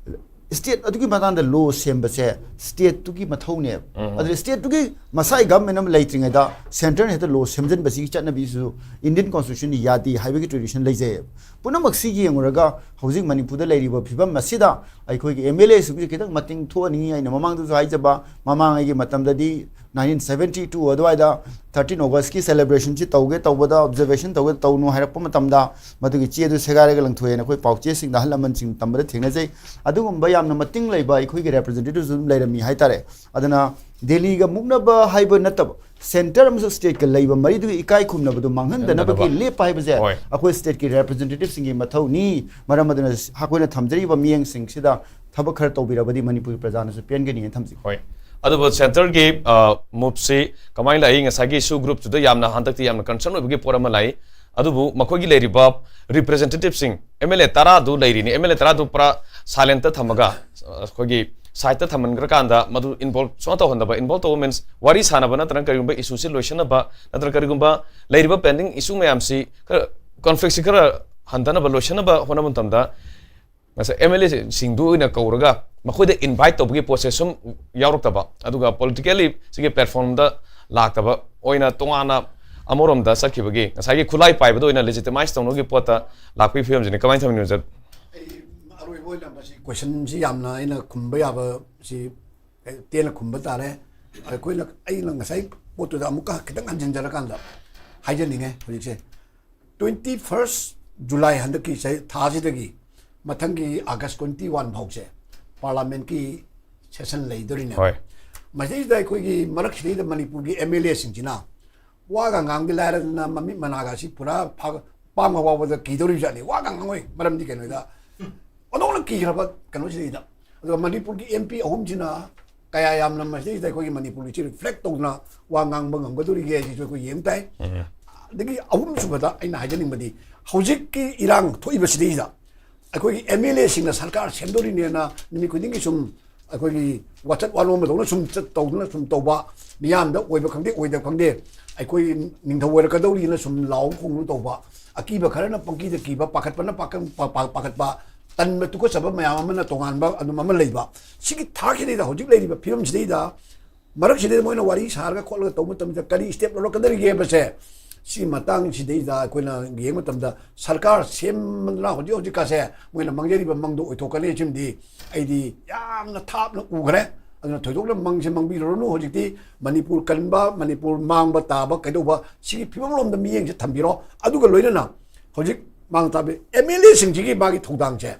ꯁ꯭ꯇꯦꯠ ꯑꯗꯨꯒꯤ ꯃꯇꯥꯡꯗ ꯂꯣ ꯁꯦꯝꯕꯁꯦ ꯁ꯭ꯇꯦꯠꯇꯨꯒꯤ ꯃꯊꯧꯅꯦꯕ꯫ ꯑꯗꯨꯅ ꯁ꯭ꯇꯦꯠꯇꯨꯒꯤ ꯃꯁꯥꯒꯤ ꯒꯚꯔꯟꯃꯦꯟ ꯑꯃ ꯂꯩꯇ꯭ꯔꯤꯉꯩꯗ ꯁꯦꯟꯇꯔꯅ ꯍꯦꯛꯇ ꯂꯣ ꯁꯦꯝꯖꯤꯟꯕꯁꯤꯒꯤ ꯆꯠꯅꯕꯤꯁꯤꯁꯨ ꯏꯟꯗꯤꯌꯟ ꯀꯣꯟꯁꯇꯤꯇ꯭ꯌꯨꯁꯟꯗꯤ ꯌꯥꯗꯦ ꯍꯥꯏꯕꯒꯤ ꯇ꯭ꯔꯦꯗꯤꯁꯟ ꯂꯩꯖꯩꯌꯦꯕ꯫ ꯄꯨꯝꯅꯃꯛꯁꯤ ꯌꯦꯡꯉꯨꯔꯒ ꯍꯧꯖꯤꯛ ꯃꯅꯤꯄꯨꯔꯗ ꯂꯩꯔꯤꯕ ꯐꯤꯕꯝ ꯑꯁꯤꯗ ꯑꯩꯈꯣꯏꯒꯤ ꯑꯦꯝ ꯑꯦꯜ ꯑꯦꯁꯤꯡꯁꯦ ꯈꯤꯇꯪ ꯃꯇꯤꯡ ꯊꯣꯛꯍꯟꯅꯤꯡꯉꯤ꯫ ꯑꯩꯅ ꯃꯃꯥꯡꯗꯁꯨ ꯍꯥꯏꯖꯕ, ꯃꯃꯥꯡꯉꯩꯒꯤ ꯃꯇꯝꯗꯗꯤ ꯅꯥꯏꯟꯇꯤꯟ ꯁꯕꯦꯟꯇꯤ ꯇꯨ ꯑꯗꯨꯋꯥꯏꯗ ꯊꯥꯔꯇꯤꯟ ꯑꯣꯒꯁꯀꯤ ꯁꯦꯂꯦꯕ꯭ꯔꯦꯁꯟꯁꯤ ꯇꯧꯒꯦ ꯇꯧꯕꯗ, ꯑꯣꯕꯖꯔꯕꯦꯁꯟ ꯇꯧꯒꯦ ꯇꯧꯅꯨ ꯍꯥꯏꯔꯛꯄ ꯃꯇꯝꯗ ꯃꯗꯨꯒꯤ ꯆꯦꯗꯨ ꯁꯦꯒꯥꯏꯔꯒ ꯂꯪꯊꯣꯛꯑꯦꯅ ꯑꯩꯈꯣꯏ ꯄꯥꯎꯆꯦꯁꯤꯡꯗ ꯑꯍꯜ ꯂꯃꯟꯁꯤꯡ ꯇꯝꯕꯗ ꯊꯦꯡꯅꯖꯩ꯫ ꯑꯗꯨꯒꯨꯝꯕ ꯌꯥꯝꯅ ꯃꯇꯤꯡ ꯂꯩꯕ ꯑꯩꯈꯣꯏꯒꯤ ꯔꯦꯄ꯭ꯔꯖꯦꯟꯇꯦꯇꯤꯚꯁꯨ ꯑꯗꯨꯝ ꯂꯩꯔꯝꯃꯤ ꯍꯥꯏꯇꯥꯔꯦ꯫ ꯑꯗꯨꯅ ꯗꯦꯜꯂꯤꯒ ꯃꯨꯛꯅꯕ ꯍꯥꯏꯕ ꯅꯠꯇꯕ, ꯁꯦꯟꯇꯔ ꯑꯃꯁꯨꯡ ꯁ꯭ꯇꯦꯠꯀ ꯂꯩꯕ ꯃꯔꯤꯗꯨꯒꯤ ꯏꯀꯥꯏ ꯈꯨꯝꯅꯕꯗꯨ ꯃꯥꯡꯍꯟꯗꯅꯕꯒꯤ ꯃꯥꯡꯍꯟꯗꯅꯕ꯫ ꯂꯦꯞꯄ ꯍꯥꯏꯕꯁꯦ ꯍꯣꯏ꯫ ꯑꯩꯈꯣꯏ ꯁ꯭ꯇꯦꯠꯀꯤ ꯔꯦꯄ꯭ꯔꯖꯦꯟꯇꯦꯇꯤꯚꯁꯤꯡꯒꯤ ꯃꯊꯧꯅꯤ꯫ ꯃꯔꯝ ꯑꯗꯨꯅ ꯑꯩꯈꯣꯏꯅ ꯊꯝꯖꯔꯤꯕ ꯃꯤꯠꯌꯦꯡꯁꯤꯡꯁꯤꯗ ꯊꯕꯛ ꯈꯔ ꯇꯧꯕꯤꯔꯕꯗꯤ ꯃꯅꯤꯄꯨꯔꯒꯤ ꯄ꯭ꯔꯖꯥꯅꯁꯨ ꯄꯦꯟꯒꯅꯤ ꯍꯥꯏꯅ ꯊꯝꯖꯒꯦ꯫ ꯍꯣꯏ꯫ ꯑꯗꯨꯕꯨ ꯁꯦꯟꯇꯔꯒꯤ, ꯑ, ꯃꯨꯚꯁꯤ ꯀꯃꯥꯏꯅ ꯂꯥꯛꯏ? ꯉꯁꯥꯏꯒꯤ ꯏꯁꯨ ꯒ꯭ꯔꯨꯞꯇꯨꯗ ꯌꯥꯝꯅ ꯍꯟꯗꯛꯇꯤ ꯌꯥꯝꯅ ꯀꯟꯁꯔꯟ ꯑꯣꯏꯕꯒꯤ ꯄꯣꯠ ꯑꯃ ꯂꯥꯛꯏ꯫ ꯑꯗꯨꯕꯨ ꯃꯈꯣꯏꯒꯤ ꯂꯩꯔꯤꯕ ꯔꯤꯄ꯭ꯔꯖꯦꯟꯇꯦꯇꯤꯚꯁꯤꯡ, ꯑꯦꯝ ꯑꯦꯜ ꯑꯦ ꯇꯔꯥꯗꯨ ꯂꯩꯔꯤꯅꯤ, ꯑꯦꯝ ꯑꯦꯜ ꯑꯦ ꯇꯔꯥꯗꯨ ꯄꯨꯔꯥ ꯁꯥꯏꯂꯦꯟꯇ ꯊꯝꯃꯒ, ꯑ, ꯑꯩꯈꯣꯏꯒꯤ ꯁꯥꯏꯠꯇ ꯊꯝꯍꯟꯈ꯭ꯔꯀꯥꯟꯗ ꯃꯗꯨ ꯏꯟꯚꯣꯜꯕ ꯁꯨꯡꯇꯧ ꯇꯧꯍꯟꯗꯕ, ꯏꯟꯚꯣꯜꯕ ꯇꯧꯕ ꯃꯤꯟꯁ ꯋꯥꯔꯤ ꯁꯥꯟꯅꯕ ꯅꯠꯇ꯭ꯔꯒ ꯀꯔꯤꯒꯨꯝꯕ ꯏꯁꯨꯁꯤ ꯂꯣꯏꯁꯤꯟꯅꯕ ꯅꯠꯇ꯭ꯔꯒ ꯀꯔꯤꯒꯨꯝꯕ ꯂꯩꯔꯤꯕ ꯄꯦꯟꯗꯤꯡ ꯏꯁꯨ ꯃꯌꯥꯝꯁꯤ ꯈꯔ, ꯀꯣꯟꯐ꯭ꯂꯤꯛꯁꯤ ꯈꯔ ꯍꯟꯊꯅꯕ, ꯂꯣꯏꯁꯤꯟꯅꯕ ꯍꯣꯠꯅꯕ ꯃꯇꯝꯗ ꯉꯁꯥꯏ ꯑꯦꯝ ꯑꯦꯜ ꯑꯦꯁꯤꯡꯗꯨ ꯑꯣꯏꯅ ꯀꯧꯔꯒ ꯃꯈꯣꯏꯗ ꯏꯟꯚꯥꯏꯠ ꯇꯧꯕꯒꯤ ꯄ꯭ꯔꯣꯁꯦꯁ ꯁꯨꯝ ꯌꯥꯎꯔꯛꯇꯕ, ꯑꯗꯨꯒ ꯄꯣꯂꯤꯇꯤꯀꯦꯜꯂꯤ ꯁꯤꯒꯤ ꯄ꯭ꯂꯦꯠꯐꯣꯝꯗ ꯂꯥꯛꯇꯕ ꯑꯣꯏꯅ ꯇꯣꯉꯥꯟꯅ ꯑꯃꯔꯣꯝꯗ ꯆꯠꯈꯤꯕꯒꯤ ꯉꯁꯥꯏꯒꯤ ꯈꯨꯠꯂꯥꯏ ꯄꯥꯏꯕꯗ ꯑꯣꯏꯅ ꯂꯦꯖꯤꯇꯤꯃꯥꯏꯁ ꯇꯧꯅꯕꯒꯤ ꯄꯣꯠꯇ ꯂꯥꯛꯄꯒꯤ ꯐꯤꯕꯝꯁꯤꯅꯤ꯫ ꯀꯃꯥꯏꯅ ꯊꯝꯕꯤꯅꯣ, ꯁꯥꯔ? ꯑꯩ ꯑꯔꯣꯏꯕ ꯑꯣꯏꯅ ꯃꯁꯤ ꯀꯣꯏꯁꯟꯁꯤ ꯌꯥꯝꯅ ꯑꯩꯅ ꯈꯨꯝꯕ ꯌꯥꯕ ꯁꯤ ꯇꯦꯟꯅ ꯈꯨꯝꯕ ꯇꯥꯔꯦ꯫ ꯑꯩꯈꯣꯏꯅ, ꯑꯩꯅ ꯉꯁꯥꯏ ꯄꯣꯠꯇꯨꯗ ꯑꯃꯨꯛꯀ ꯈꯤꯇꯪ ꯍꯟꯖꯤꯟꯖꯔꯀꯥꯟꯗ ꯍꯥꯏꯖꯅꯤꯡꯉꯦ꯫ ꯍꯧꯖꯤꯛꯁꯦ ꯇ꯭ꯋꯦꯟꯇꯤ ꯐꯥꯔꯁ ꯖꯨꯂꯥꯏ, ꯍꯟꯗꯛꯀꯤ ꯆꯍꯤ, ꯊꯥꯁꯤꯗꯒꯤ ꯃꯊꯪꯒꯤ ꯑꯥꯒꯁ ꯇ꯭ꯋꯦꯟꯇꯤ ꯋꯥꯟ ꯐꯥꯎꯁꯦ ꯄꯥꯔꯂꯥꯃꯦꯟꯠꯀꯤ ꯁꯦꯁꯟ ꯂꯩꯗꯣꯔꯤꯅꯦ꯫ ꯍꯣꯏ꯫ ꯃꯁꯤꯗꯩꯁꯤꯗ ꯑꯩꯈꯣꯏꯒꯤ ꯃꯔꯛꯁꯤꯗꯩꯗ ꯃꯅꯤꯄꯨꯔꯒꯤ ꯑꯦꯝ ꯑꯦꯜ ꯑꯦꯁꯤꯡꯁꯤꯅ ꯋꯥꯒ ꯉꯥꯡꯕꯗꯤ ꯂꯥꯏꯔꯗꯅ ꯃꯃꯤꯠ ꯃꯅꯥꯒꯁꯤ ꯄꯨꯔꯥ ꯐꯥ-, ꯄꯥꯡꯕ ꯐꯥꯎꯕꯗ ꯀꯤꯗꯧꯔꯤꯕꯖꯥꯠꯅꯤ꯫ ꯋꯥꯒ ꯉꯥꯡꯉꯣꯏ꯫ ꯃꯔꯝꯗꯤ ꯀꯩꯅꯣꯗ ꯑꯣꯟꯊꯣꯛꯅ ꯀꯤꯈ꯭ꯔꯕ ꯀꯩꯅꯣꯁꯤꯗꯩꯗ꯫ ꯑꯗꯨꯒ ꯃꯅꯤꯄꯨꯔꯒꯤ ꯑꯦꯝ ꯄꯤ ꯑꯍꯨꯝꯁꯤꯅ ꯀꯌꯥ ꯌꯥꯝꯅ ꯃꯁꯤꯗꯩꯁꯤꯗ ꯑꯩꯈꯣꯏꯒꯤ ꯃꯅꯤꯄꯨꯔꯒꯤꯁꯤ ꯔꯤꯐ꯭ꯂꯦꯛ ꯇꯧꯗꯅ ꯋꯥ ꯉꯥꯡꯕ ꯉꯝꯒꯗꯧꯔꯤꯒꯦ ꯍꯥꯏꯁꯤꯁꯨ ꯑꯩꯈꯣꯏ ꯌꯦꯡ ꯇꯥꯏ꯫ ꯎꯝ꯫ ꯑꯗꯒꯤ ꯑꯍꯨꯝꯁꯨꯕꯗ ꯑꯩꯅ ꯍꯥꯏꯖꯅꯤꯡꯕꯗꯤ, ꯍꯧꯖꯤꯛꯀꯤ ꯏꯔꯥꯡ ꯊꯣꯛꯏꯕꯁꯤꯗꯩꯁꯤꯗ ꯑꯩꯈꯣꯏꯒꯤ ꯑꯦꯝ ꯑꯦꯜ ꯑꯦꯁꯤꯡꯅ ꯁꯔꯀꯥꯔ ꯁꯦꯝꯗꯣꯔꯤꯅꯦꯅ ꯅꯨꯃꯤꯠ ꯈꯨꯗꯤꯡꯒꯤ ꯁꯨꯝ ꯑꯩꯈꯣꯏꯒꯤ ꯋꯥꯆꯠ ꯋꯥꯅꯣꯝꯕꯗꯧꯅ ꯁꯨꯝ ꯆꯠ-, ꯇꯧꯗꯨꯅ ꯁꯨꯝ ꯇꯧꯕ, ꯃꯤꯌꯥꯝꯗ ꯑꯣꯏꯕ ꯈꯪꯗꯦ, ꯑꯣꯏꯗꯕ ꯈꯪꯗꯦ, ꯑꯩꯈꯣꯏ ꯅꯤꯡꯊꯧ ꯑꯣꯏꯔꯛꯀꯗꯧꯔꯤꯅ ꯁꯨꯝ ꯂꯥꯎ ꯈꯣꯡꯗꯨꯅ ꯇꯧꯕ, ꯑꯀꯤꯕ ꯈꯔꯅ ꯄꯪꯀꯤꯗ ꯀꯤꯕ, ꯄꯥꯈꯠꯄꯅ ꯄꯥꯈꯠ-, ꯄꯥ-, ꯄꯥ-, ꯄꯥꯈꯠꯄ, ꯇꯟꯕ ꯇꯨꯀꯠꯆꯕ ꯃꯌꯥꯝ ꯑꯃꯅ ꯇꯣꯉꯥꯟꯕ ꯑꯗꯨꯝ ꯑꯃ ꯂꯩꯕ꯫ ꯁꯤꯒꯤ ꯊꯥꯛꯁꯤꯗꯩꯗ, ꯍꯧꯖꯤꯛ ꯂꯩꯔꯤꯕ ꯐꯤꯕꯝꯁꯤꯗꯩꯗ, ꯃꯔꯛꯁꯤꯗꯩꯗ ꯃꯣꯏꯅ ꯋꯥꯔꯤ ꯁꯥꯔꯒ ꯈꯣꯠꯂꯒ ꯇꯧꯕ ꯃꯇꯝꯗ ꯀꯔꯤ step ꯂꯧꯔꯛꯀꯗꯧꯔꯤꯒꯦ ꯍꯥꯏꯕꯁꯦ, ꯁꯤ ꯃꯇꯥꯡꯁꯤꯗꯩꯗ ꯑꯩꯈꯣꯏꯅ ꯌꯦꯡꯕ ꯃꯇꯝꯗ, ꯁꯔꯀꯥꯔ ꯁꯦꯝꯕꯗꯨꯅ ꯍꯧꯖꯤꯛ ꯍꯧꯖꯤꯛꯀꯥꯁꯦ ꯃꯣꯏꯅ ꯃꯥꯡꯖꯔꯤꯕ ꯃꯪꯗꯣ ꯑꯣꯏꯊꯣꯛꯀꯅꯤ꯫ ꯁꯤꯃꯗꯤ ꯑꯩꯗꯤ ꯌꯥꯝꯅ ꯊꯥꯞꯅ ꯎꯈ꯭ꯔꯦ꯫ ꯑꯗꯨꯅ ꯊꯣꯏꯗꯣꯛꯅ ꯃꯪꯁꯦ ꯃꯪꯕꯤꯔꯨꯔꯅꯨ꯫ ꯍꯧꯖꯤꯛꯇꯤ ꯃꯅꯤꯄꯨꯔ ꯀꯟꯕ, ꯃꯅꯤꯄꯨꯔ ꯃꯥꯡꯕ ꯇꯥꯕ ꯀꯩꯗꯧꯕ, ꯁꯤꯒꯤ ꯐꯤꯕꯝꯂꯣꯝꯗ ꯃꯤꯠꯌꯦꯡꯁꯦ ꯊꯝꯕꯤꯔꯣ꯫ ꯑꯗꯨꯒ ꯂꯣꯏꯅꯅ ꯍꯧꯖꯤꯛ ꯃꯥꯡ ꯇꯥꯕ MLAꯁꯤꯡꯁꯤꯒꯤ ꯃꯥꯒꯤ ꯊꯧꯗꯥꯡꯁꯦ,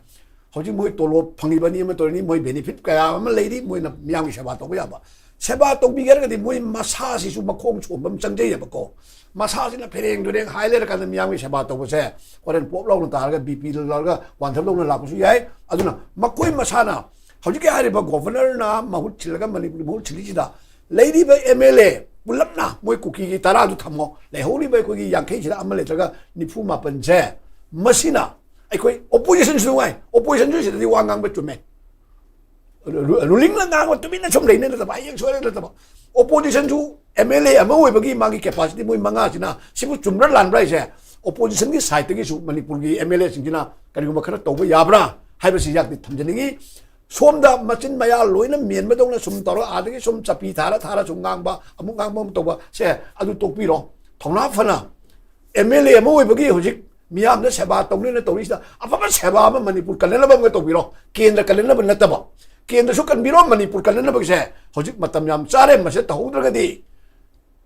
ꯍꯧꯖꯤꯛ ꯃꯣꯏ ꯇꯣꯂꯣꯞ ꯐꯪꯉꯤꯕꯅꯤ ꯑꯃ ꯇꯧꯔꯤꯅꯤ, ꯃꯣꯏ benefit ꯀꯌꯥ ꯑꯃ ꯂꯩꯔꯤ, ꯃꯣꯏꯅ ꯃꯤꯌꯥꯝꯒꯤ ꯁꯦꯕꯥ ꯇꯧꯕ ꯌꯥꯕ꯫ ꯁꯦꯕꯥ ꯇꯧꯕꯤꯒꯦ ꯍꯥꯏꯔꯒꯗꯤ ꯃꯣꯏ ꯃꯁꯥꯁꯤꯁꯨ ꯃꯈꯣꯡ ꯁꯣꯝꯕ ꯑꯃ ꯆꯪꯖꯩꯌꯦꯕꯀꯣ꯫ ꯃꯁꯥꯁꯤꯅ ꯐꯦꯔꯦꯡ ꯇꯨꯔꯦꯡ ꯍꯥꯏ ꯂꯩꯔꯀꯥꯟꯗ ꯃꯤꯌꯥꯝꯒꯤ ꯁꯦꯕꯥ ꯇꯧꯕꯁꯦ ꯍꯣꯔꯦꯟ ꯄꯣꯞ ꯂꯥꯎꯅ ꯇꯥꯔꯒ BP ꯂꯥꯛꯑꯒ ꯋꯥꯟꯊꯕ ꯂꯧꯅ ꯂꯥꯛꯄꯁꯨ ꯌꯥꯏ꯫ ꯑꯗꯨꯅ ꯃꯈꯣꯏ ꯃꯁꯥꯅ ꯍꯧꯖꯤꯛꯀꯤ ꯍꯥꯏꯔꯤꯕ ꯒꯣꯕꯔꯅꯔꯅ ꯃꯍꯨꯠ ꯁꯤꯜꯂꯒ, ꯃꯅꯤꯄꯨꯔꯒꯤ ꯃꯍꯨꯠ ꯁꯤꯜꯂꯤꯁꯤꯗ, ꯂꯩꯔꯤꯕ MLA ꯄꯨꯂꯞꯅ ꯃꯣꯏ ꯀꯨꯀꯤꯒꯤ ꯇꯔꯥꯗꯨ ꯊꯝꯃꯣ, ꯂꯩꯍꯧꯔꯤꯕ ꯑꯩꯈꯣꯏꯒꯤ ꯌꯥꯡꯈꯩꯁꯤꯗ ꯑꯃ ꯂꯩꯇ꯭ꯔꯒ ꯅꯤꯐꯨ ꯃꯥꯄꯟꯁꯦ, ꯃꯁꯤꯅ ꯑꯩꯈꯣꯏ oppositionꯁꯨ ꯅꯨꯡꯉꯥꯏ, oppositionꯁꯨ ꯁꯤꯗꯗꯤ ꯋꯥ ꯉꯥꯡꯕ ꯆꯨꯝꯃꯦ꯫ Ru-, rulingꯅ ꯉꯥꯡꯕ ꯇꯨꯃꯤꯟꯅ ꯁꯨꯝ ꯂꯩꯅ ꯅꯠꯇꯕ, ꯍꯌꯦꯡ ꯁꯣꯏꯔ ꯅꯠꯇꯕ, oppositionꯁꯨ MLA ꯑꯃ ꯑꯣꯏꯕꯒꯤ ꯃꯥꯒꯤ capacity ꯃꯣꯏ ꯃꯉꯥꯁꯤꯅ ꯁꯤꯕꯨ ꯆꯨꯝꯕ꯭ꯔꯥ ꯂꯥꯟꯕ꯭ꯔꯥ ꯍꯥꯏꯁꯦ oppositionꯒꯤ sideꯇꯒꯤꯁꯨ ꯃꯅꯤꯄꯨꯔꯒꯤ MLAꯁꯤꯡꯁꯤꯅ ꯀꯔꯤꯒꯨꯝꯕ ꯈꯔ ꯇꯧꯕ ꯌꯥꯕ꯭ꯔꯥ ꯍꯥꯏꯕꯁꯤ ꯌꯥꯛꯇꯤ ꯊꯝꯖꯅꯤꯡꯉꯤ꯫ ꯁꯣꯝꯗ ꯃꯆꯤꯟ ꯃꯌꯥ ꯂꯣꯏꯅ ꯃꯦꯟꯕꯗꯧꯅ ꯁꯨꯝ ꯇꯧꯔꯒ ꯑꯥꯗꯒꯤ ꯁꯨꯝ ꯆꯄꯤ ꯊꯥꯔ ꯊꯥꯔ ꯁꯨꯝ ꯉꯥꯡꯕ, ꯑꯃꯨꯛ ꯉꯥꯡꯕ, ꯑꯃꯨꯛ ꯇꯧꯕ, ꯁꯦ ꯑꯗꯨ ꯇꯣꯛꯄꯤꯔꯣ꯫ ꯊꯧꯅꯥ ꯐꯅ MLA ꯑꯃ ꯑꯣꯏꯕꯒꯤ ꯍꯧꯖꯤꯛ ꯃꯤꯌꯥꯝꯗ ꯁꯦꯕꯥ ꯇꯧꯅꯦꯅ ꯇꯧꯔꯤꯁꯤꯗ ꯑꯐꯕ ꯁꯦꯕꯥ ꯑꯃ ꯃꯅꯤꯄꯨꯔ ꯀꯜꯅꯅꯕ ꯑꯃꯒ ꯇꯧꯕꯤꯔꯣ꯫ ꯀꯦꯟꯗ꯭ꯔ ꯀꯜꯅꯅꯕ ꯅꯠꯇꯕ, ꯀꯦꯟꯗ꯭ꯔꯁꯨ ꯀꯟꯕꯤꯔꯣ, ꯃꯅꯤꯄꯨꯔ ꯀꯜꯅꯅꯕꯒꯤꯁꯦ ꯍꯧꯖꯤꯛ ꯃꯇꯝ ꯌꯥꯝ ꯆꯥꯔꯦ꯫ ꯃꯁꯤ ꯇꯧꯍꯧꯗ꯭ꯔꯒꯗꯤ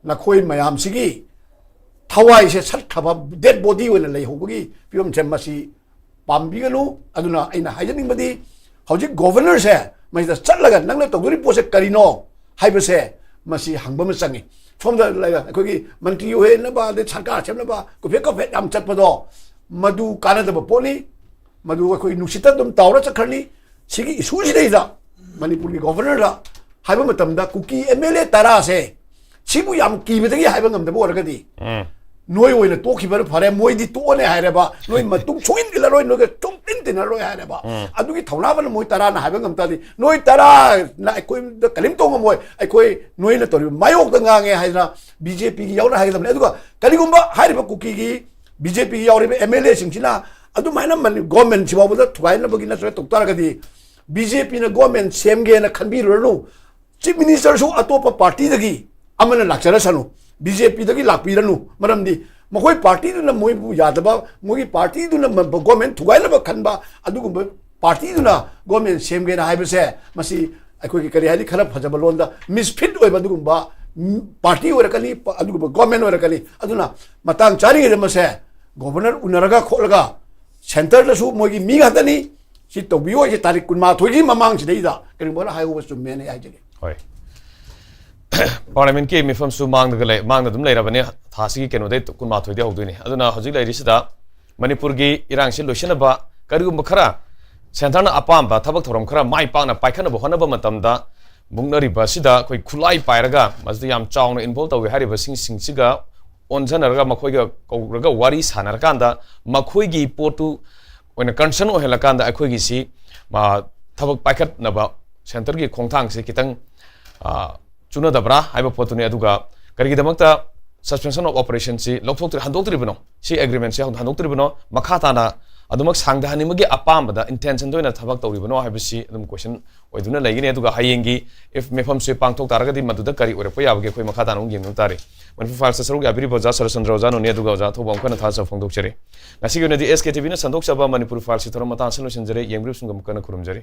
ꯅꯈꯣꯏ ꯃꯌꯥꯝꯁꯤꯒꯤ ꯊꯋꯥꯏꯁꯦ ꯁꯠꯈ꯭ꯔꯕ dead body ꯑꯣꯏꯅ ꯂꯩꯍꯧꯕꯒꯤ ꯐꯤꯕꯝꯁꯦ ꯃꯁꯤ ꯄꯥꯝꯕꯤꯒꯅꯨ꯫ ꯑꯗꯨꯅ ꯑꯩꯅ ꯍꯥꯏꯖꯅꯤꯡꯕꯗꯤ, ꯍꯧꯖꯤꯛ ꯒꯣꯕꯔꯅꯔꯁꯦ ꯃꯁꯤꯗ ꯆꯠꯂꯒ ꯅꯪꯅ ꯇꯧꯗꯣꯔꯤꯕ ꯄꯣꯠꯁꯦ ꯀꯔꯤꯅꯣ ꯍꯥꯏꯕꯁꯦ ꯃꯁꯤ ꯍꯪꯕ ꯑꯃ ꯆꯪꯉꯤ꯫ ꯁꯣꯝꯗ ꯂꯩ-, ꯑꯩꯈꯣꯏꯒꯤ ꯃꯟꯇ꯭ꯔꯤ ꯑꯣꯏꯅꯕ, ꯑꯗꯩ ꯁꯔꯀꯥꯔ ꯁꯦꯝꯅꯕ ꯀꯨꯐꯦꯠ ꯀꯨꯐꯦꯠ ꯌꯥꯝ ꯆꯠꯄꯗꯣ, ꯃꯗꯨ ꯀꯥꯟꯅꯗꯕ ꯄꯣꯠꯅꯤ꯫ ꯃꯗꯨ ꯑꯩꯈꯣꯏ ꯅꯨꯡꯁꯤꯠꯇ ꯑꯗꯨꯝ ꯇꯥꯎꯔ ꯆꯠꯈ꯭ꯔꯅꯤ꯫ ꯁꯤꯒꯤ ꯏꯁꯨꯁꯤꯗꯩꯗ ꯃꯅꯤꯄꯨꯔꯒꯤ ꯒꯣꯕꯔꯅꯔꯗ ꯍꯥꯏꯕ ꯃꯇꯝꯗ, ꯀꯨꯀꯤ MLA ꯇꯔꯥꯁꯦ ꯁꯤꯕꯨ ꯌꯥꯝ ꯀꯤꯕꯗꯒꯤ ꯍꯥꯏꯕ ꯉꯝꯗꯕ ꯑꯣꯏꯔꯒꯗꯤ, ꯎꯝ꯫ ꯅꯣꯏ ꯑꯣꯏꯅ ꯇꯣꯛꯈꯤꯕꯅ ꯐꯔꯦ, ꯃꯣꯏꯗꯤ ꯇꯣꯛꯑꯅꯤ ꯍꯥꯏꯔꯦꯕ, ꯅꯣꯏ ꯃꯇꯨꯡ ꯁꯣꯏꯅ ꯏꯜꯂꯔꯣꯏ, ꯅꯣꯏꯒ ꯁꯨꯡꯇꯤꯟ ꯇꯤꯟꯅꯔꯣꯏ ꯍꯥꯏꯔꯦꯕ꯫ ꯑꯗꯨꯒꯤ ꯊꯧꯅꯥ ꯐꯅ ꯃꯣꯏ ꯇꯔꯥꯅ ꯍꯥꯏꯕ ꯉꯝ ꯇꯥꯔꯗꯤ, ꯅꯣꯏ ꯇꯔꯥꯅ ꯑꯩꯈꯣꯏꯗ ꯀꯔꯤꯝ ꯇꯧ ꯉꯝꯃꯣꯏ, ꯑꯩꯈꯣꯏ ꯅꯣꯏꯅ ꯇꯧꯔꯤꯕ ꯃꯥꯌꯣꯛꯇ ꯉꯥꯡꯉꯦ ꯍꯥꯏꯗꯅ BJPꯒꯤ ꯌꯥꯎꯅ ꯍꯥꯏꯒꯗꯕꯅꯤ꯫ ꯑꯗꯨꯒ ꯀꯔꯤꯒꯨꯝꯕ ꯍꯥꯏꯔꯤꯕ ꯀꯨꯀꯤꯒꯤ BJPꯒꯤ ꯌꯥꯎꯔꯤꯕ MLAꯁꯤꯡꯁꯤꯅ ꯑꯗꯨꯃꯥꯏꯅ ꯃꯅꯤ-, ꯒꯣꯔꯃꯦꯟꯁꯤ ꯐꯥꯎꯕꯗ ꯊꯨꯒꯥꯏꯅꯕꯒꯤ ꯅꯠꯇ꯭ꯔꯒ ꯇꯧ ꯇꯥꯔꯒꯗꯤ ꯕꯤ ꯖꯦ ꯄꯤꯅ ꯒꯣꯔꯃꯦꯟ ꯁꯦꯝꯒꯦꯅ ꯈꯟꯕꯤꯔꯨꯔꯅꯨ꯫ ꯆꯤꯐ ꯃꯤꯅꯤꯁꯇꯔꯁꯨ ꯑꯇꯣꯞꯄ ꯄꯥꯔꯇꯤꯗꯒꯤ ꯑꯃꯅ ꯂꯥꯛꯆꯔꯁꯅꯨ, ꯕꯤ ꯖꯦ ꯄꯤꯗꯒꯤ ꯂꯥꯛꯄꯤꯔꯅꯨ꯫ ꯃꯔꯝꯗꯤ ꯃꯈꯣꯏ ꯄꯥꯔꯇꯤꯗꯨꯅ ꯃꯣꯏꯕꯨ ꯌꯥꯗꯕ, ꯃꯣꯏꯒꯤ ꯄꯥꯔꯇꯤꯗꯨꯅ ꯃ-, ꯒꯣꯔꯃꯦꯟ ꯊꯨꯒꯥꯏꯅꯕ ꯈꯟꯕ ꯑꯗꯨꯒꯨꯝꯕ ꯄꯥꯔꯇꯤꯗꯨꯅ ꯒꯣꯔꯃꯦꯟ ꯁꯦꯝꯒꯦꯅ ꯍꯥꯏꯕꯁꯦ, ꯃꯁꯤ ꯑꯩꯈꯣꯏꯒꯤ ꯀꯔꯤ ꯍꯥꯏꯅꯤ, ꯈꯔ ꯐꯖꯕ ꯂꯣꯟꯗ ꯃꯤꯁꯐꯤꯠ ꯑꯣꯏꯕ ꯑꯗꯨꯒꯨꯝꯕ, ꯎꯝ, ꯄꯥꯔꯇꯤ ꯑꯣꯏꯔꯛꯀꯅꯤ, ꯄ-, ꯑꯗꯨꯒꯨꯝꯕ ꯒꯣꯔꯃꯦꯟ ꯑꯣꯏꯔꯛꯀꯅꯤ꯫ ꯑꯗꯨꯅ ꯃꯇꯥꯡ ꯆꯥꯔꯤꯉꯩꯗ ꯃꯁꯦ ꯒꯣꯕꯔꯅꯔ ꯎꯅꯔꯒ ꯈꯣꯠꯂꯒ, ꯁꯦꯟꯇꯔꯗꯁꯨ ꯃꯣꯏꯒꯤ ꯃꯤ ꯉꯥꯛꯇꯅꯤ, ꯁꯤ ꯇꯧꯕꯤꯌꯨ ꯍꯥꯏꯁꯦ ꯇꯥꯔꯤꯛ ꯀꯨꯟꯃꯥꯊꯣꯏꯒꯤ ꯃꯃꯥꯡꯁꯤꯗꯩꯗ ꯀꯔꯤꯒꯨꯝꯕ ꯍꯥꯏꯍꯧꯕ ꯆꯨꯝꯃꯦꯅ ꯑꯩ ꯍꯥꯏꯖꯒꯦ꯫ ꯍꯣꯏ꯫ ꯄꯥꯔꯂꯤꯌꯥꯃꯦꯟꯠꯀꯤ ꯃꯤꯐꯝꯁꯨ ꯃꯥꯡꯗꯒ ꯂꯩ, ꯃꯥꯡꯗ ꯑꯗꯨꯝ ꯂꯩꯔꯕꯅꯤ꯫ ꯊꯥꯁꯤꯒꯤ ꯀꯩꯅꯣꯗꯩ ꯀꯨꯟꯃꯥꯊꯣꯏꯗꯩ ꯍꯧꯗꯣꯏꯅꯤ꯫ ꯑꯗꯨꯅ ꯍꯧꯖꯤꯛ ꯂꯩꯔꯤꯁꯤꯗ ꯃꯅꯤꯄꯨꯔꯒꯤ ꯏꯔꯥꯡꯁꯤ ꯂꯣꯏꯁꯤꯟꯅꯕ ꯀꯔꯤꯒꯨꯝꯕ ꯈꯔ ꯁꯦꯟꯇꯔꯅ ꯑꯄꯥꯝꯕ ꯊꯕꯛ ꯊꯧꯔꯝ ꯈꯔ ꯃꯥꯏ ꯄꯥꯛꯅ ꯄꯥꯏꯈꯠꯅꯕ ꯍꯣꯠꯅꯕ ꯃꯇꯝꯗ ꯃꯨꯛꯅꯔꯤꯕ ꯑꯁꯤꯗ ꯑꯩꯈꯣꯏ ꯈꯨꯠꯂꯥꯏ ꯄꯥꯏꯔꯒ ꯃꯁꯤꯗ ꯌꯥꯝ ꯆꯥꯎꯅ ꯏꯟꯚꯣꯜꯕ ꯇꯧꯏ ꯍꯥꯏꯔꯤꯕꯁꯤꯡꯁꯤꯡꯁꯤꯒ ꯑꯣꯟꯁꯤꯟꯅꯔꯒ ꯃꯈꯣꯏꯒ ꯀꯧꯔꯒ ꯋꯥꯔꯤ ꯁꯥꯟꯅꯔꯀꯥꯟꯗ ꯃꯈꯣꯏꯒꯤ ꯄꯣꯠꯇꯨ ꯑꯣꯏꯅ ꯀꯟꯁꯔꯟ ꯑꯣꯏꯍꯜꯂꯀꯥꯟꯗ ꯑꯩꯈꯣꯏꯒꯤꯁꯤ, ꯃꯥ, ꯊꯕꯛ ꯄꯥꯏꯈꯠꯅꯕ ꯁꯦꯟꯇꯔꯒꯤ ꯈꯣꯡꯊꯥꯡꯁꯤ ꯈꯤꯇꯪ, ꯑ, ꯆꯨꯅꯗꯕ꯭ꯔꯥ ꯍꯥꯏꯕ ꯄꯣꯠꯇꯨꯅꯤ꯫ ꯑꯗꯨꯒ ꯀꯔꯤꯒꯤꯗꯃꯛꯇ suspension of operationꯁꯤ ꯂꯧꯊꯣꯛꯇ꯭ꯔꯤ, ꯍꯟꯗꯣꯛꯇ꯭ꯔꯤꯕꯅꯣ? ꯁꯤ ꯑꯦꯒ꯭ꯔꯤꯃꯦꯟꯁꯤ ꯍꯟꯗꯣꯛꯇ꯭ꯔꯤꯕꯅꯣ? ꯃꯈꯥ ꯇꯥꯅ ꯑꯗꯨꯃꯛ ꯁꯥꯡꯊꯍꯟꯅꯤꯡꯕꯒꯤ ꯑꯄꯥꯝꯕꯗ intentionꯗ ꯑꯣꯏꯅ ꯊꯕꯛ ꯇꯧꯔꯤꯕꯅꯣ ꯍꯥꯏꯕꯁꯤ ꯑꯗꯨꯝ question ꯑꯣꯏꯗꯨꯅ ꯂꯩꯒꯅꯤ꯫ ꯑꯗꯨꯒ ꯍꯌꯦꯡꯒꯤ if ꯃꯤꯐꯝꯁꯤ ꯄꯥꯡꯊꯣꯛ ꯇꯥꯔꯒꯗꯤ ꯃꯗꯨꯗ ꯀꯔꯤ ꯑꯣꯏꯔꯛꯄ ꯌꯥꯕꯒꯦ ꯑꯩꯈꯣꯏ ꯃꯈꯥ ꯇꯥꯅ ꯑꯃꯨꯛ ꯌꯦꯡꯗꯨꯅ ꯇꯥꯔꯤ꯫ ꯃꯅꯤꯄꯨꯔ ꯐꯥꯏꯜꯁꯇ ꯁꯔꯨꯛ ꯌꯥꯕꯤꯔꯤꯕ ꯑꯣꯖꯥ ꯁꯔꯠꯆꯟꯗ꯭ꯔ ꯑꯣꯖꯥ ꯅꯣꯅꯦ ꯑꯗꯨꯒ ꯑꯣꯖꯥ ꯊꯧꯕ ꯑꯃꯨꯛ ꯍꯟꯅ ꯊꯥꯖꯕ ꯐꯣꯡꯗꯣꯛꯆꯔꯤ꯫ ꯉꯁꯤꯒꯤ ꯑꯣꯏꯅꯗꯤ ꯑꯦꯁ ꯀꯦ ꯇꯤ ꯚꯤꯅ ꯁꯟꯗꯣꯛꯆꯕ ꯃꯅꯤꯄꯨꯔ ꯐꯥꯏꯜꯁꯤ ꯊꯧꯔꯝ ꯃꯇꯥꯡ ꯑꯁꯤꯗ ꯂꯣꯏꯁꯤꯟꯖꯔꯦ꯫ ꯌꯦꯡꯕꯤꯔꯤꯕꯁꯤꯡꯒ ꯑꯃꯨꯛ ꯍꯟꯅ ꯈꯨꯔꯨꯝꯖꯔꯤ꯫